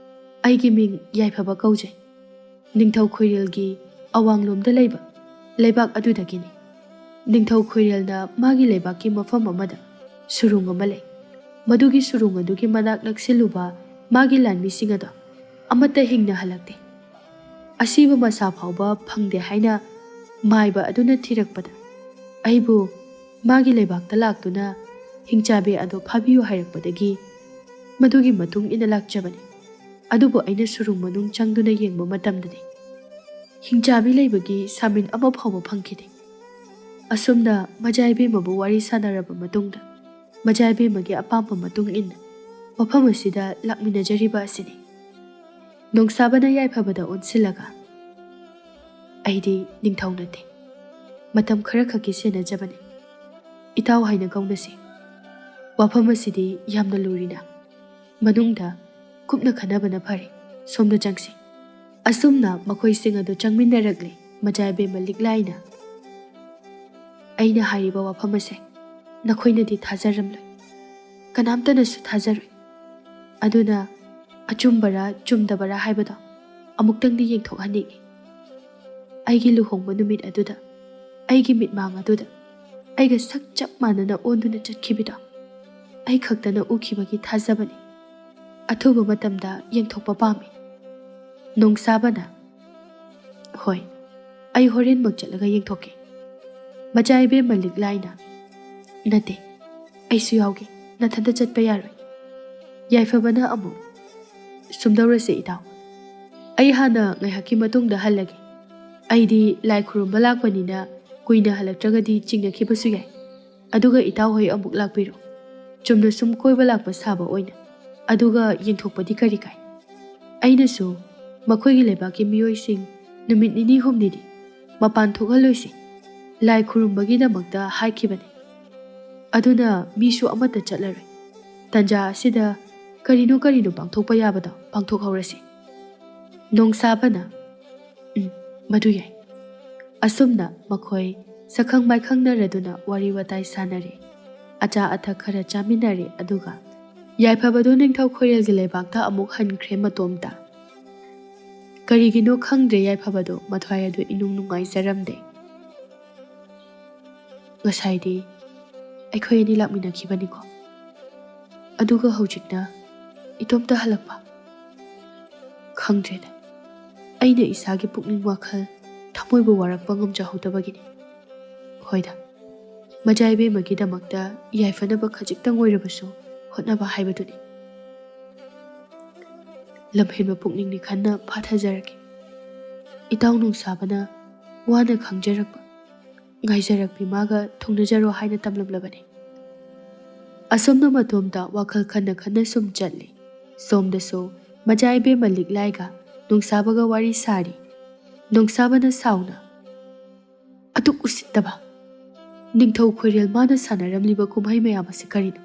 ꯑꯩꯒꯤ ꯃꯤꯡ ꯌꯥꯏꯐꯕ ꯀꯧꯖꯩ꯫ ꯅꯤꯡꯊꯧ ꯈꯣꯏꯔꯦꯜꯒꯤ ꯑꯋꯥꯡꯂꯣꯝꯗ ꯂꯩꯕ ꯂꯩꯕꯥꯛ ꯑꯗꯨꯗꯒꯤꯅꯤ꯫ ꯅꯤꯡꯊꯧ ꯈꯣꯏꯔꯦꯜꯅ ꯃꯥꯒꯤ ꯂꯩꯕꯥꯛꯀꯤ ꯃꯐꯝ ꯑꯃꯗ ꯁꯨꯔꯨꯡ ꯑꯃ ꯂꯩ꯫ ꯃꯗꯨꯒꯤ ꯁꯨꯔꯨꯡ ꯑꯗꯨꯒꯤ ꯃꯅꯥꯛ ꯅꯛꯁꯤꯜꯂꯨꯕ ꯃꯥꯒꯤ ꯂꯥꯟꯃꯤꯁꯤꯡ ꯑꯗꯣ ꯑꯃꯠꯇ ꯍꯤꯡꯅ ꯍꯜꯂꯛꯇꯦ꯫ ꯑꯁꯤꯕ ꯃꯁꯥ ꯐꯥꯎꯕ ꯐꯪꯗꯦ ꯍꯥꯏꯅ ꯃꯥꯏꯕ ꯑꯗꯨꯅ ꯊꯤꯔꯛꯄꯗ, ꯑꯩꯕꯨ ꯃꯥꯒꯤ ꯂꯩꯕꯥꯛꯇ ꯂꯥꯛꯇꯨꯅ ꯍꯤꯡꯆꯥꯕꯤ ꯑꯗꯣ ꯐꯥꯕꯤꯌꯨ ꯍꯥꯏꯔꯛꯄꯗꯒꯤ ꯃꯗꯨꯒꯤ ꯃꯇꯨꯡ ꯏꯟꯅ ꯂꯥꯛꯆꯕꯅꯤ꯫ ꯑꯗꯨꯕꯨ ꯑꯩꯅ ꯁꯨꯔꯨꯡ ꯃꯅꯨꯡ ꯆꯪꯗꯨꯅ ꯌꯦꯡꯕ ꯃꯇꯝꯗꯗꯤ ꯍꯤꯡꯆꯥꯕꯤ ꯂꯩꯕꯒꯤ ꯁꯥꯃꯤꯟ ꯑꯃ ꯐꯥꯎꯕ ꯐꯪꯈꯤꯗꯦ꯫ ꯑꯁꯨꯝꯅ ꯃꯖꯥ ꯏꯕꯦꯝꯃꯕꯨ ꯋꯥꯔꯤ ꯁꯥꯟꯅꯔꯕ ꯃꯇꯨꯡꯗ, ꯃꯖꯥ ꯏꯕꯦꯝꯃꯒꯤ ꯑꯄꯥꯝꯕ ꯃꯇꯨꯡ ꯏꯟꯅ ꯃꯐꯝ ꯑꯁꯤꯗ ꯂꯥꯛꯃꯤꯟꯅꯖꯔꯤꯕ ꯑꯁꯤꯅꯤ꯫ ꯅꯣꯡꯁꯥꯕꯅ ꯌꯥꯏꯐꯕꯗ ꯑꯣꯟꯁꯤꯜꯂꯒ, "ꯑꯩꯗꯤ ꯅꯤꯡꯊꯧ ꯅꯠꯇꯦ, ꯃꯇꯝ ꯈꯔ ꯈꯛꯀꯤ ꯁꯦꯟꯅꯖꯕꯅꯤ꯫ ꯏꯇꯥꯎ ꯍꯥꯏꯅ ꯀꯧꯅꯁꯤ꯫ ꯋꯥꯐꯝ ꯑꯁꯤꯗꯤ ꯌꯥꯝꯅ ꯂꯨꯔꯤꯅ, ꯃꯅꯨꯡꯗ ꯀꯨꯞꯅ ꯈꯟꯅꯕꯅ ꯐꯔꯦ꯫ ꯁꯣꯝꯗ ꯆꯪꯁꯤ꯫" ꯑꯁꯨꯝꯅ ꯃꯈꯣꯏꯁꯤꯡ ꯑꯗꯨ ꯆꯪꯃꯤꯟꯅꯔꯛꯂꯦ꯫ ꯃꯖꯥ ꯏꯕꯦꯝꯃ ꯂꯤꯛꯂꯥꯏꯅ, "ꯑꯩꯅ ꯍꯥꯏꯔꯤꯕ ꯋꯥꯐꯝ ꯑꯁꯦ ꯅꯈꯣꯏꯅꯗꯤ ꯊꯥꯖꯔꯝꯂꯣꯏ, ꯀꯅꯥꯝꯇꯅꯁꯨ ꯊꯥꯖꯔꯣꯏ꯫ ꯑꯗꯨꯅ ꯑꯆꯨꯝꯕꯔꯥ ꯆꯨꯝꯗꯕꯔꯥ ꯍꯥꯏꯕꯗꯣ ꯑꯃꯨꯛꯇꯪꯗꯤ ꯌꯦꯡꯊꯣꯛꯍꯟꯅꯤꯡꯏ꯫ ꯑꯩꯒꯤ ꯂꯨꯍꯣꯡꯕ ꯅꯨꯃꯤꯠ ꯑꯗꯨꯗ, ꯑꯩꯒꯤ ꯃꯤꯠꯃꯥꯡ ꯑꯗꯨꯗ ꯑꯩꯒ ꯁꯛ ꯆꯞ ꯃꯥꯟꯅꯅ ꯑꯣꯟꯗꯨꯅ ꯆꯠꯈꯤꯕꯗꯣ ꯑꯩ ꯈꯛꯇꯅ ꯎꯈꯤꯕꯒꯤ ꯊꯥꯖꯕꯅꯤ꯫ ꯑꯊꯨꯕ ꯃꯇꯝꯗ ꯌꯦꯡꯊꯣꯛꯄ ꯄꯥꯝꯃꯤ꯫" ꯅꯣꯡꯁꯥꯕꯅ, "ꯍꯣꯏ, ꯑꯩ ꯍꯣꯔꯦꯟꯃꯛ ꯆꯠꯂꯒ ꯌꯦꯡꯊꯣꯛꯀꯦ꯫" ꯃꯆꯥ ꯏꯕꯦꯝꯃ ꯂꯤꯛꯂꯥꯏꯅ, "ꯅꯠꯇꯦ, ꯑꯩꯁꯨ ꯌꯥꯎꯒꯦ, ꯅꯊꯟꯇ ꯆꯠꯄ ꯌꯥꯔꯣꯏ꯫" ꯌꯥꯏꯐꯕꯅ ꯑꯃꯨꯛ, "ꯁꯨꯝꯗꯧꯔꯁꯦ ꯏꯇꯥꯎ, ꯑꯩ ꯍꯥꯟꯅ ꯉꯥꯏꯍꯥꯛꯀꯤ ꯃꯇꯨꯡꯗ ꯍꯜꯂꯒꯦ꯫ ꯑꯩꯗꯤ ꯂꯥꯏ ꯈꯨꯔꯨꯝꯕ ꯂꯥꯛꯄꯅꯤꯅ ꯀꯨꯏꯅ ꯍꯜꯂꯛꯇ꯭ꯔꯒꯗꯤ ꯆꯤꯡꯅꯈꯤꯕꯁꯨ ꯌꯥꯏ꯫ ꯑꯗꯨꯒ ꯏꯇꯥꯎ ꯍꯣꯏ ꯑꯃꯨꯛ ꯂꯥꯛꯄꯤꯔꯣ꯫ ꯆꯨꯝꯅ ꯁꯨꯝ ꯀꯣꯏꯕ ꯂꯥꯛꯄ ꯁꯥꯕ ꯑꯣꯏꯅ꯫ ꯑꯗꯨꯒ ꯌꯦꯡꯊꯣꯛꯄꯗꯤ ꯀꯔꯤ ꯀꯥꯏ? ꯑꯩꯅꯁꯨ ꯃꯈꯣꯏꯒꯤ ꯂꯩꯕꯥꯛꯀꯤ ꯃꯤꯑꯣꯏꯁꯤꯡ ꯅꯨꯃꯤꯠ ꯅꯤꯅꯤ ꯍꯨꯝꯅꯤꯗꯤ ꯃꯄꯥꯟ ꯊꯣꯛꯍꯜꯂꯣꯏꯁꯤ ꯂꯥꯏ ꯈꯨꯔꯨꯝꯕꯒꯤꯗꯃꯛꯇ ꯍꯥꯏꯈꯤꯕꯅꯤ꯫ ꯑꯗꯨꯅ ꯃꯤꯁꯨ ꯑꯃꯠꯇ ꯆꯠꯂꯔꯣꯏ꯫ ꯇꯟꯖꯥ ꯑꯁꯤꯗ ꯀꯔꯤꯅꯣ ꯀꯔꯤꯅꯣ ꯄꯥꯡꯊꯣꯛꯄ ꯌꯥꯕꯗꯣ ꯄꯥꯡꯊꯣꯛꯍꯧꯔꯁꯤ꯫" ꯅꯣꯡꯁꯥꯕꯅ, "ꯎꯝ, ꯃꯗꯨ ꯌꯥꯏ꯫" ꯑꯁꯨꯝꯅ ꯃꯈꯣꯏ ꯁꯛꯈꯪ ꯃꯥꯏꯈꯪꯅꯔꯗꯨꯅ ꯋꯥꯔꯤ ꯋꯥꯇꯥꯏ ꯁꯥꯟꯅꯔꯦ꯫ ꯑꯆꯥ ꯑꯊꯛ ꯈꯔ ꯆꯥꯃꯤꯟꯅꯔꯦ, ꯑꯗꯨꯒ ꯌꯥꯏꯐꯕꯗꯨ ꯅꯤꯡꯊꯧ ꯈꯣꯏꯔꯦꯜꯒꯤ ꯂꯩꯕꯥꯛꯇ ꯑꯃꯨꯛ ꯍꯟꯈ꯭ꯔꯦ ꯃꯇꯣꯝꯇ꯫ ꯀꯔꯤꯒꯤꯅꯣ ꯈꯪꯗ꯭ꯔꯦ, ꯌꯥꯏꯐꯕꯗꯨ ꯃꯊ꯭ꯋꯥꯏ ꯑꯗꯨ ꯏꯅꯨꯡ ꯅꯨꯡꯉꯥꯏꯖꯔꯝꯗꯦ꯫ "ꯉꯁꯥꯏꯗꯤ ꯑꯩꯈꯣꯏ ꯑꯅꯤ ꯂꯥꯛꯃꯤꯟꯅꯈꯤꯕꯅꯤꯀꯣ, ꯑꯗꯨꯒ ꯍꯧꯖꯤꯛꯅ ꯏꯇꯣꯝꯇ ꯍꯜꯂꯛꯄ? ꯈꯪꯗ꯭ꯔꯦꯗ, ꯑꯩꯅ ꯏꯁꯥꯒꯤ ꯄꯨꯛꯅꯤꯡ ꯋꯥꯈꯜ, ꯊꯃꯣꯏꯕꯨ ꯋꯥꯔꯛꯄ ꯉꯝꯖꯍꯧꯗꯕꯒꯤꯅꯤ꯫" ꯍꯣꯏꯗ, ꯃꯆꯥ ꯏꯕꯦꯝꯃꯒꯤꯗꯃꯛꯇ ꯌꯥꯏꯐꯅꯕ ꯈꯖꯤꯛꯇꯪ ꯑꯣꯏꯔꯕꯁꯨ ꯍꯣꯠꯅꯕ ꯍꯥꯏꯕꯗꯨꯅꯤ꯫ ꯂꯝꯍꯦꯟꯕ ꯄꯨꯛꯅꯤꯡꯅꯤ ꯈꯟꯅ ꯐꯥꯊꯖꯔꯒꯦ꯫ ꯏꯇꯥꯎ ꯅꯣꯡꯁꯥꯕꯅ ꯋꯥꯅ ꯈꯪꯖꯔꯛꯄ, ꯉꯥꯏꯖꯔꯛꯄꯤ ꯃꯥꯒ ꯊꯨꯡꯅꯖꯔꯣ ꯍꯥꯏꯅ ꯇꯝꯂꯝꯂꯕꯅꯤ꯫ ꯑꯁꯨꯝꯅ ꯃꯇꯣꯝꯇ ꯋꯥꯈꯜ ꯈꯟꯅ ꯈꯟꯅ ꯁꯨꯝ ꯆꯠꯂꯤ꯫ ꯁꯣꯝꯗꯁꯨ ꯃꯖꯥ ꯏꯕꯦꯝꯃ ꯂꯤꯛꯂꯥꯏꯒ ꯅꯣꯡꯁꯥꯕꯒ ꯋꯥꯔꯤ ꯁꯥꯔꯤ꯫ ꯅꯣꯡꯁꯥꯕꯅ ꯁꯥꯎꯅ, "ꯑꯗꯨꯛ ꯎꯁꯤꯠꯇꯕ! ꯅꯤꯡꯊꯧ ꯈꯣꯏꯔꯦꯜ ꯃꯥꯅ ꯁꯥꯟꯅꯔꯝꯂꯤꯕ ꯀꯨꯝꯍꯩ ꯃꯌꯥꯝ ꯑꯁꯤ ꯀꯔꯤꯅꯣ?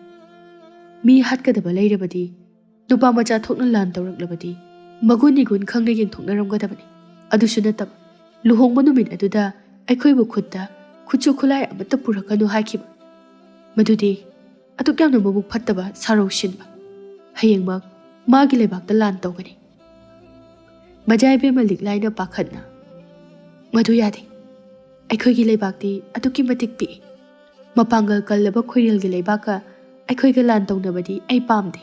ꯃꯤ ꯍꯥꯠꯀꯗꯕ ꯂꯩꯔꯕꯗꯤ, ꯅꯨꯄꯥ ꯃꯆꯥ ꯊꯣꯛꯅ ꯂꯥꯟ ꯇꯧꯔꯛꯂꯕꯗꯤ, ꯃꯒꯨꯟ ꯏꯒꯨꯟ ꯈꯪꯅ ꯌꯦꯡꯊꯣꯛꯅꯔꯝꯒꯗꯕꯅꯤ꯫ ꯑꯗꯨꯁꯨ ꯅꯠꯇꯕ, ꯂꯨꯍꯣꯡꯕ ꯅꯨꯃꯤꯠ ꯑꯗꯨꯗ ꯑꯩꯈꯣꯏꯕꯨ ꯈꯨꯠꯇ ꯈꯨꯠꯁꯨ ꯈꯨꯠꯂꯥꯏ ꯑꯃꯠꯇ ꯄꯨꯔꯛꯀꯅꯨ ꯍꯥꯏꯈꯤꯕ꯫ ꯃꯗꯨꯗꯤ ꯑꯗꯨꯛ ꯌꯥꯝꯅ ꯃꯕꯨꯛ ꯐꯠꯇꯕ ꯁꯥꯔꯧ ꯁꯤꯟꯕ꯫ ꯍꯌꯦꯡꯃꯛ ꯃꯥꯒꯤ ꯂꯩꯕꯥꯛꯇ ꯂꯥꯟ ꯇꯧꯒꯅꯤ꯫" ꯃꯖꯥ ꯏꯕꯦꯝꯃ ꯂꯤꯛꯂꯥꯏꯅ ꯄꯥꯈꯠꯅ, "ꯃꯗꯨ ꯌꯥꯗꯦ꯫ ꯑꯩꯈꯣꯏꯒꯤ ꯂꯩꯕꯥꯛꯇꯤ ꯑꯗꯨꯛꯀꯤ ꯃꯇꯤꯛ ꯄꯤꯛꯏ꯫ ꯃꯄꯥꯡꯒꯜ ꯀꯜꯂꯕ ꯈꯣꯏꯔꯦꯜꯒꯤ ꯂꯩꯕꯥꯛꯀ ꯑꯩꯈꯣꯏꯒ ꯂꯥꯟ ꯇꯧꯅꯕꯗꯤ ꯑꯩ ꯄꯥꯝꯗꯦ꯫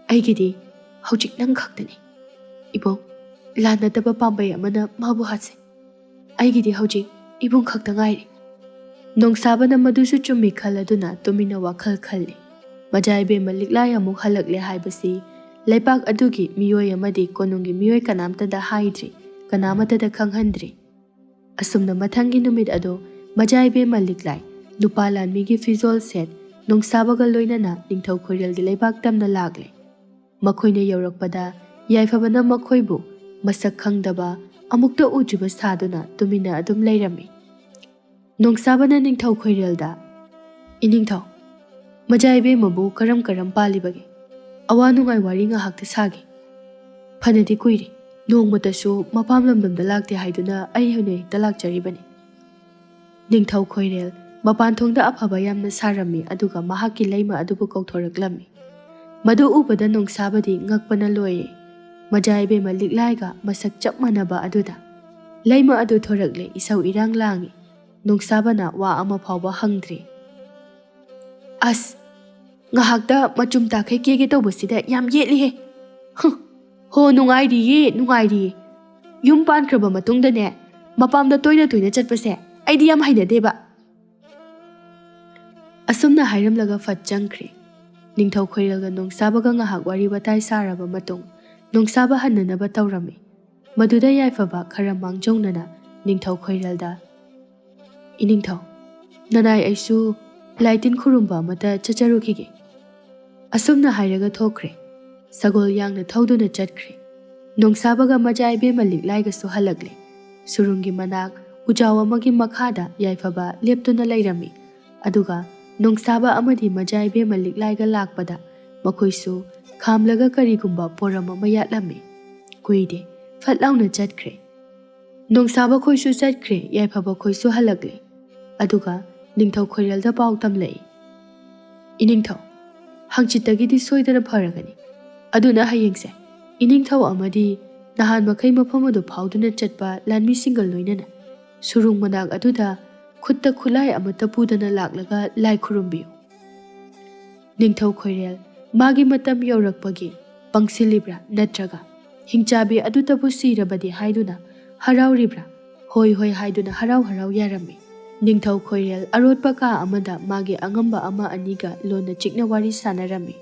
ꯑꯩꯒꯤꯗꯤ ꯍꯧꯖꯤꯛ ꯅꯪ ꯈꯛꯇꯅꯤ꯫ ꯏꯕꯨꯡ, ꯂꯥꯟ ꯅꯠꯇꯕ ꯄꯥꯝꯕꯩ ꯑꯃꯅ ꯃꯥꯕꯨ ꯍꯥꯠꯁꯦ꯫ ꯑꯩꯒꯤꯗꯤ ꯍꯧꯖꯤꯛ ꯏꯕꯨꯡ ꯈꯛꯇ ꯉꯥꯏꯔꯦ꯫" ꯅꯣꯡꯁꯥꯕꯅ ꯃꯗꯨꯁꯨ ꯆꯨꯝꯃꯤ ꯈꯜꯂꯗꯨꯅ ꯇꯨꯃꯤꯟꯅ ꯋꯥꯈꯜ ꯈꯜꯂꯤ꯫ ꯃꯖꯥ ꯏꯕꯦꯝꯃ ꯂꯤꯛꯂꯥꯏ ꯑꯃꯨꯛ ꯍꯜꯂꯛꯂꯦ ꯍꯥꯏꯕꯁꯤ ꯂꯩꯄꯥꯛ ꯑꯗꯨꯒꯤ ꯃꯤꯑꯣꯏ ꯑꯃꯗꯤ ꯀꯣꯅꯨꯡꯒꯤ ꯃꯤꯑꯣꯏ ꯀꯅꯥꯝꯇꯗ ꯍꯥꯏꯗ꯭ꯔꯤ, ꯀꯅꯥꯃꯠꯇꯗ ꯈꯪꯍꯟꯗ꯭ꯔꯤ꯫ ꯑꯁꯨꯝꯅ ꯃꯊꯪꯒꯤ ꯅꯨꯃꯤꯠ ꯑꯗꯨ ꯃꯖꯥ ꯏꯕꯦꯝꯃ ꯂꯤꯛꯂꯥꯏ, ꯅꯨꯄꯥ ꯂꯥꯟꯃꯤꯒꯤ ꯐꯤꯖꯣꯜ ꯁꯦꯠ, ꯅꯣꯡꯁꯥꯕꯒ ꯂꯣꯏꯅꯅ ꯅꯤꯡꯊꯧ ꯈꯣꯏꯔꯦꯜꯒꯤ ꯂꯩꯕꯥꯛ ꯇꯝꯅ ꯂꯥꯛꯂꯦ꯫ ꯃꯈꯣꯏꯅ ꯌꯧꯔꯛꯄꯗ ꯌꯥꯏꯐꯕꯅ ꯃꯈꯣꯏꯕꯨ ꯃꯁꯛ ꯈꯪꯗꯕ, ꯑꯃꯨꯛꯇ ꯎꯗ꯭ꯔꯤꯕ ꯁꯥꯗꯨꯅ ꯇꯨꯃꯤꯟꯅ ꯑꯗꯨꯝ ꯂꯩꯔꯝꯃꯤ꯫ ꯅꯣꯡꯁꯥꯕꯅ ꯅꯤꯡꯊꯧ ꯈꯣꯏꯔꯦꯜꯗ, "ꯏꯅꯤꯡꯊꯧ, ꯃꯖꯥ ꯏꯕꯦꯝꯃꯕꯨ ꯀꯔꯝ ꯀꯔꯝ ꯄꯥꯜꯂꯤꯕꯒꯦ? ꯑꯋꯥ ꯅꯨꯡꯉꯥꯏ ꯋꯥꯔꯤ ꯉꯥꯏꯍꯥꯛꯇ ꯁꯥꯒꯦ꯫ ꯐꯅꯗꯤ ꯀꯨꯏꯔꯦ, ꯅꯣꯡꯃꯇꯁꯨ ꯃꯄꯥꯝ ꯂꯝꯗꯝꯗ ꯂꯥꯛꯇꯦ ꯍꯥꯏꯗꯨꯅ ꯑꯩ ꯍꯧꯅ ꯍꯦꯛꯇ ꯂꯥꯛꯆꯔꯤꯕꯅꯤ꯫" ꯅꯤꯡꯊꯧ ꯈꯣꯏꯔꯦꯜ ꯃꯄꯥꯟ ꯊꯣꯡꯗ ꯑꯐꯕ ꯌꯥꯝꯅ ꯁꯥꯔꯝꯃꯤ, ꯑꯗꯨꯒ ꯃꯍꯥꯛꯀꯤ ꯂꯩꯃ ꯑꯗꯨꯕꯨ ꯀꯧꯊꯣꯔꯛꯂꯝꯃꯤ꯫ ꯃꯗꯨ ꯎꯕꯗ ꯅꯣꯡꯁꯥꯕꯗꯤ ꯉꯛꯄꯅ ꯂꯣꯏꯔꯦ꯫ ꯃꯖꯥ ꯏꯕꯦꯝꯃ ꯂꯤꯛꯂꯥꯏꯒ ꯃꯁꯛ ꯆꯞ ꯃꯥꯟꯅꯕ ꯑꯗꯨꯗ꯫ ꯂꯩꯃ ꯑꯗꯨ ꯊꯣꯔꯛꯂꯦ, ꯏꯁꯧ ꯏꯔꯥꯡ ꯂꯥꯡꯉꯤ꯫ ꯅꯣꯡꯁꯥꯕꯅ ꯋꯥ ꯑꯃ ꯐꯥꯎꯕ ꯍꯪꯗ꯭ꯔꯦ꯫ "ꯑꯁ, ꯉꯥꯏꯍꯥꯛꯇ ꯃꯆꯨꯝ ꯇꯥꯈꯩ ꯀꯦꯒꯦ ꯇꯧꯕꯁꯤꯗ ꯌꯥꯝ ꯌꯦꯠꯂꯤꯍꯦ꯫ ꯍꯨꯝ, ꯍꯣ, ꯅꯨꯡꯉꯥꯏꯔꯤꯌꯦ, ꯅꯨꯡꯉꯥꯏꯔꯤꯌꯦ꯫ ꯌꯨꯝ ꯄꯥꯟꯈ꯭ꯔꯕ ꯃꯇꯨꯡꯗꯅꯦ, ꯃꯄꯥꯝꯗ ꯇꯣꯏꯅ ꯇꯣꯏꯅ ꯆꯠꯄꯁꯦ ꯑꯩꯗꯤ ꯌꯥꯝ ꯍꯩꯅꯗꯦꯕ꯫" ꯑꯁꯨꯝꯅ ꯍꯥꯏꯔꯝꯂꯒ ꯐꯠ ꯆꯪꯈ꯭ꯔꯦ꯫ ꯅꯤꯡꯊꯧ ꯈꯣꯏꯔꯦꯜꯒ ꯅꯣꯡꯁꯥꯕꯒ ꯉꯥꯏꯍꯥꯛ ꯋꯥꯔꯤ ꯋꯥꯇꯥꯏ ꯁꯥꯔꯕ ꯃꯇꯨꯡ, ꯅꯣꯡꯁꯥꯕ ꯍꯟꯅꯅꯕ ꯇꯧꯔꯝꯃꯤ꯫ ꯃꯗꯨꯗ ꯌꯥꯏꯐꯕ ꯈꯔ ꯃꯥꯡꯖꯧꯅꯅ ꯅꯤꯡꯊꯧ ꯈꯣꯏꯔꯦꯜꯗ, "ꯏꯅꯤꯡꯊꯧ, ꯅꯅꯥꯏ ꯑꯩꯁꯨ ꯂꯥꯏ ꯇꯤꯟ ꯈꯨꯔꯨꯝꯕ ꯑꯃꯠꯇ ꯆꯠꯆꯔꯨꯈꯤꯒꯦ"꯫ ꯑꯁꯨꯝꯅ ꯍꯥꯏꯔꯒ ꯊꯣꯛꯈ꯭ꯔꯦ꯫ ꯁꯒꯣꯜ ꯌꯥꯡꯅ ꯊꯧꯗꯨꯅ ꯆꯠꯈ꯭ꯔꯦ꯫ ꯅꯣꯡꯁꯥꯕꯒ ꯃꯆꯥ ꯏꯕꯦꯝꯃ ꯂꯤꯛꯂꯥꯏꯒꯁꯨ ꯍꯜꯂꯛꯂꯦ꯫ ꯁꯨꯔꯨꯡꯒꯤ ꯃꯅꯥꯛ ꯎꯖꯥꯎ ꯑꯃꯒꯤ ꯃꯈꯥꯗ ꯌꯥꯏꯐꯕ ꯂꯦꯞꯇꯨꯅ ꯂꯩꯔꯝꯃꯤ꯫ ꯑꯗꯨꯒ ꯅꯣꯡꯁꯥꯕ ꯑꯃꯗꯤ ꯃꯆꯥ ꯏꯕꯦꯝꯃ ꯂꯤꯛꯂꯥꯏꯒ ꯂꯥꯛꯄꯗ ꯃꯈꯣꯏꯁꯨ ꯈꯥꯝꯂꯒ ꯀꯔꯤꯒꯨꯝꯕ ꯄꯣꯔꯝ ꯑꯃ ꯌꯥꯠꯂꯝꯃꯤ꯫ ꯀꯨꯏꯗꯦ, ꯐꯠ ꯂꯥꯎꯅ ꯆꯠꯈ꯭ꯔꯦ꯫ ꯅꯣꯡꯁꯥꯕ ꯈꯣꯏꯁꯨ ꯆꯠꯈ꯭ꯔꯦ, ꯌꯥꯏꯐꯕ ꯈꯣꯏꯁꯨ ꯍꯜꯂꯛꯂꯦ꯫ ꯑꯗꯨꯒ ꯅꯤꯡꯊꯧ ꯈꯣꯏꯔꯦꯜꯗ ꯄꯥꯎ ꯇꯝꯂꯛꯏ, "ꯏꯅꯤꯡꯊꯧ, ꯍꯪꯆꯤꯠꯇꯒꯤꯗꯤ ꯁꯣꯏꯗꯅ ꯐꯔꯒꯅꯤ꯫ ꯑꯗꯨꯅ ꯍꯌꯦꯡꯁꯦ ꯏꯅꯤꯡꯊꯧ ꯑꯃꯗꯤ ꯅꯍꯥꯟ ꯃꯈꯩ ꯃꯐꯝ ꯑꯗꯨ ꯐꯥꯎꯗꯨꯅ ꯆꯠꯄ ꯂꯥꯟꯃꯤꯁꯤꯡꯒ ꯂꯣꯏꯅꯅ ꯁꯨꯔꯨꯡ ꯃꯅꯥꯛ ꯑꯗꯨꯗ ꯈꯨꯠꯇ ꯈꯨꯠꯂꯥꯏ ꯑꯃꯠꯇ ꯄꯨꯗꯅ ꯂꯥꯛꯂꯒ ꯂꯥꯏ ꯈꯨꯔꯨꯝꯕꯤꯌꯨ"꯫ ꯅꯤꯡꯊꯧ ꯈꯣꯏꯔꯦꯜ ꯃꯥꯒꯤ ꯃꯇꯝ ꯌꯧꯔꯛꯄꯒꯤ ꯄꯪꯁꯤꯜꯂꯤꯕ꯭ꯔꯥ ꯅꯠꯇ꯭ꯔꯒ ꯍꯤꯡꯆꯥꯕꯤ ꯑꯗꯨꯇꯕꯨ ꯁꯤꯔꯕꯗꯤ ꯍꯥꯏꯗꯨꯅ ꯍꯔꯥꯎꯔꯤꯕ꯭ꯔꯥ? ꯍꯣꯏ ꯍꯣꯏ ꯍꯥꯏꯗꯨꯅ ꯍꯔꯥꯎ ꯍꯔꯥꯎ ꯌꯥꯔꯝꯃꯤ꯫ ꯅꯤꯡꯊꯧ ꯈꯣꯏꯔꯦꯜ ꯑꯔꯣꯠꯄ ꯀꯥ ꯑꯃꯗ ꯃꯥꯒꯤ ꯑꯉꯝꯕ ꯑꯃ ꯑꯅꯤꯒ ꯂꯣꯟꯅ ꯆꯤꯛꯅ ꯋꯥꯔꯤ ꯁꯥꯟꯅꯔꯝꯃꯤ꯫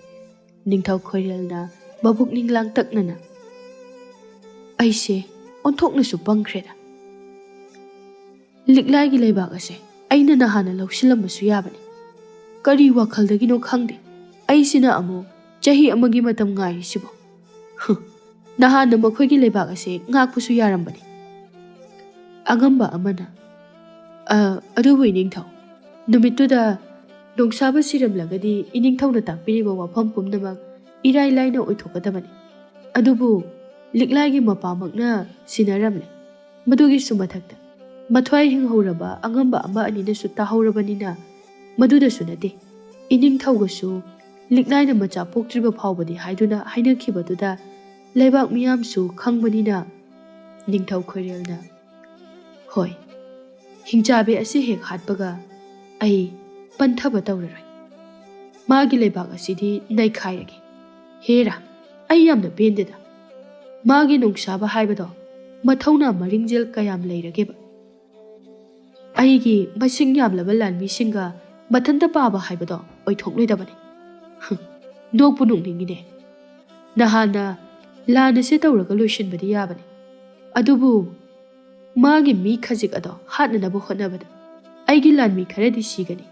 ꯅꯤꯡꯊꯧ ꯈꯣꯏꯔꯦꯜꯅ ꯃꯕꯨꯛꯅꯤꯡ ꯂꯥꯡꯇꯛꯅꯅ, "ꯑꯩꯁꯦ ꯑꯣꯟꯊꯣꯛꯅꯁꯨ ꯄꯪꯈ꯭ꯔꯦꯗ꯫ ꯂꯤꯛꯂꯥꯏꯒꯤ ꯂꯩꯕꯥꯛ ꯑꯁꯦ ꯑꯩꯅ ꯅꯍꯥꯟꯅ ꯂꯧꯁꯤꯜꯂꯝꯕꯁꯨ ꯌꯥꯕꯅꯤ꯫ ꯀꯔꯤ ꯋꯥꯈꯜꯗꯒꯤꯅꯣ ꯈꯪꯗꯦ, ꯑꯩꯁꯤꯅ ꯑꯃꯨꯛ ꯆꯍꯤ ꯑꯃꯒꯤ ꯃꯇꯝ ꯉꯥꯏꯔꯤꯁꯤꯕꯣ꯫ ꯍꯨ, ꯅꯍꯥꯟꯅ ꯃꯈꯣꯏꯒꯤ ꯂꯩꯕꯥꯛ ꯑꯁꯦ ꯉꯥꯛꯄꯁꯨ ꯌꯥꯔꯝꯕꯅꯤ"꯫ ꯑꯉꯝꯕ ꯑꯃꯅ, "ꯑ, ꯑꯗꯨꯕꯨ ꯏꯅꯤꯡꯊꯧ, ꯅꯨꯃꯤꯠꯇꯨꯗ ꯅꯣꯡꯁꯥꯕ ꯁꯤꯔꯝꯂꯒꯗꯤ ꯏꯅꯤꯡꯊꯧꯅ ꯇꯥꯛꯄꯤꯔꯤꯕ ꯋꯥꯐꯝ ꯄꯨꯝꯅꯃꯛ ꯏꯔꯥꯏ ꯂꯥꯏꯅ ꯑꯣꯏꯊꯣꯛꯀꯗꯕꯅꯤ꯫ ꯑꯗꯨꯕꯨ ꯂꯤꯛꯂꯥꯏꯒꯤ ꯃꯄꯥꯃꯛꯅ ꯁꯤꯟꯅꯔꯝꯂꯦ꯫ ꯃꯗꯨꯒꯤꯁꯨ ꯃꯊꯛꯇ ꯃꯊ꯭ꯋꯥꯏ ꯍꯤꯡꯍꯧꯔꯕ ꯑꯉꯝꯕ ꯑꯃ ꯑꯅꯤꯅꯁꯨ ꯇꯥꯍꯧꯔꯕꯅꯤꯅ ꯃꯗꯨꯗꯁꯨ ꯅꯠꯇꯦ, ꯏꯅꯤꯡꯊꯧꯒꯁꯨ ꯂꯤꯛꯂꯥꯏꯅ ꯃꯆꯥ ꯄꯣꯛꯇ꯭ꯔꯤꯕ ꯐꯥꯎꯕꯗꯤ ꯍꯥꯏꯗꯨꯅ ꯍꯥꯏꯅꯈꯤꯕꯗꯨꯗ ꯂꯩꯕꯥꯛ ꯃꯤꯌꯥꯝꯁꯨ ꯈꯪꯕꯅꯤꯅ"꯫ ꯅꯤꯡꯊꯧ ꯈꯣꯏꯔꯦꯜꯅ, "ꯍꯣꯏ, ꯍꯤꯡꯆꯥꯕꯤ ꯑꯁꯤ ꯍꯦꯛ ꯍꯥꯠꯄꯒ ꯑꯩ ꯄꯟꯊꯕ ꯇꯧꯔꯔꯣꯏ꯫ ꯃꯥꯒꯤ ꯂꯩꯕꯥꯛ ꯑꯁꯤꯗꯤ ꯅꯩꯈꯥꯏꯔꯒꯦ꯫ ꯍꯦꯔꯥ, ꯑꯩ ꯌꯥꯝꯅ ꯄꯦꯟꯗꯦꯗ꯫ ꯃꯥꯒꯤ ꯅꯣꯡꯁꯥꯕ ꯍꯥꯏꯕꯗꯣ ꯃꯊꯧꯅꯥ ꯃꯔꯤꯡꯖꯦꯜ ꯀꯌꯥꯝ ꯂꯩꯔꯒꯦꯕ? ꯑꯩꯒꯤ ꯃꯁꯤꯡ ꯌꯥꯝꯂꯕ ꯂꯥꯟꯃꯤꯁꯤꯡꯒ ꯃꯊꯟꯇ ꯄꯥꯕ ꯍꯥꯏꯕꯗꯣ ꯑꯣꯏꯊꯣꯛꯂꯣꯏꯗꯕꯅꯤ꯫ ꯍꯨꯝ, ꯅꯣꯛꯄꯨ ꯅꯣꯛꯅꯤꯡꯉꯤꯅꯦ꯫ ꯅꯍꯥꯟꯅ ꯂꯥꯟ ꯑꯁꯤ ꯇꯧꯔꯒ ꯂꯣꯏꯁꯤꯟꯕꯗꯤ ꯌꯥꯕꯅꯤ꯫ ꯑꯗꯨꯕꯨ ꯃꯥꯒꯤ ꯃꯤ ꯈꯖꯤꯛ ꯑꯗꯣ ꯍꯥꯠꯅꯅꯕ ꯍꯣꯠꯅꯕꯗ ꯑꯩꯒꯤ ꯂꯥꯟꯃꯤ ꯈꯔꯗꯤ ꯁꯤꯒꯅꯤ꯫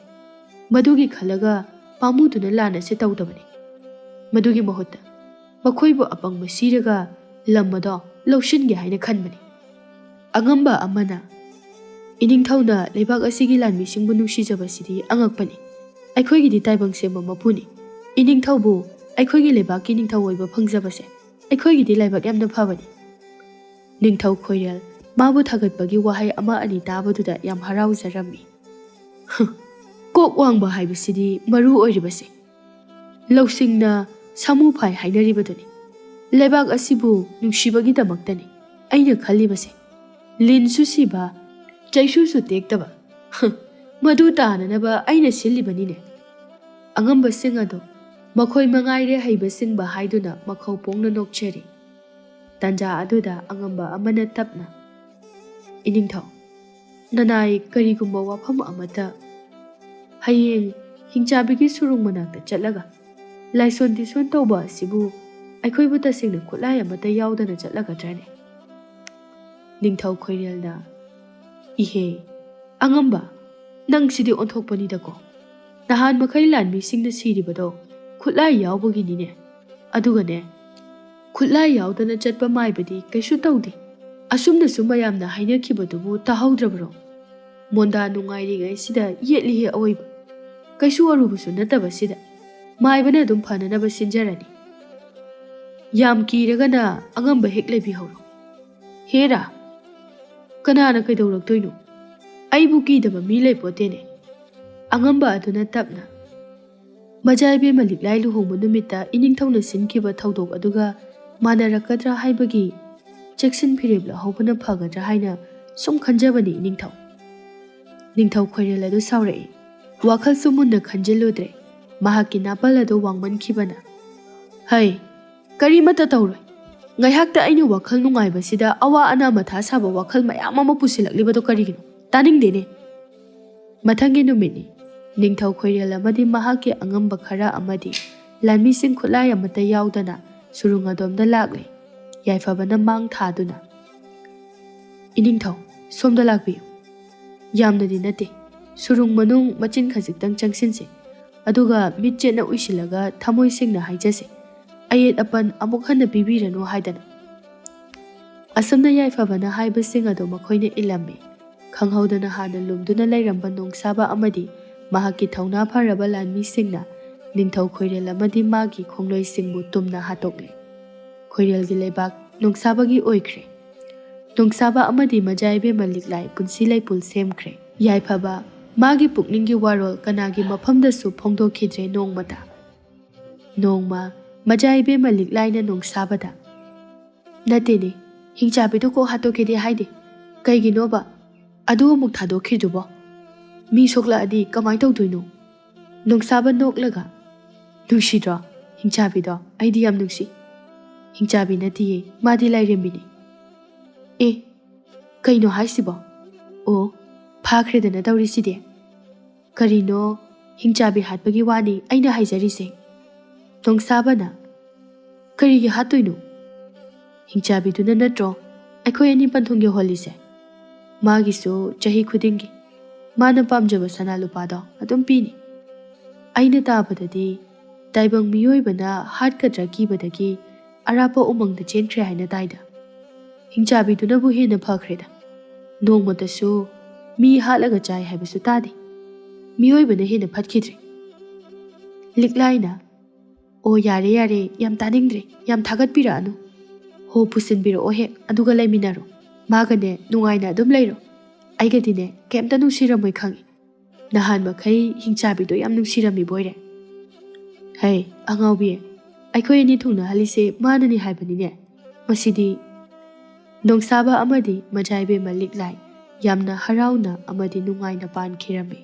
ꯃꯗꯨꯒꯤ ꯈꯜꯂꯒ ꯄꯥꯝꯃꯨꯗꯨꯅ ꯂꯥꯟ ꯑꯁꯤ ꯇꯧꯗꯕꯅꯤ꯫ ꯃꯗꯨꯒꯤ ꯃꯍꯨꯠꯇ ꯃꯈꯣꯏꯕꯨ ꯑꯄꯪꯕ ꯁꯤꯔꯒ ꯂꯝ ꯑꯗꯣ ꯂꯧꯁꯤꯟꯒꯦ ꯍꯥꯏꯅ ꯈꯟꯕꯅꯤ꯫ ꯑꯉꯝꯕ ꯑꯃꯅ, "ꯏꯅꯤꯡꯊꯧꯅ ꯂꯩꯕꯥꯛ ꯑꯁꯤꯒꯤ ꯂꯥꯟꯃꯤꯁꯤꯡꯕꯨ ꯅꯨꯡꯁꯤꯖꯕꯁꯤꯗꯤ ꯑꯉꯛꯄꯅꯤ꯫ ꯑꯩꯈꯣꯏꯒꯤꯗꯤ ꯇꯥꯏꯕꯪ ꯁꯦꯝꯕ ꯃꯄꯨꯅꯤ꯫ ꯏꯅꯤꯡꯊꯧꯕꯨ ꯑꯩꯈꯣꯏꯒꯤ ꯂꯩꯕꯥꯛꯀꯤ ꯅꯤꯡꯊꯧ ꯑꯣꯏꯕ ꯐꯪꯖꯕꯁꯦ ꯑꯩꯈꯣꯏꯒꯤꯗꯤ ꯂꯥꯏꯕꯛ ꯌꯥꯝꯅ ꯐꯕꯅꯤ꯫" ꯅꯤꯡꯊꯧ ꯈꯣꯏꯔꯦꯜ ꯃꯥꯕꯨ ꯊꯥꯒꯠꯄꯒꯤ ꯋꯥꯍꯩ ꯑꯃ ꯑꯅꯤ ꯇꯥꯕꯗꯨꯗ ꯌꯥꯝ ꯍꯔꯥꯎꯖꯔꯝꯃꯤ꯫ "ꯍ, ꯀꯣꯛ ꯋꯥꯡꯕ ꯍꯥꯏꯕꯁꯤꯗꯤ ꯃꯔꯨ ꯑꯣꯏꯔꯤꯕꯁꯦ꯫ ꯂꯧꯁꯤꯡꯅ ꯁꯥꯃꯨ ꯐꯥꯏ ꯍꯥꯏꯅꯔꯤꯕꯗꯨꯅꯤ꯫ ꯂꯩꯕꯥꯛ ꯑꯁꯤꯕꯨ ꯅꯨꯡꯁꯤꯕꯒꯤꯗꯃꯛꯇꯅꯤ ꯑꯩꯅ ꯈꯜꯂꯤꯕꯁꯦ꯫ ꯂꯤꯟꯁꯨ ꯁꯤꯕ, ꯆꯩꯁꯨꯁꯨ ꯇꯦꯛꯇꯕ꯫ ꯍ, ꯃꯗꯨ ꯇꯥꯅꯅꯕ ꯑꯩꯅ ꯁꯤꯜꯂꯤꯕꯅꯤꯅꯦ꯫" ꯑꯉꯝꯕꯁꯤꯡ ꯑꯗꯣ ꯃꯈꯣꯏ ꯃꯉꯥꯏꯔꯦ ꯍꯩꯕ ꯁꯤꯡꯕ ꯍꯥꯏꯗꯨꯅ ꯃꯈꯧ ꯄꯣꯡꯅ ꯅꯣꯛꯆꯔꯤ꯫ ꯇꯟꯖꯥ ꯑꯗꯨꯗ ꯑꯉꯝꯕ ꯑꯃꯅ ꯇꯞꯅ, "ꯏꯅꯤꯡꯊꯧ, ꯅꯅꯥꯏ ꯀꯔꯤꯒꯨꯝꯕ ꯋꯥꯐꯝ ꯑꯃꯠꯇ ꯍꯌꯦꯡ ꯍꯤꯡꯆꯥꯕꯤꯒꯤ ꯁꯨꯔꯨꯡ ꯃꯅꯥꯛꯇ ꯆꯠꯂꯒ ꯂꯥꯏꯁꯣꯟ ꯇꯤꯁꯣꯟ ꯇꯧꯕ ꯑꯁꯤꯕꯨ ꯑꯩꯈꯣꯏꯕꯨ ꯇꯁꯦꯡꯅ ꯈꯨꯠꯂꯥꯏ ꯑꯃꯠꯇ ꯌꯥꯎꯗꯅ ꯆꯠꯂꯒꯗ꯭ꯔꯅꯦ?" ꯅꯤꯡꯊꯧ ꯈꯣꯏꯔꯦꯜꯅ, "ꯏꯍꯦ, ꯑꯉꯝꯕ, ꯅꯪꯁꯤꯗꯤ ꯑꯣꯟꯊꯣꯛꯄꯅꯤꯗꯀꯣ꯫ ꯅꯍꯥꯟ ꯃꯈꯩ ꯂꯥꯟꯃꯤꯁꯤꯡꯅ ꯁꯤꯔꯤꯕꯗꯣ ꯈꯨꯠꯂꯥꯏ ꯌꯥꯎꯕꯒꯤꯅꯤꯅꯦ꯫ ꯑꯗꯨꯒꯅꯦ, ꯈꯨꯠꯂꯥꯏ ꯌꯥꯎꯗꯅ ꯆꯠꯄ ꯃꯥꯏꯕꯗꯤ ꯀꯩꯁꯨ ꯇꯧꯗꯦ꯫ ꯑꯁꯨꯝꯅꯁꯨ ꯃꯌꯥꯝꯅ ꯍꯥꯏꯅꯈꯤꯕꯗꯨꯕꯨ ꯇꯥꯍꯧꯗ꯭ꯔꯕꯔꯣ? ꯃꯣꯟꯗꯥ ꯅꯨꯡꯉꯥꯏꯔꯤꯉꯩꯁꯤꯗ ꯌꯦꯠꯂꯤꯍꯦ ꯑꯑꯣꯏꯕ꯫ ꯀꯩꯁꯨ ꯑꯔꯨꯕꯁꯨ ꯅꯠꯇꯕꯁꯤꯗ ꯃꯥꯏꯕꯅ ꯑꯗꯨꯝ ꯐꯅꯅꯕ ꯁꯤꯟꯖꯔꯅꯤ꯫ ꯌꯥꯝ ꯀꯤꯔꯒꯅ ꯑꯉꯝꯕ ꯍꯦꯛ ꯂꯩꯕꯤꯍꯧꯔꯣ꯫" "ꯍꯦꯔꯥ, ꯀꯅꯥꯅ ꯀꯩꯗꯧꯔꯛꯇꯣꯏꯅꯣ? ꯑꯩꯕꯨ ꯀꯤꯗꯕ ꯃꯤ ꯂꯩꯄꯣꯠꯇꯦꯅꯦ꯫" ꯑꯉꯝꯕ ꯑꯗꯨꯅ ꯇꯞꯅ, "ꯃꯖꯥ ꯏꯕꯦꯝꯃ ꯂꯤꯛꯂꯥꯏ ꯂꯨꯍꯣꯡꯕ ꯅꯨꯃꯤꯠꯇ ꯏꯅꯤꯡꯊꯧꯅ ꯁꯤꯟꯈꯤꯕ ꯊꯧꯗꯣꯛ ꯑꯗꯨꯒ ꯃꯥꯟꯅꯔꯛꯀꯗ꯭ꯔꯥ ꯍꯥꯏꯕꯒꯤ ꯆꯦꯛꯁꯤꯟ ꯐꯤꯔꯦꯞ ꯂꯧꯍꯧꯕꯅ ꯐꯒꯗ꯭ꯔꯥ ꯍꯥꯏꯅ ꯁꯨꯝ ꯈꯟꯖꯕꯅꯤ, ꯏꯅꯤꯡꯊꯧ꯫" ꯅꯤꯡꯊꯧ ꯈꯣꯏꯔꯦꯜ ꯑꯗꯨ ꯁꯥꯎꯔꯛꯏ꯫ ꯋꯥꯈꯜꯁꯨ ꯃꯨꯟꯅ ꯈꯟꯖꯤꯜꯂꯨꯗ꯭ꯔꯦ꯫ ꯃꯍꯥꯛꯀꯤ ꯅꯥꯄꯜ ꯑꯗꯨ ꯋꯥꯡꯃꯟꯈꯤꯕꯅ, "ꯍꯩ, ꯀꯔꯤꯃꯠꯇ ꯇꯧꯔꯣꯏ꯫ ꯉꯥꯏꯍꯥꯛꯇ ꯑꯩꯅ ꯋꯥꯈꯜ ꯅꯨꯡꯉꯥꯏꯕꯁꯤꯗ ꯑꯋꯥ ꯑꯅꯥ ꯃꯊꯥ ꯁꯥꯕ ꯋꯥꯈꯜ ꯃꯌꯥꯝ ꯑꯃ ꯄꯨꯁꯤꯜꯂꯛꯂꯤꯕꯗꯣ ꯀꯔꯤꯒꯤꯅꯣ? ꯇꯥꯅꯤꯡꯗꯦꯅꯦ꯫" ꯃꯊꯪꯒꯤ ꯅꯨꯃꯤꯠꯅꯤ꯫ ꯅꯤꯡꯊꯧ ꯈꯣꯏꯔꯦꯜ ꯑꯃꯗꯤ ꯃꯍꯥꯛꯀꯤ ꯑꯉꯝꯕ ꯈꯔ ꯑꯃꯗꯤ ꯂꯥꯟꯃꯤꯁꯤꯡ ꯈꯨꯠꯂꯥꯏ ꯑꯃꯠꯇ ꯌꯥꯎꯗꯅ ꯁꯨꯔꯨꯡ ꯑꯗꯣꯝꯗ ꯂꯥꯛꯂꯦ꯫ ꯌꯥꯏꯐꯕꯅ ꯃꯥꯡ ꯊꯥꯗꯨꯅ, "ꯏꯅꯤꯡꯊꯧ, ꯁꯣꯝꯗ ꯂꯥꯛꯄꯤꯌꯨ꯫ ꯌꯥꯝꯅꯗꯤ ꯅꯠꯇꯦ, ꯁꯨꯔꯨꯡ ꯃꯅꯨꯡ ꯃꯆꯤꯟ ꯈꯖꯤꯛꯇꯪ ꯆꯪꯁꯤꯟꯁꯦ, ꯑꯗꯨꯒ ꯃꯤꯠ ꯆꯦꯠꯅ ꯎꯏꯁꯤꯜꯂꯒ ꯊꯃꯣꯏ ꯁꯦꯡꯅ ꯍꯥꯏꯖꯁꯦ꯫ ꯑꯌꯦꯠ ꯑꯄꯟ ꯑꯃꯨꯛ ꯍꯟꯅ ꯄꯤꯕꯤꯔꯅꯨ" ꯍꯥꯏꯗꯅ꯫ ꯑꯁꯨꯝꯅ ꯌꯥꯏꯐꯕꯅ ꯍꯥꯏꯕꯁꯤꯡ ꯑꯗꯨ ꯃꯈꯣꯏꯅ ꯏꯜꯂꯝꯃꯤ꯫ ꯈꯪꯍꯧꯗꯅ ꯍꯥꯟꯅ ꯂꯨꯝꯗꯨꯅ ꯂꯩꯔꯝꯕ ꯅꯣꯡꯁꯥꯕ ꯑꯃꯗꯤ ꯃꯍꯥꯛꯀꯤ ꯊꯧꯅꯥ ꯐꯔꯕ ꯂꯥꯟꯃꯤꯁꯤꯡꯅ ꯅꯤꯡꯊꯧ ꯈꯣꯏꯔꯦꯜ ꯑꯃꯗꯤ ꯃꯥꯒꯤ ꯈꯣꯡꯂꯣꯏꯁꯤꯡꯕꯨ ꯇꯨꯝꯅ ꯍꯥꯠꯇꯣꯛꯂꯦ꯫ ꯈꯣꯏꯔꯦꯜꯒꯤ ꯂꯩꯕꯥꯛ ꯅꯣꯡꯁꯥꯕꯒꯤ ꯑꯣꯏꯈ꯭ꯔꯦ꯫ ꯅꯣꯡꯁꯥꯕ ꯑꯃꯗꯤ ꯃꯖꯥ ꯏꯕꯦꯝꯃ ꯂꯤꯛꯂꯥꯏ ꯄꯨꯟꯁꯤ ꯂꯩꯄꯨꯟ ꯁꯦꯝꯈ꯭ꯔꯦ꯫ ꯌꯥꯏꯐꯕ, ꯃꯥꯒꯤ ꯄꯨꯛꯅꯤꯡꯒꯤ ꯋꯥꯔꯣꯜ ꯀꯅꯥꯒꯤ ꯃꯐꯝꯗꯁꯨ ꯐꯣꯡꯗꯣꯛꯈꯤꯗ꯭ꯔꯦ ꯅꯣꯡꯃꯇ꯫ ꯅꯣꯡꯃ ꯃꯖꯥ ꯏꯕꯦꯝꯃ ꯂꯤꯛꯂꯥꯏꯅ ꯅꯣꯡꯁꯥꯕꯗ, "ꯅꯠꯇꯦꯅꯦ, ꯍꯤꯡꯆꯥꯕꯤꯗꯣ ꯀꯣꯛ ꯍꯥꯠꯇꯣꯛꯀꯦꯗꯤ ꯍꯥꯏꯗꯦ꯫ ꯀꯩꯒꯤꯅꯣꯕ? ꯑꯗꯨ ꯑꯃꯨꯛ ꯊꯥꯗꯣꯛꯈ꯭ꯔꯤꯗꯨꯕꯣ? ꯃꯤ ꯁꯣꯛꯂꯛꯑꯗꯤ ꯀꯃꯥꯏ ꯇꯧꯗꯣꯏꯅꯣ?" ꯅꯣꯡꯁꯥꯕ ꯅꯣꯛꯂꯒ, "ꯅꯨꯡꯁꯤꯗ꯭ꯔꯣ ꯍꯤꯡꯆꯥꯕꯤꯗꯣ? ꯑꯩꯗꯤ ꯌꯥꯝ ꯅꯨꯡꯁꯤ꯫" "ꯍꯤꯡꯆꯥꯕꯤ ꯅꯠꯇꯤꯌꯦ, ꯃꯥꯗꯤ ꯂꯥꯏꯔꯦꯝꯕꯤꯅꯤ꯫" "ꯑꯦ, ꯀꯩꯅꯣ ꯍꯥꯏꯁꯤꯕꯣ? ꯑꯣ, ꯐꯥꯈ꯭ꯔꯦꯗꯅ ꯇꯧꯔꯤꯁꯤꯗꯤ꯫ ꯀꯔꯤꯅꯣ, ꯍꯤꯡꯆꯥꯕꯤ ꯍꯥꯠꯄꯒꯤ ꯋꯥꯅꯤ ꯑꯩꯅ ꯍꯥꯏꯖꯔꯤꯁꯦ?" ꯅꯣꯡꯁꯥꯕꯅ, "ꯀꯔꯤꯒꯤ ꯍꯥꯠꯇꯣꯏꯅꯣ? ꯍꯤꯡꯆꯥꯕꯤꯗꯨꯅ ꯅꯠꯇ꯭ꯔꯣ ꯑꯩꯈꯣꯏ ꯑꯅꯤ ꯄꯟꯊꯨꯡ ꯌꯧꯍꯜꯂꯤꯁꯦ? ꯃꯥꯒꯤꯁꯨ ꯆꯍꯤ ꯈꯨꯗꯤꯡꯒꯤ ꯃꯥꯅ ꯄꯥꯝꯖꯕ ꯁꯅꯥ ꯂꯨꯄꯥꯗꯣ ꯑꯗꯨꯝ ꯄꯤꯅꯤ꯫ ꯑꯩꯅ ꯇꯥꯕꯗꯗꯤ ꯇꯥꯏꯕꯪ ꯃꯤꯑꯣꯏꯕꯅ ꯍꯥꯠꯀꯗ꯭ꯔꯥ ꯀꯤꯕꯗꯒꯤ ꯑꯔꯥꯞꯄ ꯎꯃꯪꯗ ꯆꯦꯟꯈ꯭ꯔꯦ ꯍꯥꯏꯅ ꯇꯥꯏꯗ꯫ ꯍꯤꯡꯆꯥꯕꯤꯗꯨꯅꯕꯨ ꯍꯦꯟꯅ ꯐꯈ꯭ꯔꯦꯗ꯫ ꯅꯣꯡꯃꯇꯁꯨ ꯃꯤ ꯍꯥꯠꯂꯒ ꯆꯥꯏ ꯍꯥꯏꯕꯁꯨ ꯇꯥꯗꯦ꯫ ꯃꯤꯑꯣꯏꯕꯅ ꯍꯦꯟꯅ ꯐꯠꯈꯤꯗ꯭ꯔꯦ꯫" ꯂꯤꯛꯂꯥꯏꯅ, "ꯑꯣ, ꯌꯥꯔꯦ, ꯌꯥꯔꯦ, ꯌꯥꯝ ꯇꯥꯅꯤꯡꯗ꯭ꯔꯦ, ꯌꯥꯝ ꯊꯥꯒꯠꯄꯤꯔꯛꯑꯅꯨ꯫ ꯍꯣ, ꯄꯨꯁꯤꯟꯕꯤꯔꯛꯑꯣ ꯍꯦꯛ, ꯑꯗꯨꯒ ꯂꯩꯃꯤꯟꯅꯔꯣ꯫ ꯃꯥꯒꯅꯦ ꯅꯨꯡꯉꯥꯏꯅ ꯑꯗꯨꯝ ꯂꯩꯔꯣ꯫ ꯑꯩꯒꯗꯤꯅꯦ ꯀꯩꯝꯇ ꯅꯨꯡꯁꯤꯔꯝꯃꯣꯏ ꯈꯪꯉꯤ꯫ ꯅꯍꯥꯟ ꯃꯈꯩ ꯍꯤꯡꯆꯥꯕꯤꯗꯣ ꯌꯥꯝ ꯅꯨꯡꯁꯤꯔꯝꯃꯤꯕꯣꯏꯔꯦ꯫ ꯍꯩ, ꯑꯉꯥꯎꯕꯤ, ꯑꯩꯈꯣꯏ ꯑꯅꯤ ꯊꯨꯡꯅꯍꯜꯂꯤꯁꯦ ꯃꯥꯅꯅꯤ ꯍꯥꯏꯕꯅꯤꯅꯦ꯫ ꯃꯁꯤꯗꯤ" ꯅꯣꯡꯁꯥꯕ ꯑꯃꯗꯤ ꯃꯖꯥ ꯏꯕꯦꯝꯃ ꯂꯤꯛꯂꯥꯏ ꯌꯥꯝꯅ ꯍꯔꯥꯎꯅ ꯑꯃꯗꯤ ꯅꯨꯡꯉꯥꯏꯅ ꯄꯥꯟꯈꯤꯔꯝꯃꯤ꯫